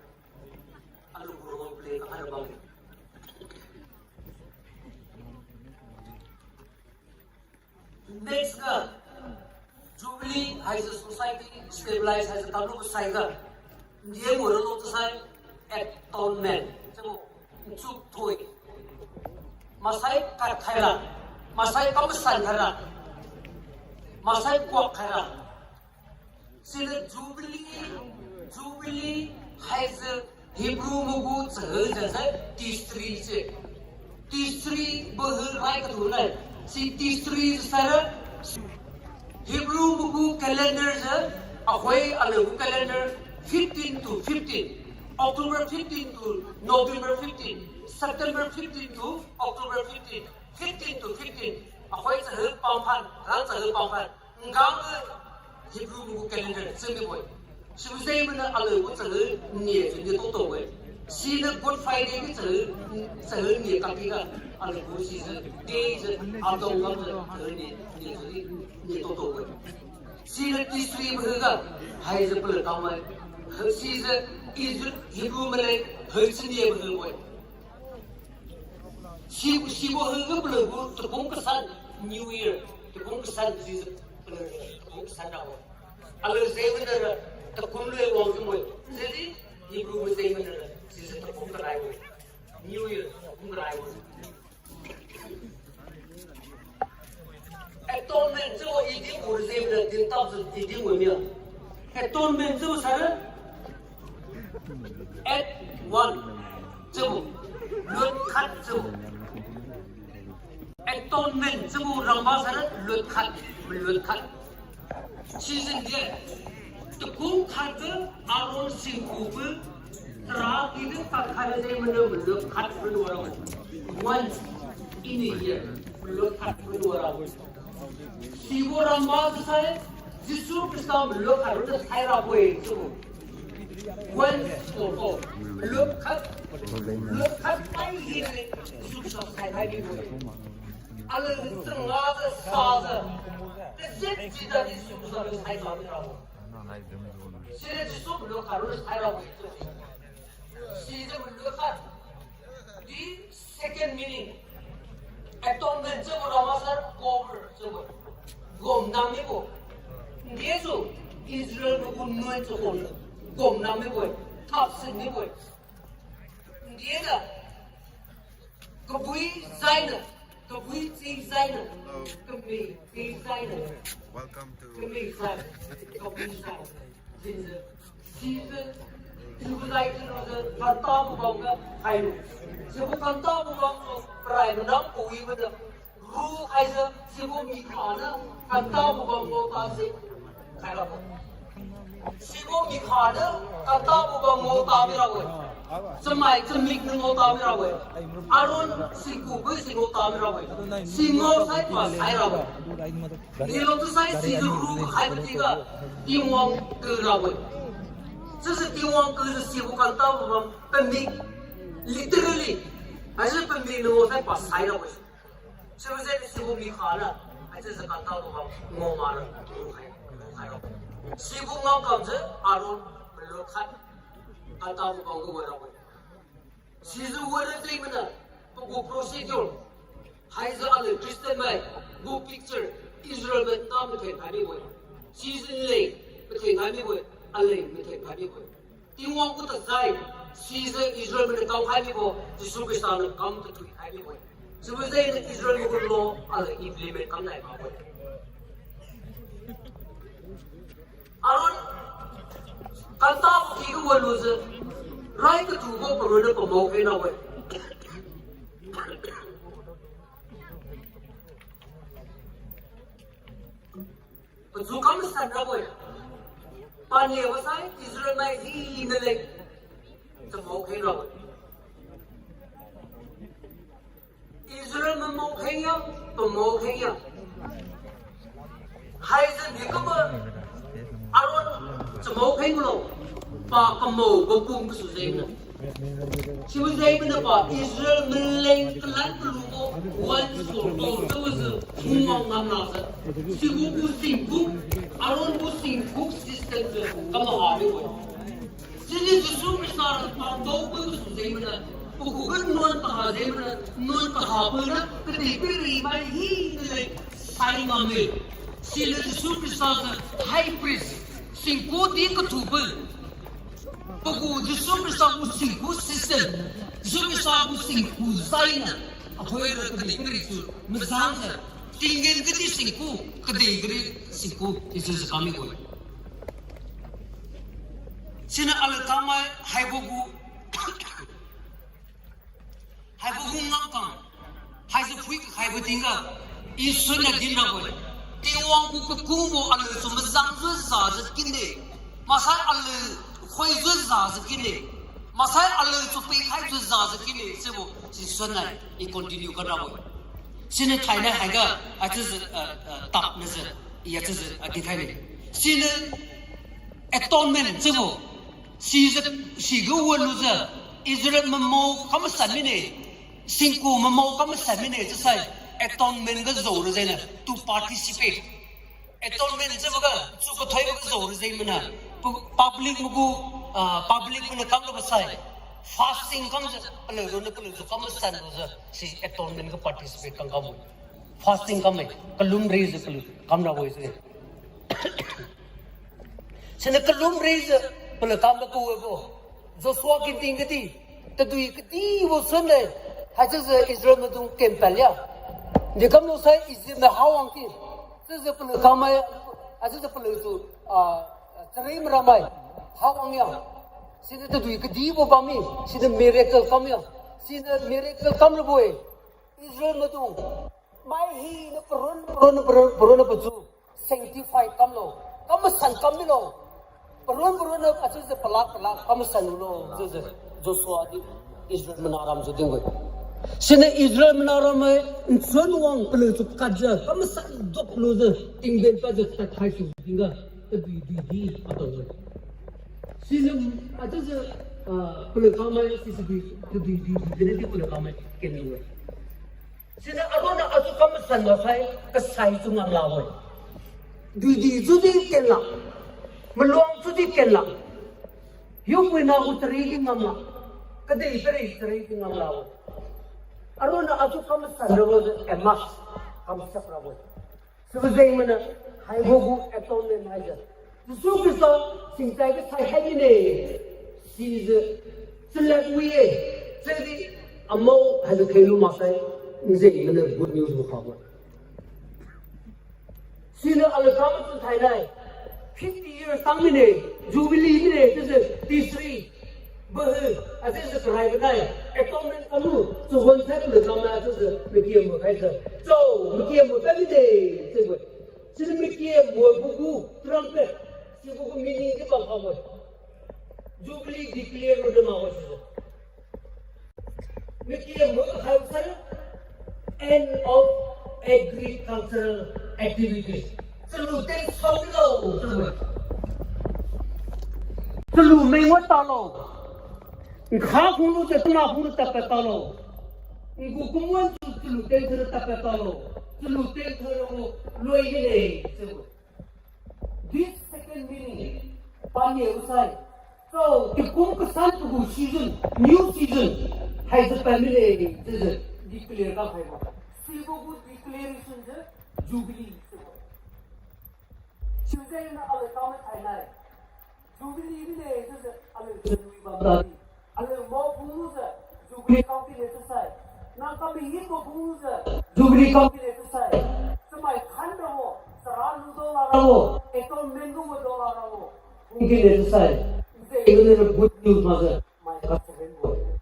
Aliu gu role play kahai ra bamle. Next ga, Jubilee haise society stabilize haise kamlu kasaiga, ndie mura lo chiusai atonement chiubo, nchuk thoi. Masai kat khaira, masai kamasan khaira, masai kuak khaira. Siniu Jubilee, Jubilee haise Hebrew mai gu chahai jase Tishri se. Tishri bohir rai katu nai. Si Tisri saira, Hebrew maigu calendar jiu, ahoi aliu gu calendar fifteen to fifteen, October fifteen to November fifteen, September fifteen to October fifteen, fifteen to fifteen, ahoi chaheu pamphan, rang chaheu pamphan, nggang Hebrew maigu calendar chiu mibo-e. Sibo jeng maniu aliu gu chaheu nia jiu nia toto-e. Siniu Good Friday ni chaheu, chaheu nia katiga aliu gu sijiu, day jiu, adong lamjiu chaheu nia, nia jiu di nia toto-e. Siniu Tisri mahiuga, haijiu paliu kamai. Sijiu Israel, Hebrew maleng, haijiu nia mahiubo-e. Si, sibo hiuga paliu gu takum kasan, New Year, takum kasan sijiu paliu takum kasan rabo. Aliu jeng maniu ra takum lui wangjiu mo-e. Sidi Hebrew jeng maniu ra sijiu takum karaibo-e. New Year, takum karaibo-e. Atonement chiubo i dinbo jeng maniu dintao jiu i dinbo mia. Atonement chiubo saira, eight one chiubo, luat khat chiubo. Atonement chiubo ramba saira luat khat, maluat khat. Sijiu di, takum khat ga Aaron singkubo, tara kiga takhai jeng maniu maluat khat maluat rabo. Once in a year, maluat khat maluat rabo. Sibo ramba jiu sai, Jesu Khrista maluat khat ronna sai rabo-e chiubo. Once for all. Maluat khat, maluat khat pai hina Jesu Khrista sai khai mibo-e. Aliu changa jiu sajiu, tazit chiujiu Jesu Khrista sai khai mirabo. Siniu Jesu maluat khat ronna sai rabo-e chiu. Sijiu maluat khat. Di second meaning. Atonement chiubo rama sai cover chiubo. Gomnam mibo. Ndisu Israel maigu nuan chakhuang gomnam mibo-e. Thapsin mibo-e. Ndijiu kabui sainiu, kabui chi sainiu, kami chi sainiu, kami sai, kabui sai. Jinjiu, sijiu, sibo lai chiulujiu kantabo bamga hailu. Sibo kantabo bambo parai manang kawibo jiu ru khaijiu sibo mikha niu kantabo bam ngao tase khai rabo. Sibo mikha niu kantabo bam ngao ta mirabo-e. Chamai chamik niu ngao ta mirabo-e. Aaron singkubo si ngao ta mirabo-e. Si ngao sai pa sai rabo-e. Nilo tu sai sijiu ru khaibo tingga Tingwang ku rabo-e. Chiujiu Tingwang kujiu sibo kantabo bam pamik, literally, haisi pamik niu ngao sai pa sai rabo-e. Sibo jeng sibo mikha ra, haichiujiu kantabo bam ngao mara, ru khai, ru khai rabo. Sibo ngao kamjiu Aaron maluat khat kantabo bam gu wa rabo-e. Sijiu wara jeng maniu, pagu procedure. Haijiu aliu Christian mai gu picture, Israel mai ta mathen khai mibo-e. Sijiu nleng mathen khai mibo-e, aleng mathen khai mibo-e. Tingwang gu tazai, sijiu Israel mainiu kam khai mibo, Jesu Khrista niu kam kathui khai mibo-e. Sibo jengniu Israel mai gu law aliu implement kam nai makbo-e. Aaron, kantabo ki ga walujiu, rai kathubo paronna pamao kheng rabo-e. Pachu kam san rabo-e. Paniabo sai Israel mai hina leng chamao kheng rabo-e. Israel mamao kheng ya, pamao kheng ya. Haijiu di kumbo Aaron chamao kheng lo, pa kamao papum kasu jengniu. Sibo jeng maniu pa Israel maleng kalan kalubo once for all chiujiu phungwang ngam lakjiu, sibo gu singkuk, Aaron gu singkuk system jiu kamaha mibo-e. Siniu Jesu Khrista ra padaobo kasu jeng maniu, pakhuga nuan kaha jeng maniu, nuan kaha paniu kadihpiri mai hina leng sai ngamme. Siniu Jesu Khrista jiu high priest, singku di kathubo. Pagu Jesu Khrista gu singku system, Jesu Khrista gu singku sainiu, apoira kadihpiri su majangjiu, tinggen kadi singku, kadihpiri singku, Jesu Khrista mibo-e. Siniu aliu kamai haibo gu, haibo gu ngam kam, haijiu phui kakhaibo tingga, Isui niu din rabo-e. Tingwang gu kakungbo aliu su mazang zu zajiu kinde. Maksai aliu khoi zu zajiu kinde. Maksai aliu su pikhai zu zajiu kinde. Sibo, si suan nai, i continue ga rabo-e. Siniu thainai haiga, achiujiu, ah, ah, tap najiu, i achiujiu, ah, dinkhai ne. Siniu atonement chiubo, sijiu, siga wanlujiu, Israel mamao kam masan mine, singku mamao kam masan mine, chiusai, atonement ga zao rajeng niu, to participate. Atonement chiubo ga, chu kathoibo ga zao rajeng mana, pu-, public magu, ah, public maniu kam rabo sai, fasting kamjiu, paliu ronna paliu su kam masan lujiu, si atonement ga participate kam kam. Fasting kamme, kalum rijiu paliu kam rabo-e se. Siniu kalum rijiu, paliu kam kawibo. Joshua kin ting kadi, tadui kadibo suan le, haichiujiu Israel maidung ken pad lia. Dekamlo sai Egypt niu hawang ki. Chiujiu paliu kammai, haichiujiu paliu su, ah, chari maramai, hawang ya. Siniu tadui kadibo bammi, siniu miracle kam ya. Siniu miracle kam rabo-e. Israel maidung, mai hina paronna, paronna, paronna, paronna pachu sanctify kamlo, kam masan kam milo. Paron, paronna, achiujiu palak, palak, kam masan lulo, chiujiu Joshua di Israel manah ram su dinbo-e. Siniu Israel manah ram-e, nchun wang paliu su katjiu, kam masan dok lujiu, tingben padjiu tad khaisu tingga, tadui dui di atao-e. Siniu, achiujiu, ah, paliu kammai, si tadui, tadui dui di, di paliu kammai ken lu-e. Siniu aronna atu kam masan ga sai, kasai su ngam labo-e. Duidi tudi ken la. Maluang tudi ken la. Hiupuina gu chari di ngam la. Kadihpiri chari di ngam labo-e. Aronna atu kam masan rabo-e, a must, kamsak rabo-e. Sibo jeng mana, haibo gu atonement haise, Jesu Khrista singchai kasai khai mine, sijiu, chalad wi-e, chiudi amao haijiu khenglu maksai, nzeng mana good news bo khabo. Siniu aliu kam machu thainai, fifty years tang mine, Jubilee mine, chiujiu, Tishri, Bumhu, achiujiu karai banai, atonement kamlu, chawon sai paliu kam nai chiujiu, makiambo khaijiu. Chao, makiambo khai mide, chiubo. Siniu makiambo gu gu, trumpet, sibo gu meaning di bam khabo-e. Jubilee declare lu di makbo sijiu. Makiambo khaibo sai, end of agricultural activities. Chalu teng sao milo, chiubo. Chalu mengwa talo. Nkha khunglu jiu tuna khunglu tadpad talo. Ngu kumwan tu chalu teng thiura tadpad talo. Chalu teng thiura gu loi mine, chiubo. This second meaning, paniu sai, so, tingkum kasan pagu season, new season, haijiu pad mine, chiujiu declare kam khaibo. Sibo gu declaration jiu Jubilee chiubo. Sibo jengniu aliu kam thainai, Jubilee mine chiujiu aliu January bam tadi, aliu mao phunglujiu Jubilee kam kine chiusai, nang kam hit bo phunglujiu Jubilee kam kine chiusai, chamai khan rabo, chara lu dao la rabo, atonement gu dao la rabo, phung kine chiusai, nzeng maniu good news makjiu mai kacharenbo-e.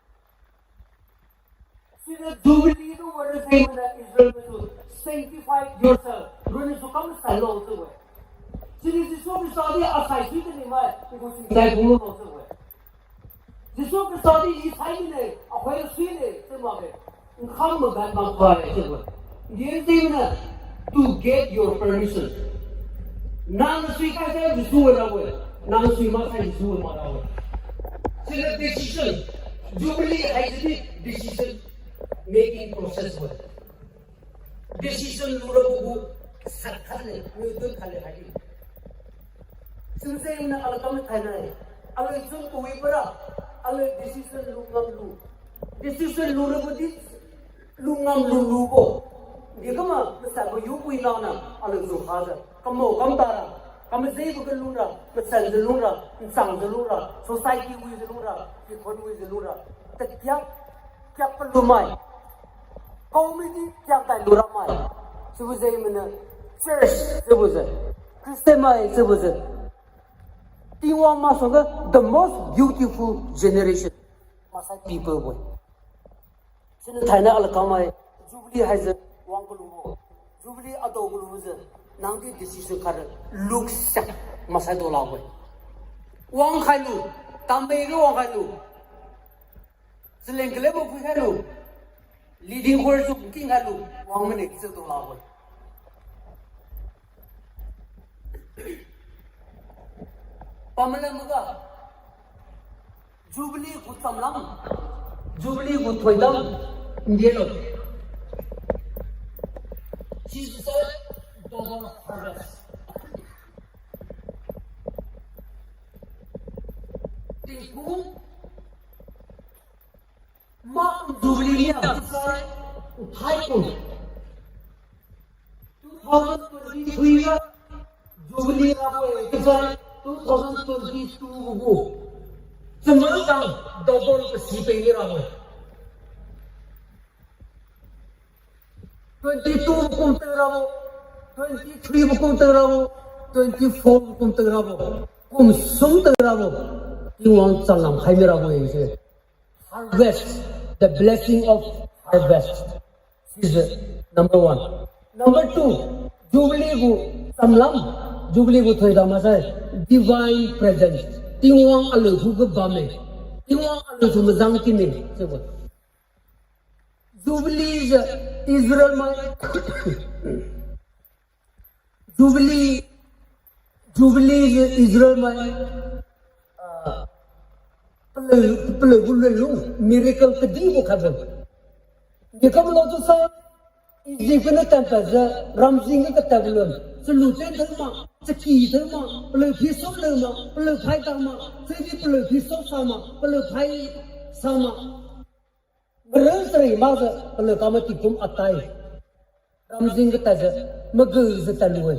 Siniu Jubilee tu wara jeng mana Israel masu, sanctify yourself. Ronna su kam masanlo chiubo-e. Siniu Jesu Khrista di asai sui kani mai, gu singchai phunglulo chiubo-e. Jesu Khrista di i sai mine, akhoi sui ne, chiu makge. Nkham magan bam khai chiubo-e. Din din na, to get your permission. Nang sui khai sai Jesu wi rabo-e. Nang sui mak sai Jesu wi mak rabo-e. Siniu decision. Jubilee haisi di decision making process bo-e. Decision lu rabo gu sat khat le, niu dun khat le haidi. Sibo jengniu aliu kam thainai, aliu chun kawi para, aliu decision lu ngam lu. Decision lu rabo di, lu ngam lu lubo. Di kama, masanbo hiupuina niu, aliu jukhajiu. Kamao kam tara, kamajibo ga lungra, masanjiu lungra, nchangjiu lungra, society wijiu lungra, kikhun wijiu lungra. Takiak, kiak kalumai. Community kiak dai luramai. Sibo jeng maniu church chiubo jiu, Christian mai chiubo jiu, Tingwang masuangga the most beautiful generation. Maksai people bo-e. Siniu thainai aliu kammai Jubilee haise wang kalubo. Jubilee adao galujiu, nangdi decision khai ra, luksa maksai do lakbo-e. Wangkhai lu, tambe ga wangkhai lu. Chaleng kalebo phuikhai lu. Leading choir su kingkhai lu, wang mane chiu do lakbo-e. Pamalam maga, Jubilee gu chamlam, Jubilee gu thoidam, ndelo. Chiusai double harvest. Tingkum ma Jubilee nia chiusai, thaikum two thousand twenty-three ga Jubilee rabo-e chiusai, two thousand twenty-two gu gu chamlam tang double kasi peni rabo-e. Twenty-two kum teu rabo, twenty-three kum teu rabo, twenty-four kum teu rabo, kum sum teu rabo, Tingwang chamlam khai mirabo-e se. Harvest, the blessing of harvest. This is number one. Number two, Jubilee gu chamlam, Jubilee gu thoidam maksai, divine presence. Tingwang aliu khuga bamme. Tingwang aliu su mazang kine, chiubo. Jubilee jiu Israel mai. Jubilee, Jubilee jiu Israel mai, ah, palui, palui gu lunlung, miracle kadibo khaibo. Dekamlo chiusai, Egypt ganiu tanpadjiu, ramjing ga katadbo lun, chalu ten theu ma, chaki theu ma, palui phi sum leu ma, palui phai tang ma, chiudi palui phi sum sa ma, palui phai sa ma. Marun chari makjiu, palui kamai tingkum atai. Ramjing ga tadjiu, magujiu tadlu-e.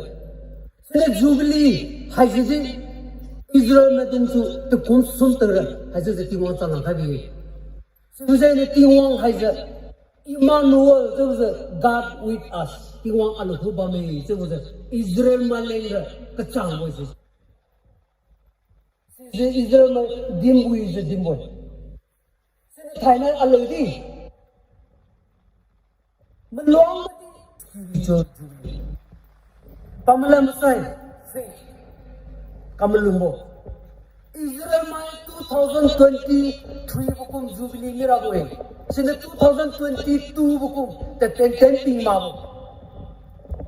Siniu Jubilee haisi di Israel maidung su tingkum sum teu ra haisi di Tingwang chamlam khai bi-e. Sijengniu Tingwang haisi Emmanuel chiubo se God with us. Tingwang aliu khu bamme chiubo se Israel maleng ra kachangbo-e. Sise Israel mai dinbui se dinbo-e. Siniu thainai aliu di maluang di spiritual Jubilee. Pamalam maksai, faith. Kamalumbo. Israel mai two thousand twenty-three bo kum Jubilee mirabo-e. Siniu two thousand twenty-two bo kum tatien tien ping makbo.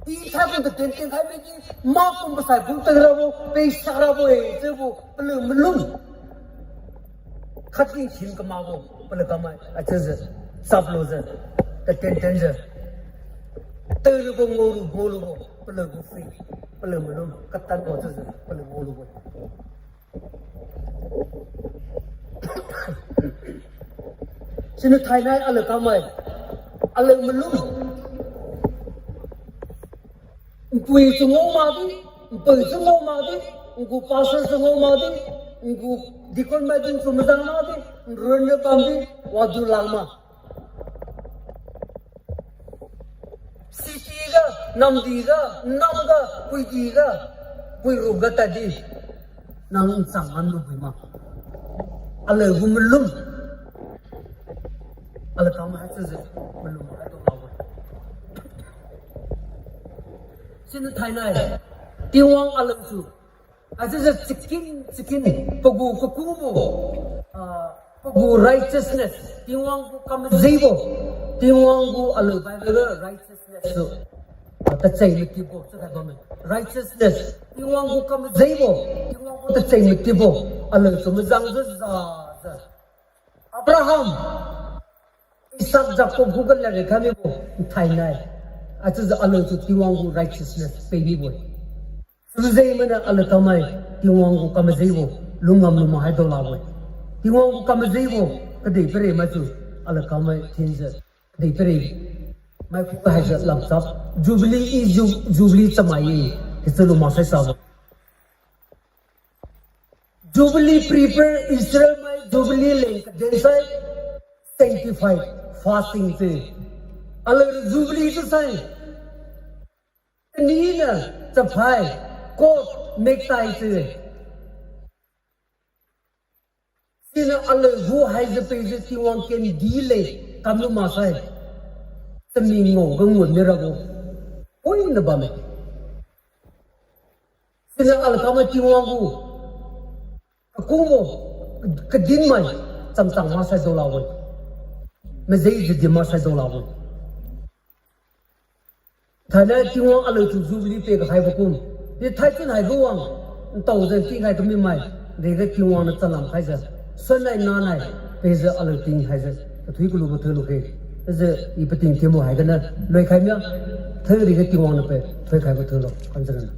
I thaikum tatien tien khai midi, makum pasai kum teu rabo, peng sak rabo-e chiubo, palui malum. Khatdi sin kamakbo, palui kamai, achiujiu, chaplujiu, tatien tienjiu. Teurubo ngaolu, ngaolubo, palui gu faith, palui malum, katanbo chiujiu, palui ngaolubo. Siniu thainai aliu kamai, aliu malum. Npui su ngao makdi, npui su ngao makdi, ngu pastor su ngao makdi, ngu deacon maidung su mazang makdi, nronna bamdi, wadu langma. City ga, namdi ga, nam ga, puidi ga, puiru ga tadi. Nang nchang man lubui ma. Aliu gu malum. Aliu kamai haichiujiu malum haitu ngao-e. Siniu thainai, Tingwang aliu su. Haichiujiu chikin, chikin, pagu kakubo, ah, pagu righteousness, Tingwang gu kamajibo, Tingwang gu aliu Bible ga righteousness su, ah, tacheng matibo, chiu khai bamme. Righteousness, Tingwang gu kamajibo, Tingwang gu tacheng matibo, aliu su mazangjiu zajiu. Abraham, Isaac, Jacob khuga ladriat khai mibo, thainai. Haichiujiu aliu su Tingwang gu righteousness pemibo-e. Sijeng mainiu aliu kamai, Tingwang gu kamajibo, lungngam luma hai daolabo-e. Tingwang gu kamajibo, kadihpiri maitu, aliu kamai thinjiu, kadihpiri. Mai khuga haijiu lamchap, Jubilee i ju-, Jubilee chamai-e, hichiu lu maksai sabo. Jubilee prepare Israel mai Jubilee leng kaden sai sanctify fasting chiu. Aliu Jubilee chiusai. Taniniu chaphai, coat, necktie chiu. Siniu aliu gu haijiu pijiu Tingwang kendi leng kamlu maksai. Chamingao ga ngut mirabo. Poina bamme. Siniu alakam mai Tingwang gu kakungbo, kadinmai, chamchang maksai daolabo. Majeng jidi maksai daolabo. Thainai Tingwang aliu tu Jubilee pe kakhaibo kum, di thaichun haibo wang, ntao jeng tingkhai kami mai, riga Tingwang niu chalam khaijiu, sunnai nanai, pejiu aliu tingkhaijiu, kathui kalubo thoilu khe, jiu i pating thinbo haiganiu loikhai mia, thoi riga Tingwang niu pe thoikhaibo thoilu kamjiu rana.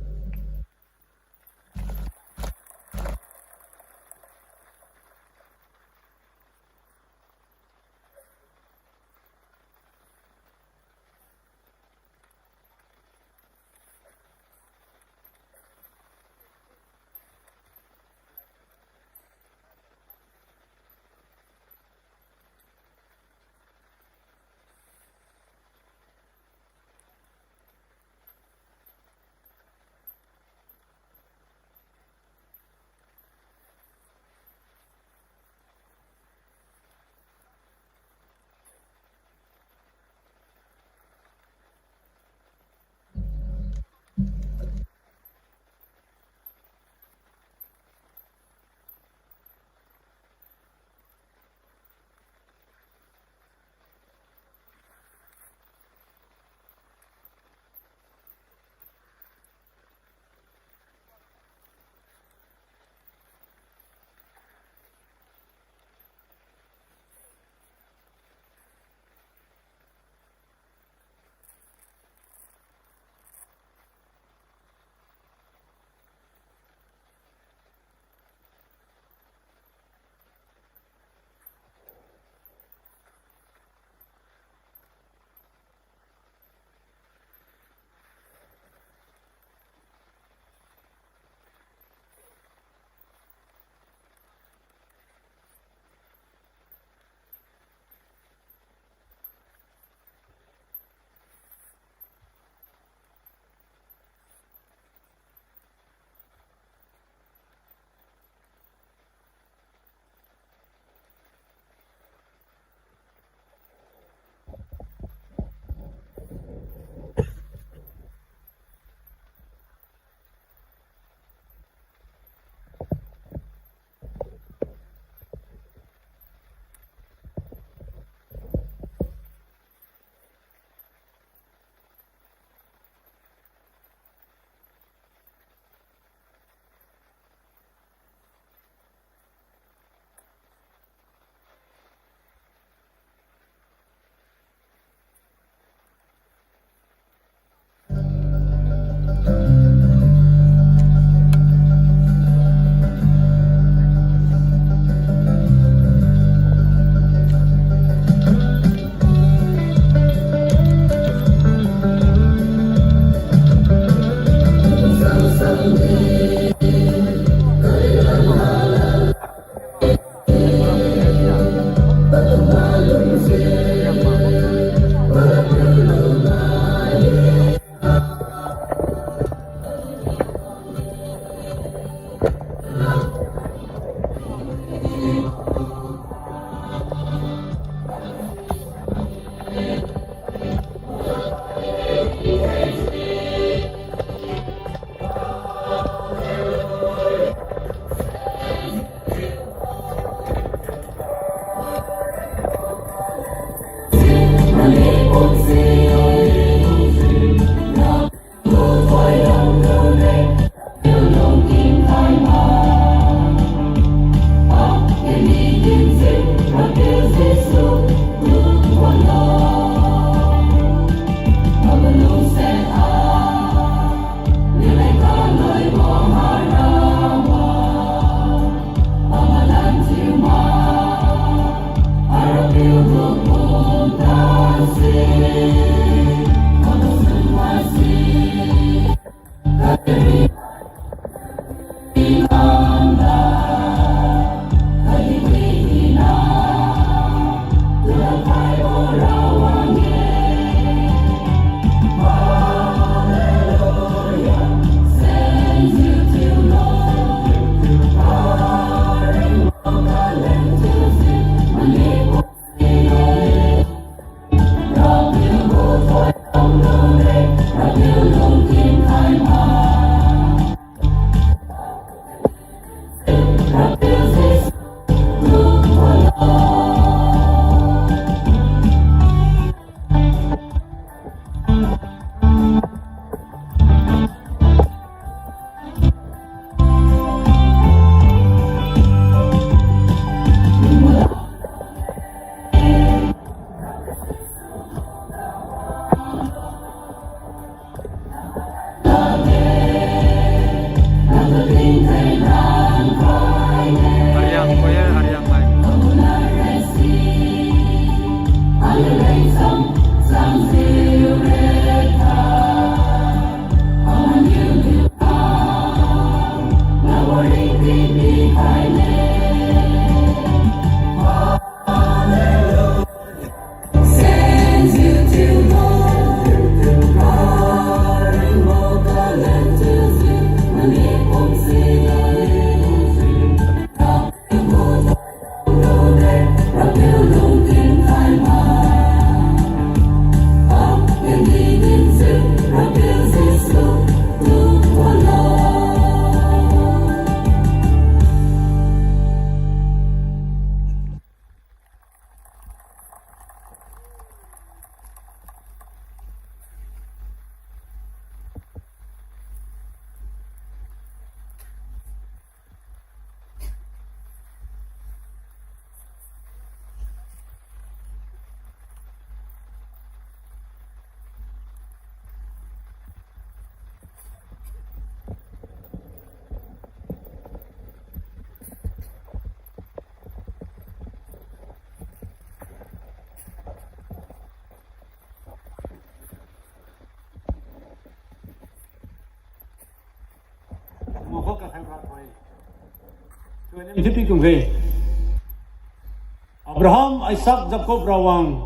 Abraham, Isaac, Jacob Rawang,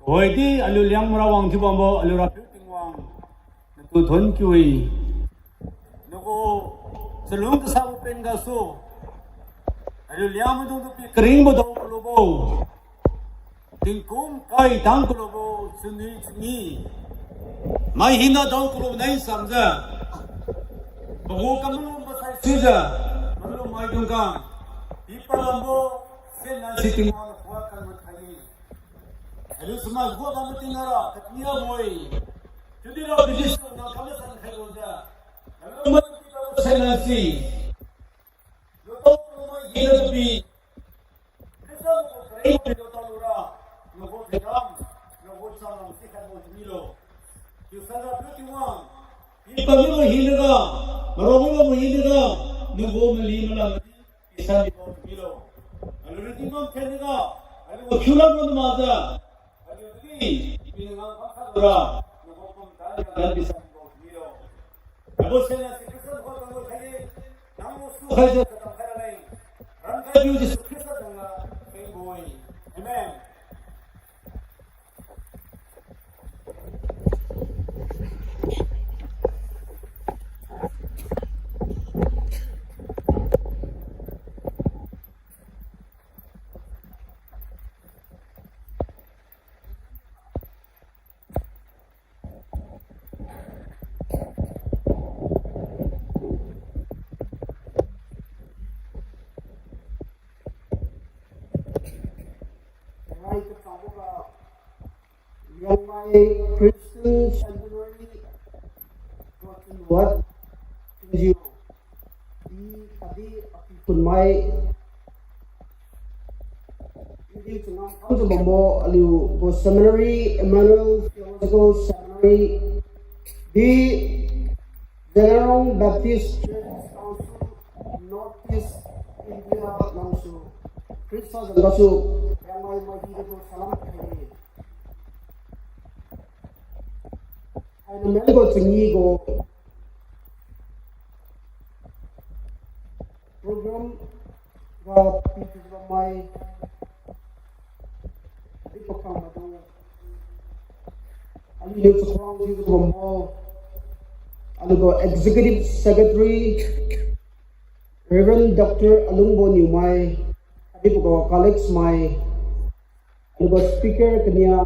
tuhoidi aliu Liangmai Rawang thiubambo aliu Rapiu Tingwang, natu thon kiu-e. Nagu chalung kasabo pen gasu, aliu Liangmaidung tu pi karingbo dao kalubo, tingkum kai tang kalubo, chunwi chunwi, mai hina dao kalubo nai samjiu, pagu kamalum pasai sijiu, malum maidung kang, pi palambo, senlan si Tingwang nakhuga kan mathai-e. Aliu chamai khuga mating nara katiabo-e. Chiudi ra biji suna kamasan khaibojiu, aliu maidung pi pagu senlan si, natu mai hina tu pi Khrista nagu karingbo pilo talura, nagu thoidam, nagu changlam si khaibo thiumilo. Chiusai Rapiu Tingwang, pi pamibo hinaga, marong mibo hinaga, nagu mali malam di, pisan mibo thiumilo. Aliu ringting bam thenniga, aliu khiulam ron makjiu, aliu di, pi ngang kam khailura, nagu pumtan niadan pisan mibo thiumilo. Abo senlan si Khrista gu tanggu khaidi, nangniu sukhaijiu katang khai raleng, rankhaibo Jesu Khrista zanga kengbo-e. Amen. Liangmai Christian Centenary, Gothenburg, N G O, i khatdi apikhunmai, i changam kamjiu bambo aliu gu seminary, Emmanuel Theological Seminary, di Zeliangrong Baptist Church Council, North East India, nangsu Khrista zan gasu Liangmai maidi gu salam khaine. Haina men gu changi gu program ga pijiu bammai, di pakang maidung, aliuniu chakhuang thiujiu bambo, aliu gu Executive Secretary, Reverend Doctor Alungbo Newmai, khatdi pagu colleagues mai, aliu gu speaker kania,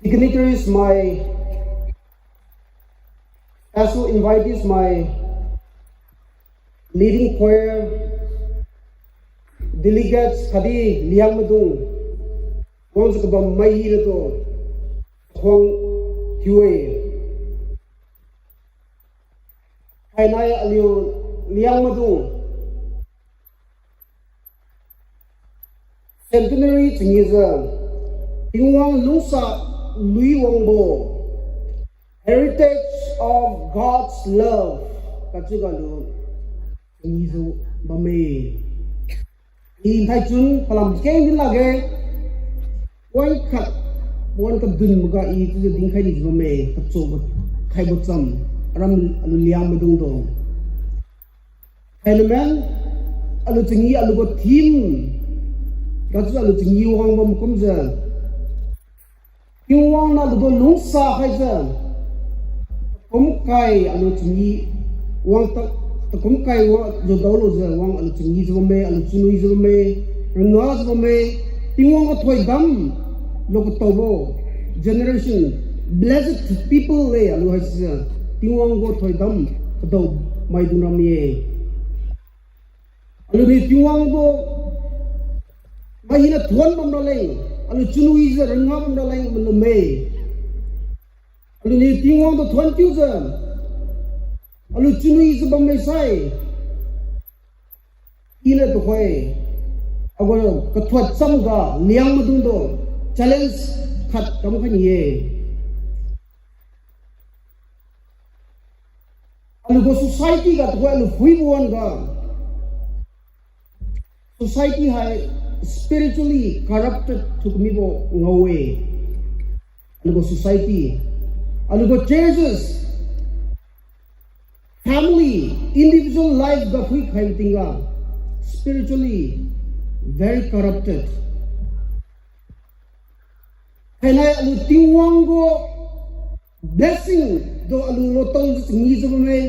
dignitaries mai, special invitees mai, leading choir, delegates khatdi Liangmaidung, wangjiu kabam mai hina tu khuang thiu-e. Hainai aliu Liangmaidung centenary changijiu, Tingwang lungsa lui wangbo, heritage of God's love, kachiuga aliu changijiu bamme. I nthaichun palam keng din lakge, point khat, point kadun maga i chiujiu dinkhai nijiu bamme, kachobo khaibo cham, aram aliu Liangmaidung tu. Haina men, aliu changi aliu gu theme, gasu aliu changi wang bam kumjiu, Tingwang niu aliutu lungsa khaijiu, takum kai aliu changi wang ta, takum kai wang jiu daolujiu wang aliu changijiu bamme, aliu chunwijiu bamme, rangajiu bamme, Tingwang gu thoidam, lu kataobo generation, blessed people le aliu haisijiu, Tingwang gu thoidam kadao maidung ram-e. Aliuniu Tingwang gu mai hina thuon bam raleng, aliu chunwijiu ranga bam raleng malumme. Aliuniu Tingwang tu thuon thiujiu, aliu chunwijiu bamme sai, iniu tuhoi, agu kathuat chamga Liangmaidung tu challenge khat kamkhai ni-e. Aliu gu society ga tuhoi aliu phuibo wan-ga, society hai spiritually corrupted thiu kamibo ngao-e. Aliu gu society, aliu gu churches, Family, individual life ga phuikhaibo tingga, spiritually very corrupted. Thainai alu Tingwang gu blessing tu alu lotang ngijiu bamme.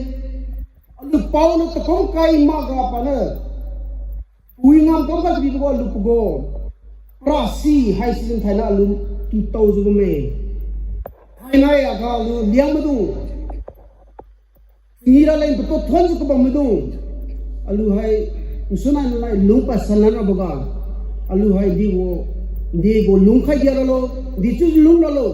Alu paoniu takum kai makga paniu puinam kamkhat bibo alu pagu parasi haisi thainai alu ntaojiu bamme. Thainai aga alu Liangmaidung ngi raleng patu thuonjiu kabam maidung, alu hai nsunai nunai lungpad sanlan raboga, alu hai dibo, dibo lungkhai dia ralo, dichiu lung ralo.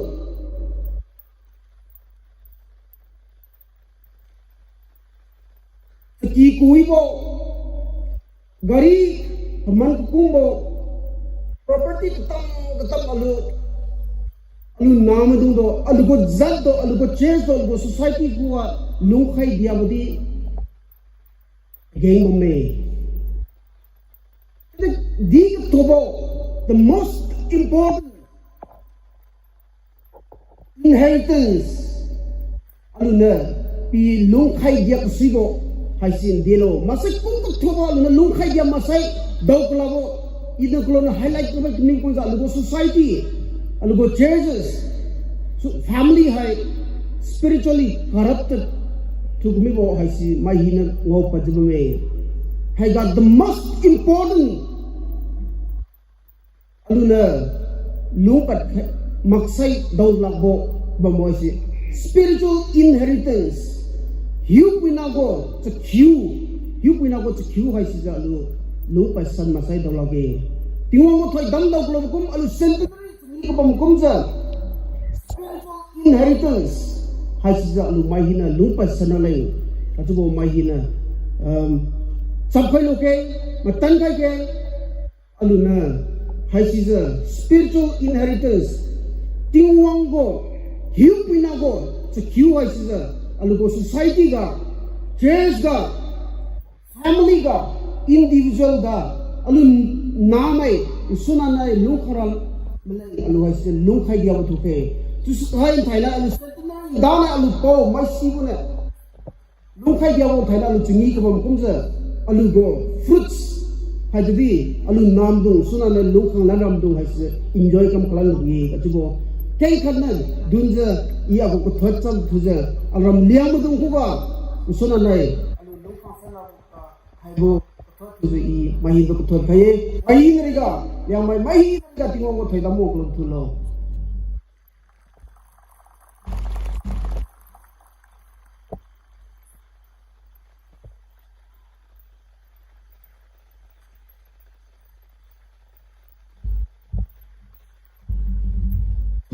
Taki kuibo, gari paman kakungbo, property katam katam alu, alu namaidungtu, alu gu jattu, alu gu churchtu, alu gu society khuga lungkhai diabodi geng bamme. Di kathubo, the most important inheritance, aluniu pi lungkhai dia kasibo haisi delo. Maksai kum kathubo aluniu lungkhai dia maksai dao kalabo, iniu kaloniu highlight kabai kami kumjiu alu gu society, alu gu churches, so family hai spiritually corrupted thiu kamibo haisi mai hina ngaopadjiu bamme. Haiga the most important aluniu lungpad khai maksai daolakbo bambo haise spiritual inheritance. Hiupuina gu chakhiu, hiupuina gu chakhiu haisijiu alu lungpad san maksai daolakge. Tingwang gu thoidam dao kalo kum alu centenary changee kabam kumjiu spiritual inheritance haisijiu alu mai hina lungpad sanna leng. Kachiubo mai hina, um, chapkhai luke, matan khaige, aluniu haisijiu spiritual inheritance, Tingwang gu, hiupuina gu chakhiu haisijiu, alu gu society ga, church ga, family ga, individual ga, alu namai, nsunanai lungkhara maleng alu haisijiu lungkhai diabo thukhe. Chiusu hai thainai alu centenary dana alu pao maisibo niu lungkhai diabo thainai alu changee kabam kumjiu, alu gu fruits haitudi alu namdung, nsunanai lungkhang lanramdung haisijiu enjoy kam kalan lukye kachiubo. Kengkhatniu dunjiu, i agu kathot cham thujiu, aram Liangmaidung khuga, nsunanai alu lungkhang sanra haibo kathot thujiu i mai hina kathot khai-e. Mai hina riga, Liangmai mai hina riga Tingwang gu thoidam mak kalo thulo.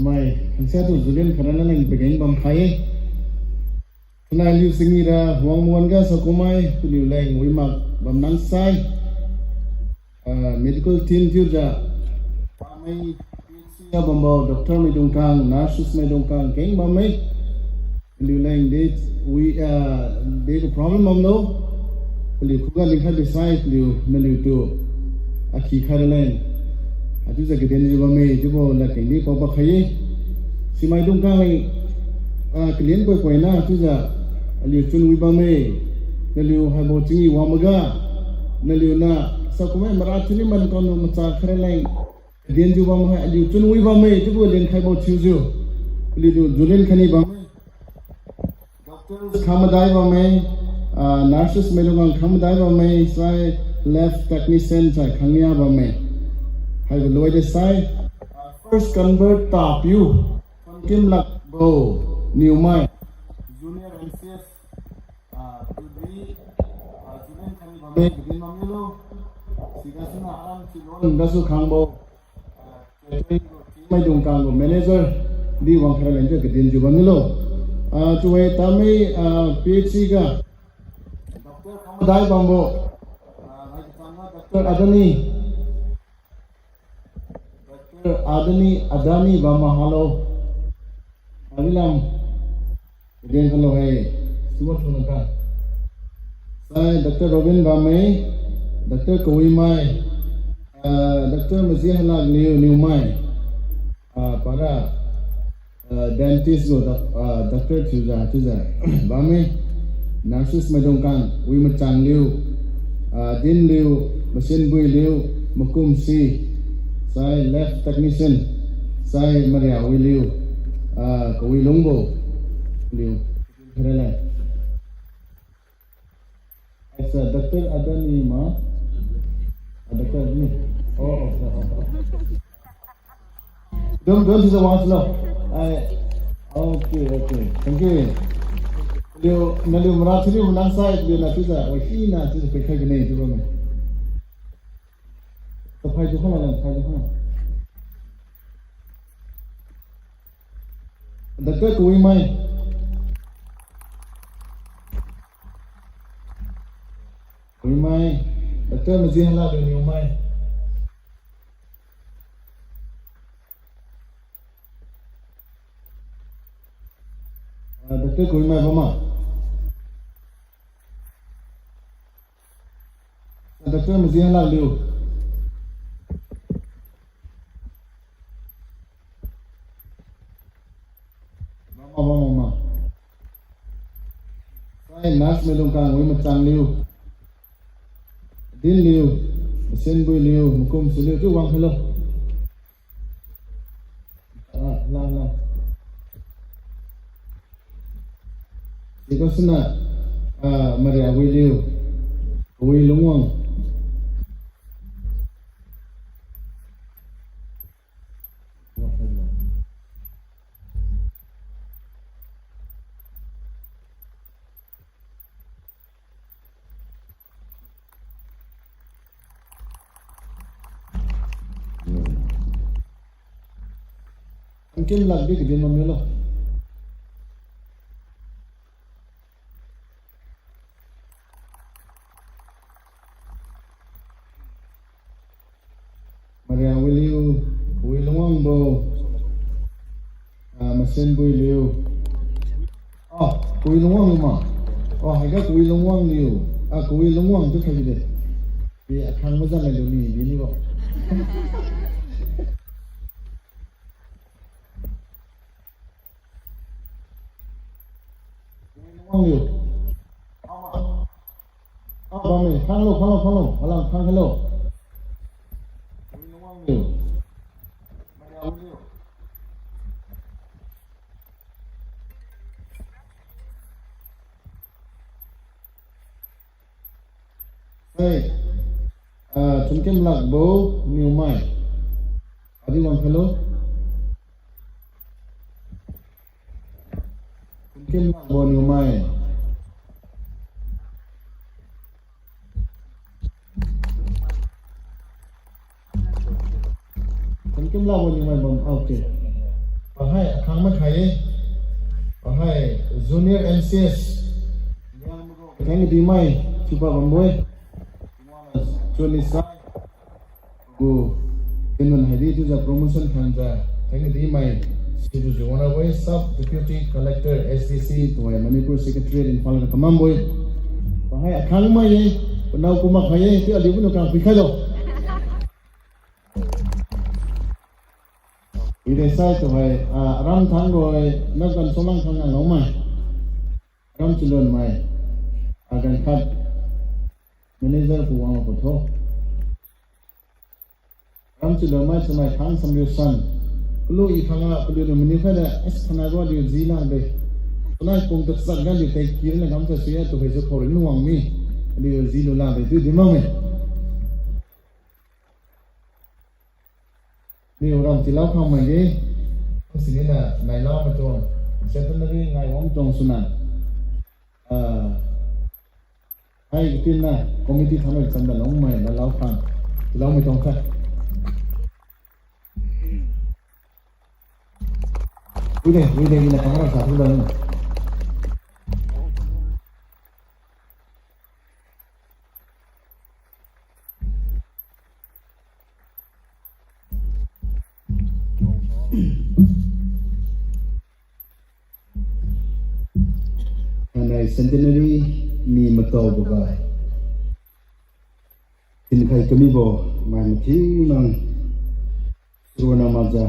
Mai, khangsia tu julen khanna leng pageng bam khai-e. Thainai aliu changee ra wang wan ga sakumai, paliu leng wimak bam nang sai. Ah, medical team thiujiu, pamai, P H C ga bambo, doctor maidung khang, nurses maidung khang, keng bamme. Paliu leng de, wi, ah, de gu problem bamlo. Paliu khuga lingkhai bisai, paliu naliutu akhi khai raleng. Achiujiu kadenjiu bamme, chiubo ladkeng di pao pakhai-e. Simaidung khang leng, ah, kalen poi-poina chiujiu aliu chunwi bamme. Naliu haibo changee wangboga, naliu na sakumai mara chunwi man kamlu macha khai raleng. Kadenjiu bam hai aliu chunwi bamme, chiubo lenkhaibo thiujiu, aliutu julen khaini bamme. Doctors khamadai bamme, ah, nurses maidung khang khamadai bamme, sai lab technician sai khangnia bamme. Haibo loide sai, ah, first convert tapiu, Pamkim Lakbo, Niumai, junior M C S, ah, tudi, ah, julen khaini bamme, kadin bamlo. Sigasu na aram chilon gasu khangbo, ah, maidung khang gu manager di wang khai raleng chiu kadenjiu bamlo. Ah, chiu-e tamai, ah, P H C ga doctor khamadai bambo, ah, hai kachangga Doctor Adani, Doctor Adani, Adani bam mahalo. Abilam, kadin khalo hai, sumot thunaka. Sai Doctor Robin bamme, Doctor Kawimai, ah, Doctor Majihalakliu Niumai, ah, para, ah, dentist gu doc-, ah, doctor thiujiu, thiujiu bamme. Nurses maidung kang, Wimachang Liu, ah, Din Liu, Masinbui Liu, Makumsi, sai lab technician, sai Mariawiliu, ah, Kawilungbo Liu. Kharele. Aisa, Doctor Adani ma? Ah, Doctor Adani. Oh, oh, oh, oh. Don't, don't, sisa wang silo. Ai, okay, okay. Thank you. Liu, naliu mara sini manang sai, liu na sisa, wahina sisa pekhai gane, sisa me. Taphai tu khana lang, phai tu khana. Doctor Kawimai. Kawimai. Doctor Majihala Niumai. Ah, Doctor Kawimai bamma. Doctor Majihala Liu. Bamma, bamma, bamma. Sai nurse maidung kang Wimachang Liu. Din Liu, Masinbui Liu, Makumsi Liu, chiu wang khailo. Ah, la, la. Siko sina, ah, Mariawiliu, Kawilungwang. Thankim lakbi kadin mamilo. Mariawiliu, Kawilungwangbo, ah, Masinbui Liu. Ah, Kawilungwang Liu ma. Oh, haiga Kawilungwang Liu. Ah, Kawilungwang tu khaide. Di akhang maza nai lu ni, di ni bo. Kawilungwang Liu. Ah, bamme, khanglo, khanglo, khanglo. Alang khang hello. Kawilungwang Liu. Mariawiliu. Sai, ah, Chunkim lakbo Niumai. Adi wang khailo. Chunkim lakbo Niumai. Chunkim lakbo Niumai bam, okay. Pahai akhang makhai ye. Pahai junior M C S. Theng dimai, chiupa bambo-e. Chuni sai. Gu, kenun haidi chiujiu promotion khangjiu, theng dimai, situ jiu wangbo-e, Sub Deputy Collector, S D C, tuhoi Manipur Secretariat, Imphal ga kamambo-e. Pahai akhang mai ye, panao kumak hai ye, chiu aliu kunu kang phuikhailo. Ide sai tuhoi, ah, aram thang roi, nabgan solang khang nganglomai. Aram chilon mai. Agan khat. Manager pu wanglo kutho. Aram chilon mai chamai khang samriu san. Kalu i khang a paliu niu maniu khaide, es khana gu aliu ji lade. Panai pung tachat ga aliu tei kiri na kamcha suiya tuhoi jiu khao rin wang mi. Aliu ji lu lade, chiu di makme. Niu ram chilao khang mai ye, sini na nailao maitu, centenary ngai wang tong suna. Ah, hai katin na committee thanoi chamda lungmai na lao khang, chilao mai tong kha. Wide, wide, wide, kamera sa tu dan. Anai centenary mi mataoboga thinkhai kamibo mai mathiu nang surona maja.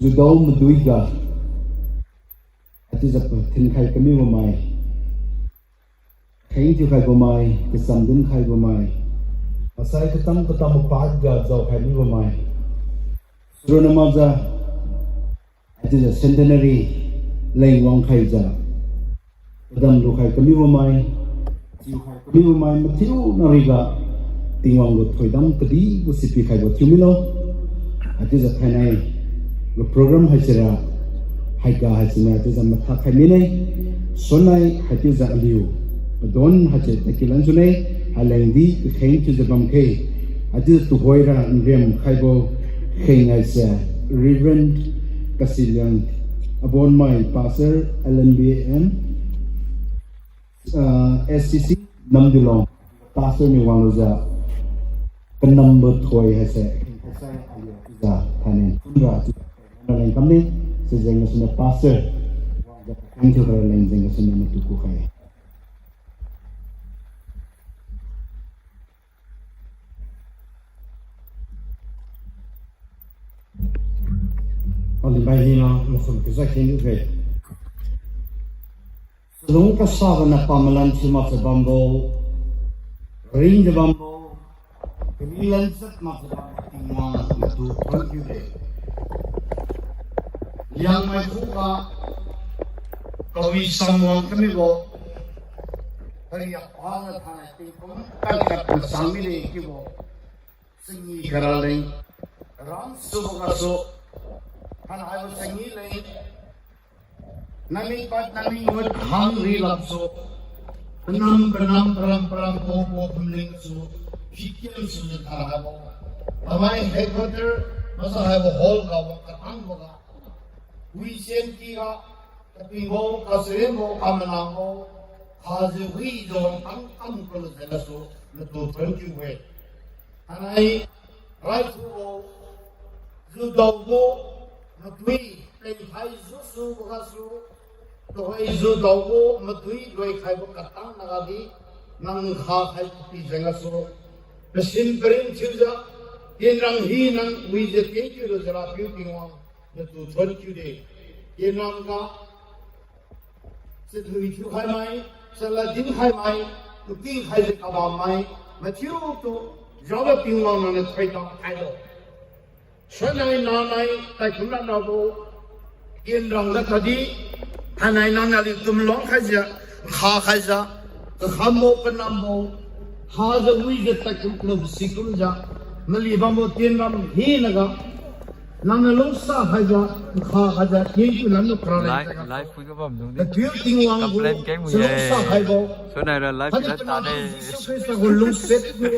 Judao maduiga Haichiujiu thinkhai kamibo mai, kheng thiukhaibo mai, kacham dinkhaibo mai, asai katam katam paat ga jaokhai mibo mai, surona makjiu, haichiujiu centenary leng wangkhaijiu padam lukhai kamibo mai, chiukhai kamibo mai mathiu nariga Tingwang gu thoidam kadibo si pikhaibo thiu milo. Haichiujiu thainai gu program haisira, haiga haisiniu haichiujiu mathakhai mine. Sunnai haichiujiu aliu padon haichiu takiu lan sune, hailengdi kakheng thiujiu bamkhe. Haichiujiu tuhoira nriam khaibo kheng haise Reverend Kasiliang Abonmai, Pastor L N B A M, ah, S C C, Namdilong, Pastor niu wanglujiu, kanambo thoi haise, haise aliu chiujiu thainai thunra chiujiu leng kamne, sijeng gasuniu Pastor wangjiu kakheng thiu kara leng jeng gasuniu matu kukhai-e. Aliu mai hina makhun kaza kheng khe. Chalung kasabo niu pamalan thiu makjiu bambo, ringjiu bambo, kami lan jat makjiu bambo Tingwang natu thonkiu-e. Liangmai khuga, kawi samwang kamibo, kariak pana thainai tingkum khat khat masang mide chiubo. Changi kara leng, ram subo gasu, thainai haibo changi leng, nami pad nami ngut hang ri lamsu, panam panam param param popo pumling gasu, phikiam sujiu thainai haibo, amai headquarter, maksai haibo hall ga wang katangboga, wi sienki ga, kapingbo, kaserembo, kamanangbo, khajiu wijiu wangtang kam kalu jeng gasu, natu thonkiu-e. Thainai, raithubo, judaobo, madui, pengkhai jusubo gasu, tuhoi judaobo, madui loikhaibo katang nagadi, nang khakhai kapi jeng gasu, pasin parin thiujiu, tienrang hina wijiu thank you lu jara piu Tingwang, natu thonkiu-e. Tienrang ga, chalui thiukhaimai, chalad dinkhaimai, ntingkhaijiu kabammai, mathiutu, Jehovah Tingwang nangniu thoidam khailo. Sunnai nanai taikum rabo, tienrang ga tadi, thainai nangniu aliu tumlong khaijiu, nkha khaijiu, kakhambo kanambo, hajiu wijiu taikum kalu sikumjiu, mali bambo tienrang hinaga, nangniu lungsa khaijiu, nkha khaijiu, thank you lanlu kara leng jeng gasu, natu Tingwang gu chalungsa khaibo, haichiu Tingwang Jesu Khrista gu lungsiat gu,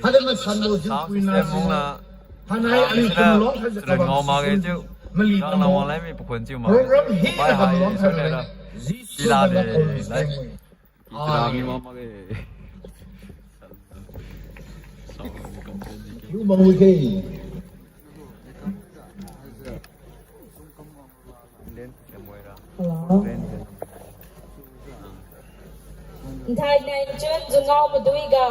haichiu masanbo jingpui na, thainai aliu tumlong khaijiu kabam sikum, mali bambo program hinaga maluang khaibo leng, Jesu zan ga khumleng. Yu bang wi khe. Hello. Nthainai chun jungao maduiga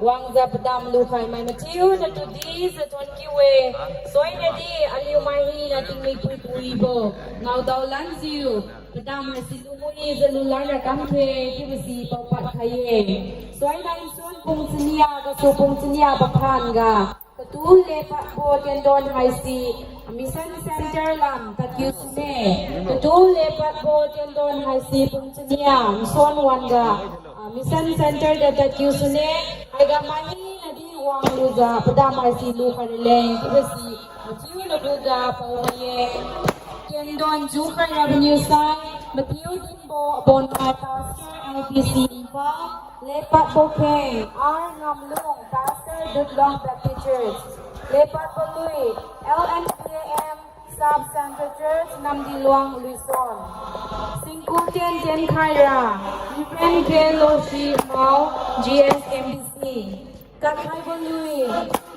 wangjiu padam lukhaimai mathiu natu dijiu thonkiu-e. Soinadi aliu mai hina tingmik puipuibo ngaodao lanjiu padam haisi lumuijiu lulanra kamthe chiubo si paopad khai-e. Soinai nsuan pung chania gasu pung chania pakhan ga katu lepadbo tiendon haisi Mission Centre lam tadkiu sune. Katu lepadbo tiendon haisi pung chania nsuan wan ga, ah, Mission Centre ga tadkiu sune. Haiga mai hinadi wanglujiu padam haisi lukhai raleng chiubo si mathiu nagu ga paomai-e. Tiendon jukhai rabo niu sai, mathiu dinbo Abonmai Pastor L B C Imphal, lepadbo kheng R Ngamlung, Pastor Dutluang Baptist Church, lepadbo lui L N P A M Sub Central Church Namdiluang Luison, singku tien tienkhaira Reverend K Loshi Mao, G S M B C, kadkhaibo lui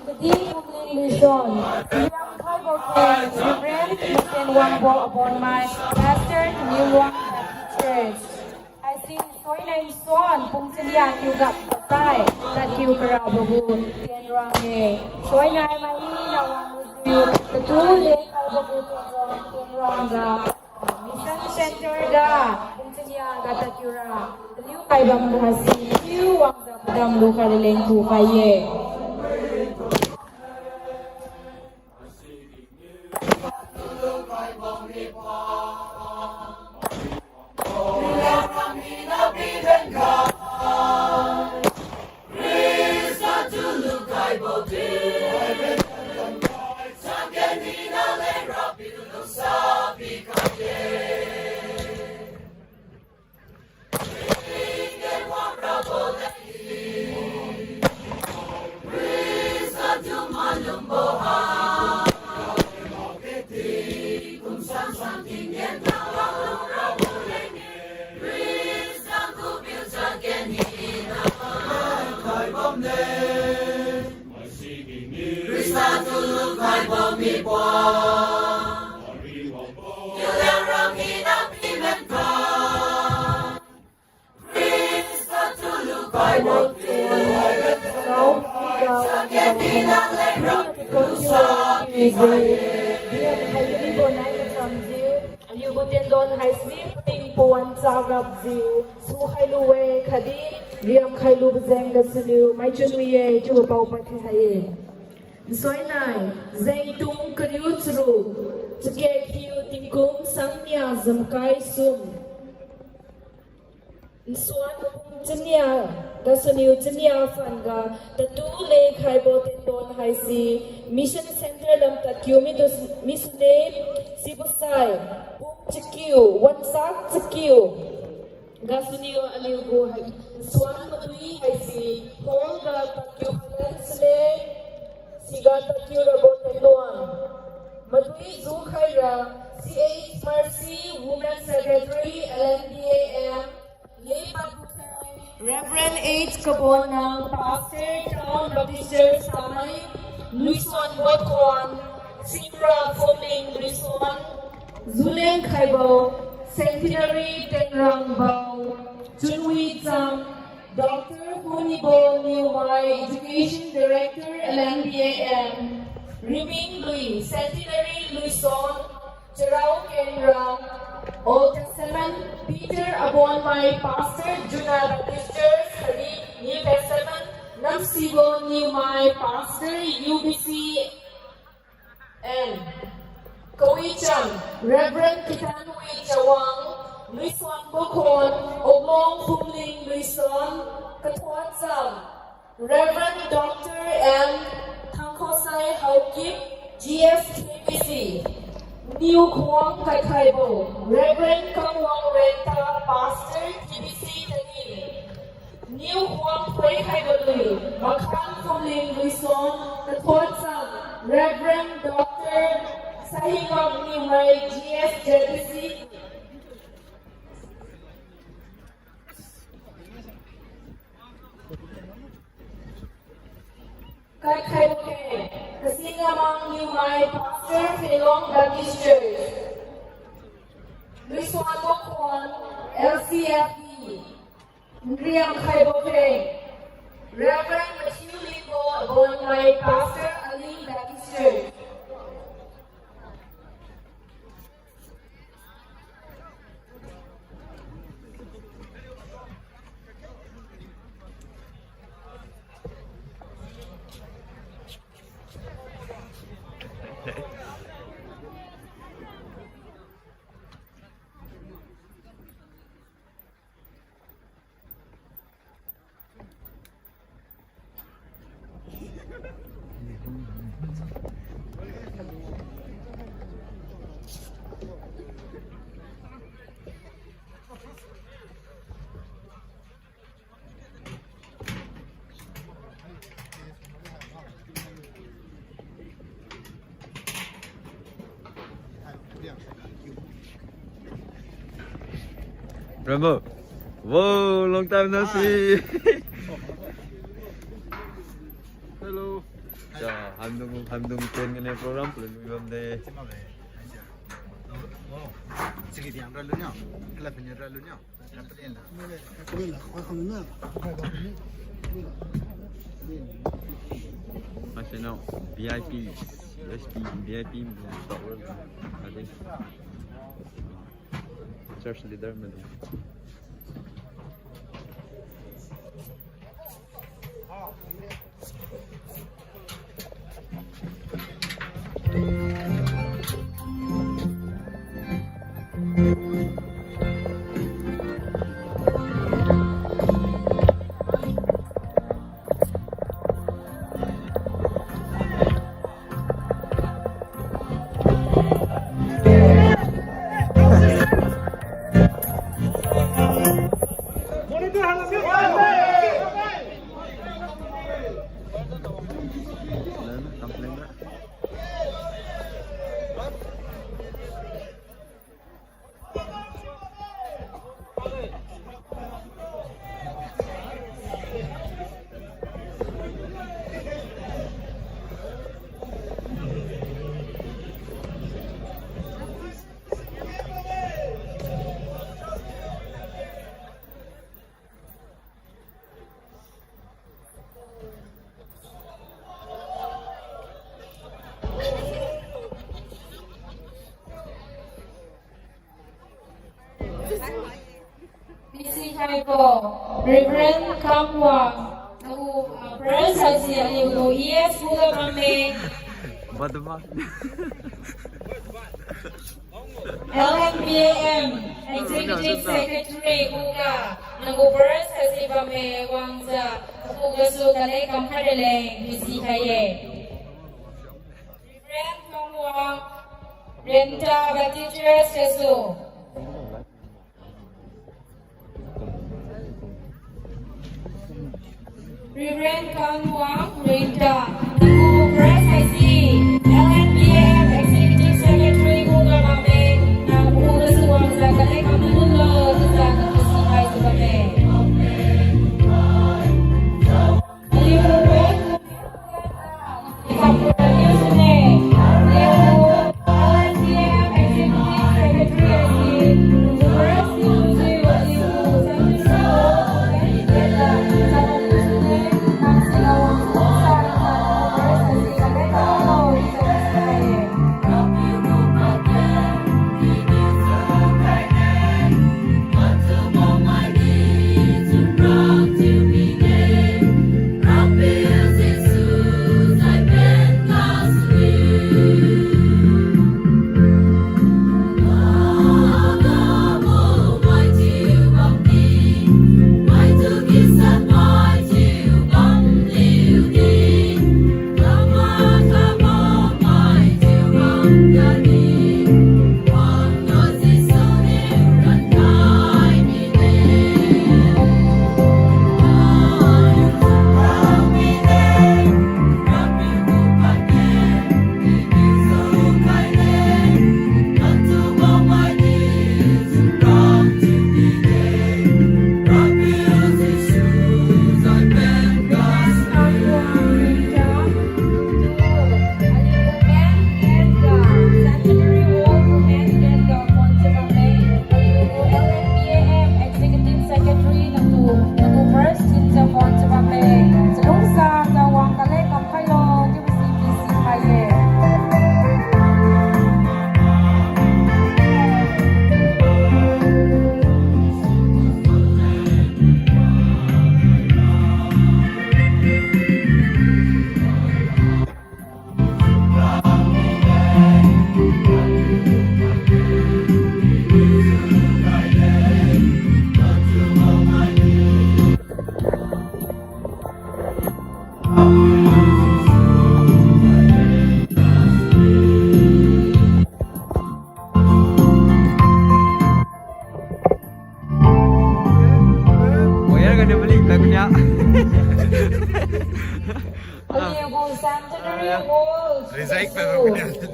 Kadi Kumling Luison, riamkhaibo kheng Reverend Mesen Wangbo Abonmai, Pastor Niuluang Baptist Church. Haisi soinai nsuan pung chania kiu gap gasai tadkiu karabo gu tienrang-e. Soinai mai hina wanglujiu katu lekhaibo gu tienrang, tienrang ga, ah, Mission Center ga, pung chania ga tadkiura, taliu kaibam ga si, chiu wangjiu padam lukhai raleng kukhai ye. Aliugu tendon haisi ping pawan charapjiu sukhailu-e khatdi riamkhailubo jeng gasuniu maichun wi-e chiubo pao pad khai hai-e. Nsuainai, zengtung kariu charuk, chakek hiu tingkum sangnia jumkai sum. Nsuan pung chania gasuniu chania phan ga tatu lekhaibo tendon haisi Mission Centre lam tadkiu mitu misune, sibosai pung chakiu, wansak chakiu gasuniu aliugu hai, nsuan madui haisi hall ga tadkiu khalan sune, siga tadkiu rabo tendon. Madui jukhaira C H R C Women Secretary L N B A M, Reverend H Kabonnang, Pastor, Town Baptist Church Tamei, Luison Bothon, Singra Phumling Luison, Zuleng Khaibo, Centenary Tenrangbao, Chunwicham, Doctor Hunibol Niumai, Education Director L N B A M, Riminglui, Centenary Luison, Cherau Kenra, Old Testament, Peter Abonmai, Pastor, Juna Baptist Church, khatdi New Testament, Namsibo Niumai, Pastor, U B C M, Kawicham, Reverend Kitanwi Chawang, Luison Bokhon, Oblong Phumling Luison, Kathuacham, Reverend Doctor M Thangkhosai Haokip, G S K B C, New Khuang Kakhaibo, Reverend Kamwang Renta, Pastor, K B C Tani, New Khuang Khoi Khaibo Lui, Makhan Phumling Luison, Kathuacham, Reverend Doctor Sahimang Niumai, G S Z B C, Kakhaibo khe, Kasingamang Niumai, Pastor, Felong Baptist Church. Luison Bokhon, L C F D. Nriam Khaibo khe, Reverend Matthew Limbo Abonmai, Pastor, Aling Baptist Church. Rambo. Wow, long time no see. Hello. Cha, hamdung, hamdung pen kene program pulun wi bamde. Sigi diang ralu nyo. Kala penya ralu nyo. Masih no V I P, S P, V I P. Ade. Church leader maidung. P C hai ko, Reverend Kamwang, nagu, ah, branch haise aliu gu E S khuga bamme. Badma. L N B A M Executive Secretary khuga, nagu branch haise bamme wangjiu, khugasu kalek kamkhai raleng P C hai ye. Reverend Kamwang, Renta Baptist Church gasu. Reverend Kamwang, Renta, nagu branch haise, L N B A M Executive Secretary khuga bamme, nang khugasu wangjiu kalek kamkhai raleng, chiujiu nang P C hai jiu bamme. Choir gani beli lagu nia. Aliu gu centenary hall. Reject gasu.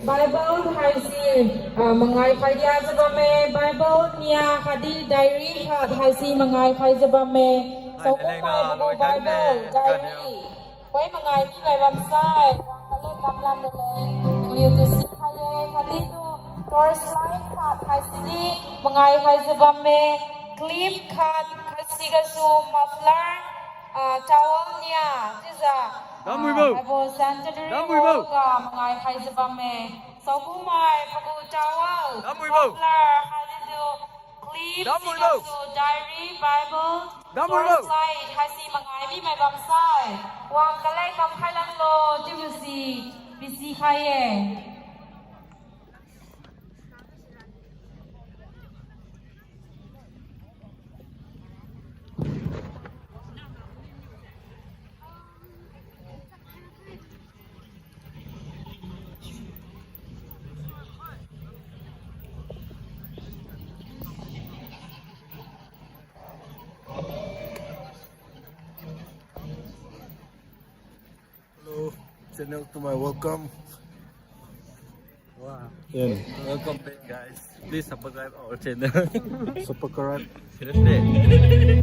Bible haise, ah, mangai khaidijiu bamme, Bible nia khatdi diary khat haise mangai khaijiu bamme. Saokumbo Bible, diary. Poi mangai mikhai bamsai, wang kalek kamlam raleng, nangliu tu sikhai ye, khatdi tu torch light khat haisidi mangai khaijiu bamme, clip khat, khatsi gasu muffler, ah, towel nia, chiujiu, ah, Bible centenary hall ga mangai khaijiu bamme. Saokumbo pagu towel, muffler, khatdi tu clip, Damui lo. Diary, Bible, Damui lo. Torchlight haise mangai mimai bamsai, wang kalai kamkhai lanlo chiubo si bisi khai ye. Hello, channel to my welcome. Wow. Yeah. Welcome back, guys. Please subscribe our channel. Subscribe. Seriously.